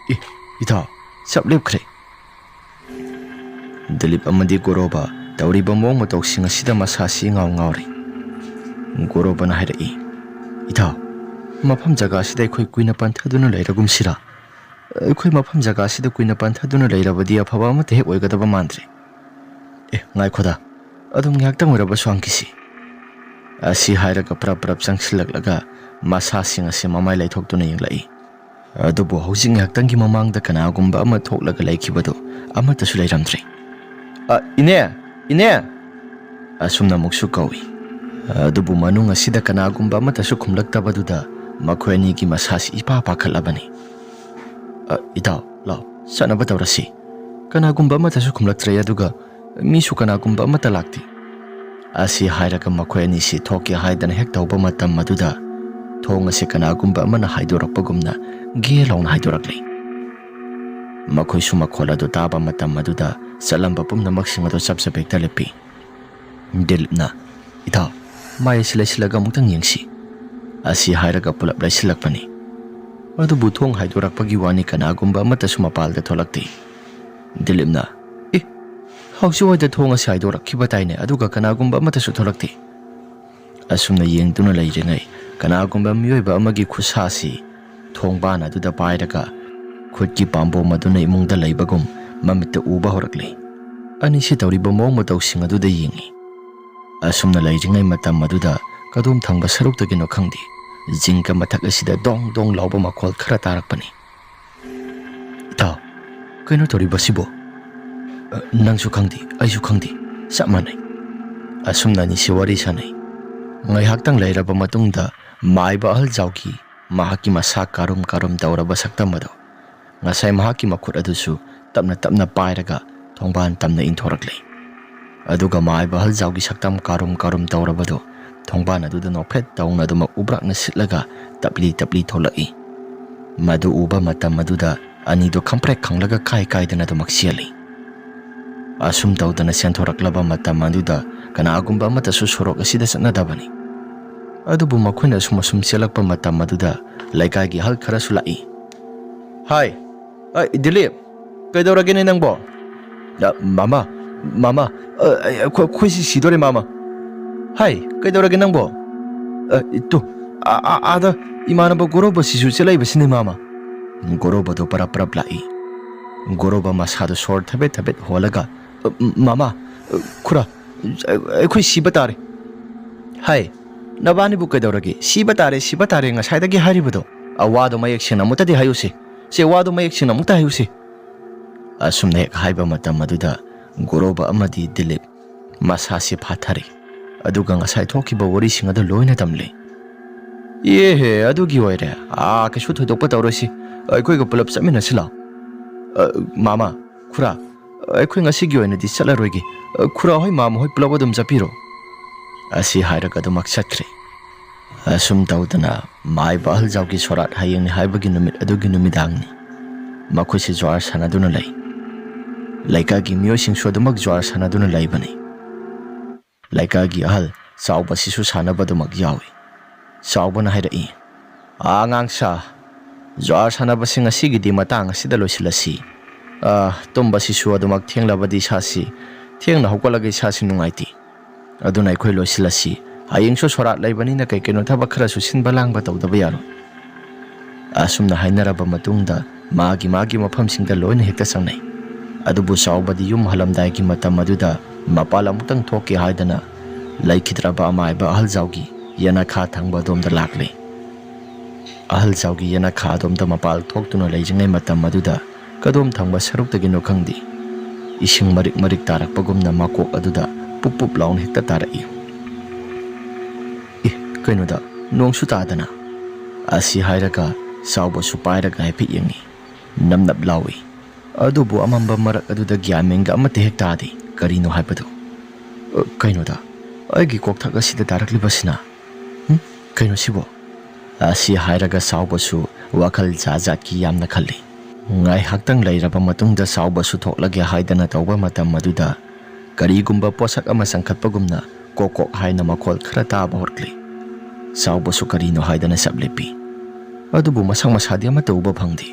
"ꯏ, ꯏꯇꯥꯎ, ꯆꯞ ꯂꯦꯞꯈ꯭ꯔꯦ"꯫ ꯗꯤꯂꯤꯞ ꯑꯃꯗꯤ ꯒꯣꯔꯣꯕ ꯇꯧꯔꯤꯕ ꯃꯑꯣꯡ ꯃꯇꯧꯁꯤꯡ ꯑꯁꯤꯗ ꯃꯁꯥꯁꯤ ꯏꯉꯥꯎ ꯉꯥꯎꯔꯤ꯫ ꯒꯣꯔꯣꯕꯅ ꯍꯥꯏꯔꯛꯏ, "ꯏꯇꯥꯎ, ꯃꯐꯝ ꯖꯒꯥ ꯑꯁꯤꯗ ꯑꯩꯈꯣꯏ ꯀꯨꯏꯅ ꯄꯟꯊꯗꯨꯅ ꯂꯩꯔꯒꯨꯝꯁꯤꯔꯥ? ꯑꯩꯈꯣꯏ ꯃꯐꯝ ꯖꯒꯥ ꯑꯁꯤꯗ ꯀꯨꯏꯅ ꯄꯟꯊꯗꯨꯅ ꯂꯩꯔꯕꯗꯤ ꯑꯐꯕ ꯑꯃꯠꯇ ꯍꯦꯛ ꯑꯣꯏꯒꯗꯕ ꯃꯥꯟꯗ꯭ꯔꯦ꯫ ꯑꯦ, ꯉꯥꯏꯈꯣꯗ, ꯑꯗꯨꯝ ꯉꯥꯏꯍꯥꯛꯇꯪ ꯑꯣꯏꯔꯕꯁꯨ ꯍꯪꯈꯤꯁꯤ"꯫ ꯑꯁꯤ ꯍꯥꯏꯔꯒ ꯄ꯭ꯔꯞ ꯄ꯭ꯔꯞ ꯆꯪꯁꯤꯜꯂꯛꯂꯒ ꯃꯁꯥꯁꯤꯡ ꯑꯁꯤ ꯃꯃꯥꯏ ꯂꯩꯊꯣꯛꯇꯨꯅ ꯌꯦꯡꯂꯛꯏ꯫ ꯑꯗꯨꯕꯨ ꯍꯧꯖꯤꯛ ꯉꯥꯏꯍꯥꯛꯇꯪꯒꯤ ꯃꯃꯥꯡꯗ ꯀꯅꯥꯒꯨꯝꯕ ꯑꯃ ꯊꯣꯛꯂꯒ ꯂꯩꯈꯤꯕꯗꯨ ꯑꯃꯠꯇꯁꯨ ꯂꯩꯔꯝꯗ꯭ꯔꯦ꯫ "ꯑ, ꯏꯅꯦ! ꯏꯅꯦ!" ꯑꯁꯨꯝꯅ ꯑꯃꯨꯛꯁꯨ ꯀꯧꯏ꯫ ꯑꯗꯨꯕꯨ ꯃꯅꯨꯡ ꯑꯁꯤꯗ ꯀꯅꯥꯒꯨꯝꯕ ꯑꯃꯠꯇꯁꯨ ꯈꯨꯝꯂꯛꯇꯕꯗꯨꯗ ꯃꯈꯣꯏ ꯑꯅꯤꯒꯤ ꯃꯁꯥꯁꯤ ꯏꯄꯥ ꯄꯥꯈꯠꯂꯕꯅꯤ꯫ "ꯑ, ꯏꯇꯥꯎ, ꯂꯥꯎ, ꯆꯠꯅꯕ ꯇꯧꯔꯁꯤ꯫ ꯀꯅꯥꯒꯨꯝꯕ ꯑꯃꯠꯇꯁꯨ ꯈꯨꯝꯂꯛꯇ꯭ꯔꯦ, ꯑꯗꯨꯒ ꯃꯤꯁꯨ ꯀꯅꯥꯒꯨꯝꯕ ꯑꯃꯠꯇ ꯂꯥꯛꯇꯦ"꯫ ꯑꯁꯤ ꯍꯥꯏꯔꯒ ꯃꯈꯣꯏ ꯑꯅꯤꯁꯤ ꯊꯣꯛꯀꯦ ꯍꯥꯏꯗꯅ ꯍꯦꯛ ꯇꯧꯕ ꯃꯇꯝ ꯑꯗꯨꯗ ꯊꯣꯡ ꯑꯁꯤ ꯀꯅꯥꯒꯨꯝꯕ ꯑꯃꯅ ꯍꯥꯏꯗꯣꯔꯛꯄꯒꯨꯝꯅ ꯒꯦ ꯂꯥꯎꯅ ꯍꯥꯏꯗꯣꯔꯛꯂꯦ꯫ ꯃꯈꯣꯏꯁꯨ ꯃꯈꯣꯜ ꯑꯗꯨ ꯇꯥꯕ ꯃꯇꯝ ꯑꯗꯨꯗ ꯆꯠꯂꯝꯕ ꯄꯨꯝꯅꯃꯛꯁꯤꯡ ꯑꯗꯨ ꯆꯞ ꯆꯞ ꯍꯦꯛꯇ ꯂꯦꯞꯄꯤ꯫ ꯗꯤꯂꯤꯞꯅ, "ꯏꯇꯥꯎ, ꯃꯥꯏ ꯑꯁꯤ ꯂꯩꯁꯤꯜꯂꯒ ꯑꯃꯨꯛꯇꯪ ꯌꯦꯡꯁꯤ"꯫ ꯑꯁꯤ ꯍꯥꯏꯔꯒ ꯄꯨꯂꯞ ꯂꯩꯁꯤꯜꯂꯛꯄꯅꯤ꯫ ꯑꯗꯨꯕꯨ ꯊꯣꯡ ꯍꯥꯏꯗꯣꯔꯛꯄꯒꯤ ꯋꯥꯅꯤ, ꯀꯅꯥꯒꯨꯝꯕ ꯑꯃꯠꯇꯁꯨ ꯃꯄꯥꯜꯗ ꯊꯣꯛꯂꯛꯇꯦ꯫ ꯗꯤꯂꯤꯞꯅ, "ꯑꯦ, ꯍꯧꯖꯤꯛꯋꯥꯏꯗ ꯊꯣꯡ ꯑꯁꯤ ꯍꯥꯏꯗꯣꯔꯛꯈꯤꯕ ꯇꯥꯏꯅꯦ, ꯑꯗꯨꯒ ꯀꯅꯥꯒꯨꯝꯕ ꯑꯃꯠꯇꯁꯨ ꯊꯣꯛꯂꯛꯇꯦ"꯫ ꯑꯁꯨꯝꯅ ꯌꯦꯡꯗꯨꯅ ꯂꯩꯔꯤꯉꯩ, ꯀꯅꯥꯒꯨꯝꯕ ꯃꯤꯑꯣꯏꯕ ꯑꯃꯒꯤ ꯈꯨꯠꯁꯥꯁꯤ ꯊꯣꯡꯕꯥꯟ ꯑꯗꯨꯗ ꯄꯥꯏꯔꯒ ꯈꯨꯠꯀꯤ ꯄꯥꯝꯕꯣꯝ ꯑꯗꯨꯅ ꯏꯃꯨꯡꯗ ꯂꯩꯕꯒꯨꯝ ꯃꯃꯤꯠꯇ ꯎꯕ ꯍꯧꯔꯛꯂꯦ꯫ ꯑꯅꯤꯁꯤ ꯇꯧꯔꯤꯕ ꯃꯑꯣꯡ ꯃꯇꯧꯁꯤꯡ ꯑꯗꯨꯗ ꯌꯦꯡꯉꯤ꯫ ꯑꯁꯨꯝꯅ ꯂꯩꯔꯤꯉꯩ ꯃꯇꯝ ꯑꯗꯨꯗ ꯀꯗꯣꯝ ꯊꯪꯕ ꯁꯔꯨꯛꯇꯒꯤꯅꯣ ꯈꯪꯗꯦ, ꯖꯤꯡꯒ ꯃꯊꯛ ꯑꯁꯤꯗ ꯗꯣꯡ ꯗꯣꯡ ꯂꯥꯎꯕ ꯃꯈꯣꯜ ꯈꯔ ꯇꯥꯔꯛꯄꯅꯤ꯫ "ꯏꯇꯥꯎ, ꯀꯩꯅꯣ ꯇꯧꯔꯤꯕꯁꯤꯕꯣ?" "ꯑ, ꯅꯪꯁꯨ ꯈꯪꯗꯦ, ꯑꯩꯁꯨ ꯈꯪꯗꯦ, ꯆꯞ ꯃꯥꯟꯅꯩ"꯫ ꯑꯁꯨꯝꯅ ꯑꯅꯤꯁꯤ ꯋꯥꯔꯤ ꯁꯥꯟꯅꯩ꯫ ꯉꯥꯏꯍꯥꯛꯇꯪ ꯂꯩꯔꯕ ꯃꯇꯨꯡꯗ ꯃꯥꯏꯕ ꯑꯍꯜ ꯖꯥꯎꯒꯤ ꯃꯍꯥꯛꯀꯤ ꯃꯁꯥ ꯀꯥꯔꯨꯝ ꯀꯥꯔꯨꯝ ꯇꯧꯔꯕ ꯁꯛꯇꯝ ꯑꯗꯨ ꯉꯁꯥꯏ ꯃꯍꯥꯛꯀꯤ ꯃꯈꯨꯠ ꯑꯗꯨꯁꯨ ꯇꯞꯅ ꯇꯞꯅ ꯄꯥꯏꯔꯒ ꯊꯣꯡꯕꯥꯟ ꯇꯝꯅ ꯏꯟꯊꯣꯔꯛꯂꯦ꯫ ꯑꯗꯨꯒ ꯃꯥꯏꯕ ꯑꯍꯜ ꯖꯥꯎꯒꯤ ꯁꯛꯇꯝ ꯀꯥꯔꯨꯝ ꯀꯥꯔꯨꯝ ꯇꯧꯔꯕꯗꯨ ꯊꯣꯡꯕꯥꯟ ꯑꯗꯨꯗ ꯅꯣꯛꯐꯦꯠ ꯇꯧꯅ ꯑꯗꯨꯃꯛ ꯎꯕ꯭ꯔꯛꯅ ꯁꯤꯠꯂꯒ ꯇꯞꯂꯤ ꯇꯞꯂꯤ ꯊꯣꯛꯂꯛꯏ꯫ ꯃꯗꯨ ꯎꯕ ꯃꯇꯝ ꯑꯗꯨꯗ ꯑꯅꯤꯗꯨ ꯈꯪꯄ꯭ꯔꯦꯛ ꯈꯪꯂꯒ ꯀꯥꯏ ꯀꯥꯏꯗꯅ ꯑꯗꯨꯃꯛ ꯆꯦꯜꯂꯤ꯫ ꯑꯁꯨꯝ ꯇꯧꯗꯅ ꯆꯦꯟꯊꯣꯔꯛꯂꯕ ꯃꯇꯝ ꯑꯗꯨꯗ ꯀꯅꯥꯒꯨꯝꯕ ꯑꯃꯠꯇꯁꯨ ꯁꯣꯔꯣꯛ ꯑꯁꯤꯗ ꯆꯠꯅꯗꯕꯅꯤ꯫ ꯑꯗꯨꯕꯨ ꯃꯈꯣꯏꯅ ꯑꯁꯨꯝ ꯑꯁꯨꯝ ꯆꯦꯜꯂꯛꯄ ꯃꯇꯝ ꯑꯗꯨꯗ ꯂꯩꯀꯥꯏꯒꯤ ꯑꯍꯜ ꯈꯔꯁꯨ ꯂꯥꯛꯏ꯫ "ꯍꯥꯏ, ꯑ, ꯗꯤꯂꯤꯞ, ꯀꯩꯗꯧꯔꯒꯦꯅꯦ ꯅꯪꯕꯣ?" "ꯑ, ꯃꯥꯃ, ꯃꯥꯃ, ꯑ, ꯑꯩꯈꯣꯏ, ꯑꯩꯈꯣꯏꯁꯤ ꯁꯤꯗꯣꯔꯦ, ꯃꯥꯃ꯫" "ꯍꯥꯏ, ꯀꯩꯗꯧꯔꯒꯦ ꯅꯪꯕꯣ?" "ꯑ, ꯇꯨ, ꯑ, ꯑ, ꯑꯥꯗ ꯏꯃꯥꯟꯅꯕ ꯒꯣꯔꯣꯕꯁꯤꯁꯨ ꯆꯦꯜꯂꯛꯏꯕꯁꯤꯅꯦ, ꯃꯥꯃ꯫" ꯒꯣꯔꯣꯕꯗꯣ ꯄꯔꯞ ꯄꯔꯞ ꯂꯥꯛꯏ꯫ ꯒꯣꯔꯣꯕ ꯃꯁꯥꯗꯣ ꯁꯣꯔ ꯊꯕꯦꯠ ꯊꯕꯦꯠ ꯍꯣꯜꯂꯒ, "ꯑ, ꯃꯥꯃ, ꯑ, ꯈꯨꯔꯥ, ꯑ, ꯑꯩꯈꯣꯏ ꯁꯤꯕ ꯇꯥꯔꯦ꯫" "ꯍꯥꯏ, ꯅꯕꯥꯅꯤꯕꯨ ꯀꯩꯗꯧꯔꯒꯦ? ꯁꯤꯕ ꯇꯥꯔꯦ, ꯁꯤꯕ ꯇꯥꯔꯦ ꯉꯁꯥꯏꯗꯒꯤ ꯍꯥꯏꯔꯤꯕꯗꯣ꯫ ꯑ, ꯋꯥꯗꯣ ꯃꯌꯦꯛ ꯁꯦꯡꯅ ꯑꯃꯨꯛꯇꯗꯤ ꯍꯥꯏꯌꯨꯁꯦ꯫ ꯁꯦ, ꯋꯥꯗꯣ ꯃꯌꯦꯛ ꯁꯦꯡꯅ ꯑꯃꯨꯛꯇ ꯍꯥꯏꯌꯨꯁꯦ꯫" ꯑꯁꯨꯝꯅ ꯍꯦꯛ ꯍꯥꯏꯕ ꯃꯇꯝ ꯑꯗꯨꯗ ꯒꯣꯔꯣꯕ ꯑꯃꯗꯤ ꯗꯤꯂꯤꯞ ꯃꯁꯥꯁꯤ ꯐꯥꯊꯔꯦ꯫ ꯑꯗꯨꯒ ꯉꯁꯥꯏ ꯊꯣꯛꯈꯤꯕ ꯋꯥꯔꯤꯁꯤꯡ ꯑꯗꯨ ꯂꯣꯏꯅ ꯇꯝꯂꯦ꯫ "ꯑꯦꯍꯦ, ꯑꯗꯨꯒꯤ ꯑꯣꯏꯔꯦ꯫ ꯑꯥ, ꯀꯩꯁꯨ ꯊꯣꯏꯗꯣꯛꯄ ꯇꯧꯔꯣꯏꯁꯤ꯫ ꯑꯩꯈꯣꯏꯒ ꯄꯨꯂꯞ ꯆꯠꯃꯤꯟꯅꯁꯤ ꯂꯥꯎ꯫" "ꯑ, ꯃꯥꯃ, ꯈꯨꯔꯥ, ꯑꯩꯈꯣꯏ ꯉꯁꯤꯒꯤ ꯑꯣꯏꯅꯗꯤ ꯆꯠꯂꯔꯣꯏꯒꯦ꯫ ꯑ, ꯈꯨꯔꯥ ꯍꯣꯏ, ꯃꯥꯃ ꯍꯣꯏ ꯄꯨꯂꯞ ꯑꯗꯨꯝ ꯆꯠꯄꯤꯔꯣ꯫" ꯑꯁꯤ ꯍꯥꯏꯔꯒ ꯑꯗꯨꯃꯛ ꯆꯠꯈ꯭ꯔꯦ꯫ ꯑꯁꯨꯝ ꯇꯧꯗꯅ ꯃꯥꯏꯕ ꯑꯍꯜ ꯖꯥꯎꯒꯤ ꯁꯣꯔꯥꯠ ꯍꯌꯦꯡꯅꯤ ꯍꯥꯏꯕꯒꯤ ꯅꯨꯃꯤꯠ ꯑꯗꯨꯒꯤ ꯅꯨꯃꯤꯗꯥꯡꯅꯤ꯫ ꯃꯈꯣꯏꯁꯤ ꯖ꯭ꯋꯥꯔ ꯁꯥꯟꯅꯗꯨꯅ ꯂꯩ꯫ ꯂꯩꯀꯥꯏꯒꯤ ꯃꯤꯑꯣꯏꯁꯤꯡꯁꯨ ꯑꯗꯨꯃꯛ ꯖ꯭ꯋꯥꯔ ꯁꯥꯟꯅꯗꯨꯅ ꯂꯩꯕꯅꯤ꯫ ꯂꯩꯀꯥꯏꯒꯤ ꯑꯍꯜ ꯆꯥꯎꯕꯁꯤꯁꯨ ꯁꯥꯟꯅꯕꯗꯨꯃꯛ ꯌꯥꯎꯏ꯫ ꯆꯥꯎꯕꯅ ꯍꯥꯏꯔꯛꯏ, "ꯑꯉꯥꯡꯁꯥ, ꯖ꯭ꯋꯥꯔ ꯁꯥꯟꯅꯕꯁꯤ ꯉꯁꯤꯒꯤꯗꯤ ꯃꯇꯥꯡ ꯑꯁꯤꯗ ꯂꯣꯏꯁꯤꯜꯂꯁꯤ꯫ ꯑ, ꯇꯨꯝꯕꯁꯤꯁꯨ ꯑꯗꯨꯃꯛ ꯊꯦꯡꯂꯕꯗꯤ ꯏꯁꯥꯁꯤ, ꯊꯦꯡꯅ ꯍꯧꯒꯠꯂꯒ ꯏꯁꯥꯁꯤ ꯅꯨꯡꯉꯥꯏꯇꯦ꯫ ꯑꯗꯨꯅ ꯑꯩꯈꯣꯏ ꯂꯣꯏꯁꯤꯜꯂꯁꯤ꯫ ꯍꯌꯦꯡꯁꯨ ꯁꯣꯔꯥꯠ ꯂꯩꯕꯅꯤꯅ ꯀꯩ ꯀꯩꯅꯣ ꯊꯕꯛ ꯈꯔꯁꯨ ꯁꯤꯟꯕ ꯂꯥꯡꯕ ꯇꯧꯗꯕ ꯌꯥꯔꯣꯏ꯫" ꯑꯁꯨꯝꯅ ꯍꯥꯏꯅꯔꯕ ꯃꯇꯨꯡꯗ ꯃꯥꯒꯤ ꯃꯥꯒꯤ ꯃꯐꯝꯁꯤꯡꯗ ꯂꯣꯏꯅ ꯍꯦꯛꯇ ꯆꯪꯅꯩ꯫ ꯑꯗꯨꯕꯨ ꯆꯥꯎꯕꯗꯤ ꯌꯨꯝ ꯍꯜꯂꯝꯗꯥꯏꯒꯤ ꯃꯇꯝ ꯑꯗꯨꯗ ꯃꯄꯥꯜ ꯑꯃꯨꯛꯇꯪ ꯊꯣꯛꯀꯦ ꯍꯥꯏꯗꯅ ꯂꯩꯈꯤꯗ꯭ꯔꯕ ꯑꯃꯥꯏꯕ ꯑꯍꯜ ꯖꯥꯎꯒꯤ ꯌꯦꯅꯈꯥ ꯊꯪꯕ ꯑꯗꯣꯝꯗ ꯂꯥꯛꯂꯦ꯫ ꯑꯍꯜ ꯖꯥꯎꯒꯤ ꯌꯦꯅꯈꯥ ꯑꯗꯣꯝꯗ ꯃꯄꯥꯜ ꯊꯣꯛꯇꯨꯅ ꯂꯩꯔꯤꯉꯩ ꯃꯇꯝ ꯑꯗꯨꯗ ꯀꯗꯣꯝ ꯊꯪꯕ ꯁꯔꯨꯛꯇꯒꯤꯅꯣ ꯈꯪꯗꯦ, ꯏꯁꯤꯡ ꯃꯔꯤꯛ ꯃꯔꯤꯛ ꯇꯥꯔꯛꯄꯒꯨꯝꯅ ꯃꯀꯣꯛ ꯑꯗꯨꯗ ꯄꯨꯞ ꯄꯨꯞ ꯂꯥꯎꯅ ꯍꯦꯛꯇ ꯇꯥꯔꯛꯏ꯫ "ꯑꯦ, ꯀꯩꯅꯣꯗ, ꯅꯣꯡꯁꯨ ꯇꯥꯗꯅ꯫ ꯑꯁꯤ ꯍꯥꯏꯔꯒ ꯆꯥꯎꯕꯁꯨ ꯄꯥꯏꯔꯒ ꯍꯥꯏꯐꯦꯠ ꯌꯦꯡꯉꯤ꯫ ꯅꯞ ꯅꯞ ꯂꯥꯎꯏ꯫ ꯑꯗꯨꯕꯨ ꯑꯃꯝꯕ ꯃꯔꯛ ꯑꯗꯨꯗ ꯒ꯭ꯌꯥꯟ ꯃꯦꯟꯒ ꯑꯃꯠꯇ ꯍꯦꯛ ꯇꯥꯗꯦ꯫ ꯀꯔꯤꯅꯣ ꯍꯥꯏꯕꯗꯨ? "ꯑ, ꯀꯩꯅꯣꯗ, ꯑꯩꯒꯤ ꯀꯣꯛꯊꯛ ꯑꯁꯤꯗ ꯇꯥꯔꯛꯂꯤꯕꯁꯤꯅ? ꯍꯨꯝ? ꯀꯩꯅꯣ ꯁꯤꯕꯣ?" ꯑꯁꯤ ꯍꯥꯏꯔꯒ ꯆꯥꯎꯕꯁꯨ ꯋꯥꯈꯜ ꯖꯥꯠ ꯖꯥꯠꯀꯤ ꯌꯥꯝꯅ ꯈꯜꯂꯤ꯫ ꯉꯥꯏꯍꯥꯛꯇꯪ ꯂꯩꯔꯕ ꯃꯇꯨꯡꯗ ꯆꯥꯎꯕꯁꯨ ꯊꯣꯛꯂꯒꯦ ꯍꯥꯏꯗꯅ ꯇꯧꯕ ꯃꯇꯝ ꯑꯗꯨꯗ ꯀꯔꯤꯒꯨꯝꯕ ꯄꯣꯠꯁꯛ ꯑꯃ ꯆꯪꯈꯠꯄꯒꯨꯝꯅ ꯀꯣꯛ ꯀꯣꯛ ꯍꯥꯏꯅ ꯃꯈꯣꯜ ꯈꯔ ꯇꯥꯕ ꯍꯧꯔꯛꯂꯤ꯫ ꯆꯥꯎꯕꯁꯨ ꯀꯔꯤꯅꯣ ꯍꯥꯏꯗꯅ ꯆꯞ ꯂꯦꯞꯄꯤ꯫ ꯑꯗꯨꯕꯨ ꯃꯁꯛ ꯃꯁꯥꯗꯤ ꯑꯃꯠꯇ ꯎꯕ ꯐꯪꯗꯦ꯫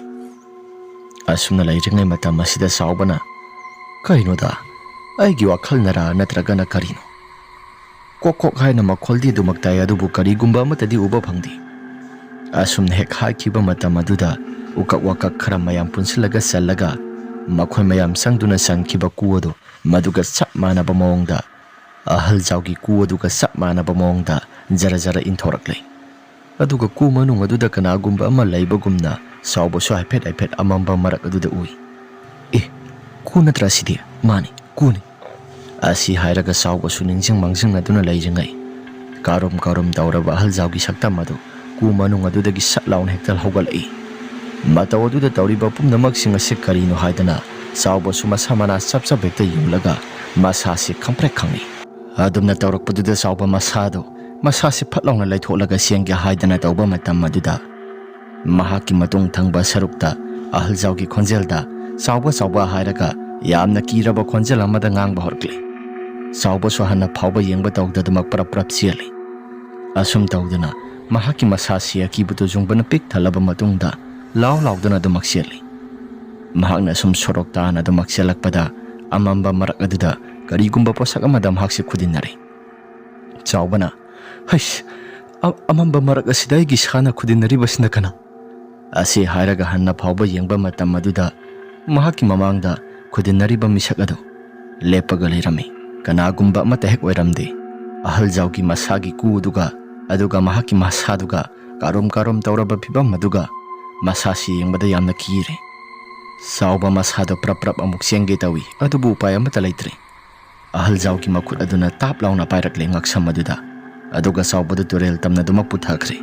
ꯑꯁꯨꯝꯅ ꯂꯩꯔꯤꯉꯩ ꯃꯇꯝ ꯑꯁꯤꯗ ꯆꯥꯎꯕꯅ, "ꯀꯩꯅꯣꯗ, ꯑꯩꯒꯤ ꯋꯥꯈꯜꯅꯔꯥ ꯅꯠꯇ꯭ꯔꯒꯅ ꯀꯔꯤꯅꯣ? ꯀꯣꯛ ꯀꯣꯛ ꯍꯥꯏꯅ ꯃꯈꯣꯜꯗꯤ ꯑꯗꯨꯃꯛ ꯇꯥꯏ, ꯑꯗꯨꯕꯨ ꯀꯔꯤꯒꯨꯝꯕ ꯑꯃꯠꯇꯗꯤ ꯎꯕ ꯐꯪꯗꯦ"꯫ ꯑꯁꯨꯝꯅ ꯍꯦꯛ ꯍꯥꯏꯈꯤꯕ ꯃꯇꯝ ꯑꯗꯨꯗ ꯎꯀꯛ ꯋꯥꯀꯛ ꯈꯔ ꯃꯌꯥꯝ ꯄꯨꯟꯁꯤꯜꯂꯒ ꯆꯜꯂꯒ ꯃꯈꯣꯏ ꯃꯌꯥꯝ ꯆꯪꯗꯨꯅ ꯆꯟꯈꯤꯕ ꯀꯨ ꯑꯗꯨ ꯃꯗꯨꯒ ꯆꯞ ꯃꯥꯟꯅꯕ ꯃꯑꯣꯡꯗ, ꯑꯍꯜ ꯖꯥꯎꯒꯤ ꯀꯨ ꯑꯗꯨꯒ ꯆꯞ ꯃꯥꯟꯅꯕ ꯃꯑꯣꯡꯗ ꯖꯔ ꯖꯔ ꯏꯟꯊꯣꯔꯛꯂꯦ꯫ ꯑꯗꯨꯒ ꯀꯨ ꯃꯅꯨꯡ ꯑꯗꯨꯗ ꯀꯅꯥꯒꯨꯝꯕ ꯑꯃ ꯂꯩꯕꯒꯨꯝꯅ ꯆꯥꯎꯕꯁꯨ ꯍꯥꯏꯐꯦꯠ ꯍꯥꯏꯐꯦꯠ ꯑꯃꯝꯕ ꯃꯔꯛ ꯑꯗꯨꯗ ꯎꯏ꯫ "ꯑꯦ, ꯀꯨ ꯅꯠꯇ꯭ꯔꯥ ꯁꯤꯗꯤ? ꯃꯥꯅꯤ, ꯀꯨꯅꯤ"꯫ ꯑꯁꯤ ꯍꯥꯏꯔꯒ ꯆꯥꯎꯕꯁꯨ ꯅꯤꯡꯁꯤꯡ ꯃꯥꯡꯖꯤꯡꯅꯗꯨꯅ ꯂꯩꯔꯤꯉꯩ, ꯀꯥꯔꯨꯝ ꯀꯥꯔꯨꯝ ꯇꯧꯔꯕ ꯑꯍꯜ ꯖꯥꯎꯒꯤ ꯁꯛꯇꯝ ꯑꯗꯨ ꯀꯨ ꯃꯅꯨꯡ ꯑꯗꯨꯗꯒꯤ ꯁꯠ ꯂꯥꯎꯅ ꯍꯦꯛꯇ ꯍꯧꯒꯠꯂꯛꯏ꯫ ꯃꯇꯧ ꯑꯗꯨꯗ ꯇꯧꯔꯤꯕ ꯄꯨꯝꯅꯃꯛꯁꯤꯡ ꯑꯁꯤ ꯀꯔꯤꯅꯣ ꯍꯥꯏꯗꯅ ꯆꯥꯎꯕꯁꯨ ꯃꯁꯥ ꯃꯅꯥ ꯆꯞ ꯆꯞ ꯍꯦꯛꯇ ꯌꯨꯡꯂꯒ ꯃꯁꯥꯁꯤ ꯈꯪꯄ꯭ꯔꯦꯛ ꯈꯪꯏ꯫ ꯑꯗꯨꯝꯅ ꯇꯧꯔꯛꯄꯗꯨꯗ ꯆꯥꯎꯕ ꯃꯁꯥꯗꯨ, ꯃꯁꯥꯁꯤ ꯐꯠ ꯂꯥꯎꯅ ꯂꯩꯊꯣꯛꯂꯒ ꯆꯦꯟꯒꯦ ꯍꯥꯏꯗꯅ ꯇꯧꯕ ꯃꯇꯝ ꯑꯗꯨꯗ, ꯃꯍꯥꯛꯀꯤ ꯃꯇꯨꯡ ꯊꯪꯕ ꯁꯔꯨꯛꯇ ꯑꯍꯜ ꯖꯥꯎꯒꯤ ꯈꯣꯟꯖꯦꯜꯗ "ꯆꯥꯎꯕ, ꯆꯥꯎꯕ" ꯍꯥꯏꯔꯒ ꯌꯥꯝꯅ ꯀꯤꯔꯕ ꯈꯣꯟꯖꯦꯜ ꯑꯃꯗ ꯉꯥꯡꯕ ꯍꯧꯔꯛꯂꯤ꯫ ꯆꯥꯎꯕꯁꯨ ꯍꯟꯅ ꯐꯥꯎꯕ ꯌꯦꯡꯕ ꯇꯧꯗꯗꯃꯛ ꯄ꯭ꯔꯞ ꯄ꯭ꯔꯞ ꯆꯦꯜꯂꯤ꯫ ꯑꯁꯨꯝ ꯇꯧꯗꯅ ꯃꯍꯥꯛꯀꯤ ꯃꯁꯥꯁꯤ ꯑꯀꯤꯕ ꯇꯨꯖꯨꯡꯕꯅ ꯄꯤꯛ ꯊꯜꯂꯕ ꯃꯇꯨꯡꯗ ꯂꯥꯎ ꯂꯥꯎꯗꯨꯅ ꯑꯗꯨꯃꯛ ꯆꯦꯜꯂꯤ꯫ ꯃꯍꯥꯛꯅ ꯑꯁꯨꯝ ꯁꯣꯔꯣꯛ ꯇꯥꯅ ꯑꯗꯨꯃꯛ ꯆꯦꯜꯂꯛꯄꯗ, ꯑꯃꯝꯕ ꯃꯔꯛ ꯑꯗꯨꯗ ꯀꯔꯤꯒꯨꯝꯕ ꯄꯣꯠꯁꯛ ꯑꯃꯗ ꯃꯍꯥꯛꯁꯤ ꯈꯨꯗꯤꯟꯅꯔꯦ꯫ ꯆꯥꯎꯕꯅ, "ꯍꯩꯁ, ꯑ-, ꯑꯃꯝꯕ ꯃꯔꯛ ꯑꯁꯤꯗ ꯑꯩꯒꯤ ꯁꯥꯅ ꯈꯨꯗꯤꯟꯅꯔꯤꯕꯁꯤꯅ ꯀꯅꯥ?" ꯑꯁꯤ ꯍꯥꯏꯔꯒ ꯍꯟꯅ ꯐꯥꯎꯕ ꯌꯦꯡꯕ ꯃꯇꯝ ꯑꯗꯨꯗ ꯃꯍꯥꯛꯀꯤ ꯃꯃꯥꯡꯗ ꯈꯨꯗꯤꯟꯅꯔꯤꯕ ꯃꯤꯁꯛ ꯑꯗꯨ ꯂꯦꯞꯄꯒ ꯂꯩꯔꯝꯃꯤ꯫ ꯀꯅꯥꯒꯨꯝꯕ ꯑꯃꯠꯇ ꯍꯦꯛ ꯑꯣꯏꯔꯝꯗꯦ꯫ ꯑꯍꯜ ꯖꯥꯎꯒꯤ ꯃꯁꯥꯒꯤ ꯀꯨ ꯑꯗꯨꯒ, ꯑꯗꯨꯒ ꯃꯍꯥꯛꯀꯤ ꯃꯁꯥꯗꯨꯒ ꯀꯥꯔꯨꯝ ꯀꯥꯔꯨꯝ ꯇꯧꯔꯕ ꯐꯤꯕꯝ ꯑꯗꯨꯒ ꯃꯁꯥꯁꯤ ꯌꯦꯡꯕꯗ ꯌꯥꯝꯅ ꯀꯤꯔꯦ꯫ ꯆꯥꯎꯕ ꯃꯁꯥꯗꯣ ꯄ꯭ꯔꯞ ꯄ꯭ꯔꯞ ꯑꯃꯨꯛ ꯆꯦꯟꯒꯦ ꯇꯧꯏ, ꯑꯗꯨꯕꯨ ꯎꯄꯥꯏ ꯑꯃꯠꯇ ꯂꯩꯇ꯭ꯔꯦ꯫ ꯑꯍꯜ ꯖꯥꯎꯒꯤ ꯃꯈꯨꯠ ꯑꯗꯨꯅ ꯇꯥꯞ ꯂꯥꯎꯅ ꯄꯥꯏꯔꯛꯂꯦ ꯉꯛꯁꯝ ꯑꯗꯨꯗ꯫ ꯑꯗꯨꯒ ꯆꯥꯎꯕꯗꯨ ꯇꯨꯔꯦꯜ ꯇꯝꯅ ꯑꯗꯨꯃꯛ ꯄꯨꯊꯈ꯭ꯔꯦ꯫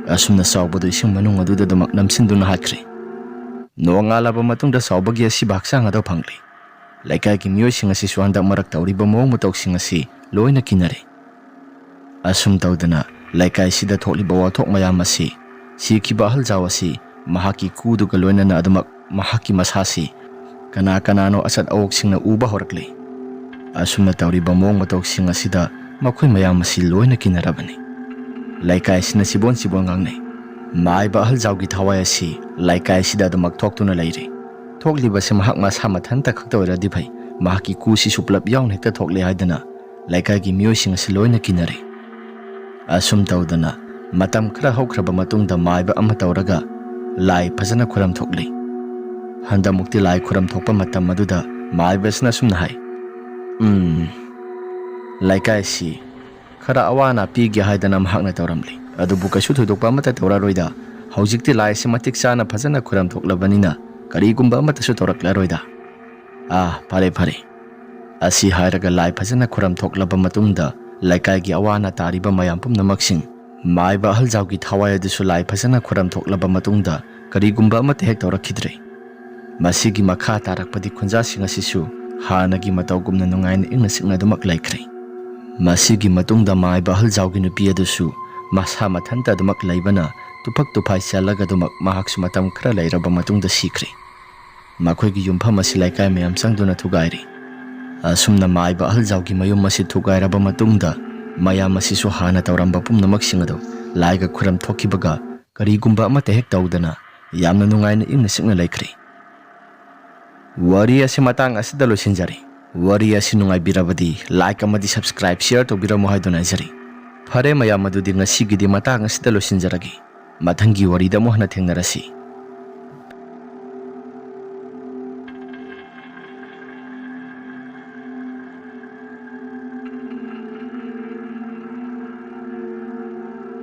ꯑꯁꯨꯝꯅ ꯆꯥꯎꯕꯗꯨ ꯏꯁꯤꯡ ꯃꯅꯨꯡ ꯑꯗꯨꯗ ꯑꯗꯨꯃꯛ ꯅꯝꯁꯤꯟꯗꯨꯅ ꯍꯥꯠꯈ꯭ꯔꯦ꯫ ꯅꯣꯡꯉꯥꯜꯂꯕ ꯃꯇꯨꯡꯗ ꯆꯥꯎꯕꯒꯤ ꯑꯁꯤꯕ ꯍꯛꯆꯥꯡ ꯑꯗꯨ ꯐꯪꯂꯦ꯫ ꯂꯩꯀꯥꯏꯒꯤ ꯃꯤꯑꯣꯏꯁꯤꯡ ꯑꯁꯤꯁꯨ ꯍꯟꯗꯛ ꯃꯔꯛ ꯇꯧꯔꯤꯕ ꯃꯑꯣꯡ ꯃꯇꯧꯁꯤꯡ ꯑꯁꯤ ꯂꯣꯏꯅ ꯀꯤꯅꯔꯦ꯫ ꯑꯁꯨꯝ ꯇꯧꯗꯅ ꯂꯩꯀꯥꯏꯁꯤꯗ ꯊꯣꯛꯂꯤꯕ ꯋꯥꯊꯣꯛ ꯃꯌꯥꯝ ꯑꯁꯤ ꯁꯤꯈꯤꯕ ꯑꯍꯜꯖꯥꯎ ꯑꯁꯤ ꯃꯍꯥꯛꯀꯤ ꯀꯨꯗꯨꯒ ꯂꯣꯏꯅꯅ ꯑꯗꯨꯃꯛ ꯃꯍꯥꯛꯀꯤ ꯃꯁꯥꯁꯤ ꯀꯅꯥ ꯀꯅꯥꯅꯣ ꯑꯆꯠ ꯑꯋꯣꯛꯁꯤꯡꯅ ꯎꯕ ꯍꯧꯔꯛꯂꯦ꯫ ꯑꯁꯨꯝꯅ ꯇꯧꯔꯤꯕ ꯃꯑꯣꯡ ꯃꯇꯧꯁꯤꯡ ꯑꯁꯤꯗ ꯃꯈꯣꯏ ꯃꯌꯥꯝ ꯑꯁꯤ ꯂꯣꯏꯅ ꯀꯤꯅꯔꯕꯅꯤ꯫ ꯂꯩꯀꯥꯏꯁꯤꯅ ꯆꯤꯕꯣꯟ ꯆꯤꯕꯣꯟ ꯉꯥꯡꯅꯩ꯫ ꯃꯥꯏꯕ ꯑꯍꯜꯖꯥꯎꯒꯤ ꯊꯋꯥꯏ ꯑꯁꯤ ꯂꯩꯀꯥꯏꯁꯤꯗ ꯑꯗꯨꯃꯛ ꯊꯣꯛꯇꯨꯅ ꯂꯩꯔꯦ꯫ ꯊꯣꯛꯂꯤꯕꯁꯤ ꯃꯍꯥꯛ ꯃꯁꯥ ꯃꯊꯟꯇ ꯈꯛꯇ ꯑꯣꯏꯔꯗꯤ ꯐꯩ, ꯃꯍꯥꯛꯀꯤ ꯀꯨꯁꯤꯁꯨ ꯄꯨꯂꯞ ꯌꯥꯎꯅ ꯍꯦꯛꯇ ꯊꯣꯛꯂꯦ ꯍꯥꯏꯗꯅ ꯂꯩꯀꯥꯏꯒꯤ ꯃꯤꯑꯣꯏꯁꯤꯡ ꯑꯁꯤ ꯂꯣꯏꯅ ꯀꯤꯅꯔꯦ꯫ ꯑꯁꯨꯝ ꯇꯧꯗꯅ ꯃꯇꯝ ꯈꯔ ꯍꯧꯈ꯭ꯔꯕ ꯃꯇꯨꯡꯗ ꯃꯥꯏꯕ ꯑꯃ ꯇꯧꯔꯒ ꯂꯥꯏ ꯐꯖꯅ ꯈꯨꯔꯝ ꯊꯣꯛꯂꯤ꯫ ꯍꯟꯗꯛꯃꯨꯛꯇꯤ ꯂꯥꯏ ꯈꯨꯔꯝ ꯊꯣꯛꯄ ꯃꯇꯝ ꯑꯗꯨꯗ ꯃꯥꯏꯕꯁꯤꯅ ꯑꯁꯨꯝꯅ ꯍꯥꯏ, "ꯎꯝ, ꯂꯩꯀꯥꯏꯁꯤ ꯈꯔ ꯑꯋꯥ ꯑꯅꯥ ꯄꯤꯒꯦ ꯍꯥꯏꯗꯅ ꯃꯍꯥꯛꯅ ꯇꯧꯔꯝꯂꯤ, ꯑꯗꯨꯕꯨ ꯀꯩꯁꯨ ꯊꯣꯏꯗꯣꯛꯄ ꯑꯃꯠꯇ ꯇꯧꯔꯔꯣꯏꯗ꯫ ꯍꯧꯖꯤꯛꯇꯤ ꯂꯥꯏꯁꯤ ꯃꯇꯤꯛ ꯆꯥꯅ ꯐꯖꯅ ꯈꯨꯔꯝ ꯊꯣꯛꯂꯕꯅꯤꯅ ꯀꯔꯤꯒꯨꯝꯕ ꯑꯃꯠꯇꯁꯨ ꯇꯧꯔꯛꯂꯔꯣꯏꯗ꯫ ꯑꯥ, ꯐꯔꯦ, ꯐꯔꯦ꯫" ꯑꯁꯤ ꯍꯥꯏꯔꯒ ꯂꯥꯏ ꯐꯖꯅ ꯈꯨꯔꯝ ꯊꯣꯛꯂꯕ ꯃꯇꯨꯡꯗ ꯂꯩꯀꯥꯏꯒꯤ ꯑꯋꯥ ꯑꯅꯥ ꯇꯥꯔꯤꯕ ꯃꯌꯥꯝ ꯄꯨꯝꯅꯃꯛꯁꯤꯡ ꯃꯥꯏꯕ ꯑꯍꯜꯖꯥꯎꯒꯤ ꯊꯋꯥꯏ ꯑꯗꯨꯁꯨ ꯂꯥꯏ ꯐꯖꯅ ꯈꯨꯔꯝ ꯊꯣꯛꯂꯕ ꯃꯇꯨꯡꯗ ꯀꯔꯤꯒꯨꯝꯕ ꯑꯃꯠꯇ ꯍꯦꯛ ꯇꯧꯔꯛꯈꯤꯗ꯭ꯔꯦ꯫ ꯃꯁꯤꯒꯤ ꯃꯈꯥ ꯇꯥꯔꯛꯄꯗꯤ ꯈꯨꯟꯖꯥꯁꯤꯡ ꯑꯁꯤꯁꯨ ꯍꯥꯟꯅꯒꯤ ꯃꯇꯧꯒꯨꯝꯅ ꯅꯨꯡꯉꯥꯏꯅ ꯏꯪꯅ ꯆꯤꯛꯅ ꯑꯗꯨꯃꯛ ꯂꯩꯈ꯭ꯔꯦ꯫ ꯃꯁꯤꯒꯤ ꯃꯇꯨꯡꯗ ꯃꯥꯏꯕ ꯑꯍꯜꯖꯥꯎꯒꯤ ꯅꯨꯄꯤ ꯑꯗꯨꯁꯨ ꯃꯁꯥ ꯃꯊꯟꯇ ꯑꯗꯨꯃꯛ ꯂꯩꯕꯅ ꯇꯨꯐꯛ ꯇꯨꯐꯥꯏ ꯆꯦꯜꯂꯒ ꯑꯗꯨꯃꯛ ꯃꯍꯥꯛꯁꯨ ꯃꯇꯝ ꯈꯔ ꯂꯩꯔꯕ ꯃꯇꯨꯡꯗ ꯁꯤꯈ꯭ꯔꯦ꯫ ꯃꯈꯣꯏꯒꯤ ꯌꯨꯝꯐꯝ ꯑꯁꯤ ꯂꯩꯀꯥꯏ ꯃꯌꯥꯝ ꯆꯪꯗꯨꯅ ꯊꯨꯒꯥꯏꯔꯤ꯫ ꯑꯁꯨꯝꯅ ꯃꯥꯏꯕ ꯑꯍꯜꯖꯥꯎꯒꯤ ꯃꯌꯨꯝ ꯑꯁꯤ ꯊꯨꯒꯥꯏꯔꯕ ꯃꯇꯨꯡꯗ ꯃꯌꯥꯝ ꯑꯁꯤꯁꯨ ꯍꯥꯟꯅ ꯇꯧꯔꯝꯕ ꯄꯨꯝꯅꯃꯛꯁꯤꯡ ꯑꯗꯨ ꯂꯥꯏꯒ ꯈꯨꯔꯝ ꯊꯣꯛꯈꯤꯕꯒ ꯀꯔꯤꯒꯨꯝꯕ ꯑꯃꯠꯇ ꯍꯦꯛ ꯇꯧꯗꯅ ꯌꯥꯝꯅ ꯅꯨꯡꯉꯥꯏꯅ ꯏꯪꯅ ꯆꯤꯛꯅ ꯂꯩꯈ꯭ꯔꯦ꯫ ꯋꯥꯔꯤ ꯑꯁꯤ ꯃꯇꯥꯡ ꯑꯁꯤꯗ ꯂꯣꯏꯁꯤꯟꯖꯔꯦ꯫ ꯋꯥꯔꯤ ꯑꯁꯤ ꯅꯨꯡꯉꯥꯏꯕꯤꯔꯕꯗꯤ like ꯑꯃꯗꯤ subscribe, share ꯇꯧꯕꯤꯔꯝꯃꯨ ꯍꯥꯏꯗꯨꯅ ꯍꯥꯏꯖꯔꯤ꯫ ꯐꯔꯦ ꯃꯌꯥꯝ, ꯑꯗꯨꯗꯤ ꯉꯁꯤꯒꯤꯗꯤ ꯃꯇꯥꯡ ꯑꯁꯤꯗ ꯂꯣꯏꯁꯤꯟꯖꯔꯒꯦ꯫ ꯃꯊꯪꯒꯤ ꯋꯥꯔꯤꯗ ꯑꯃꯨꯛ ꯍꯟꯅ ꯊꯦꯡꯅꯔꯁꯤ꯫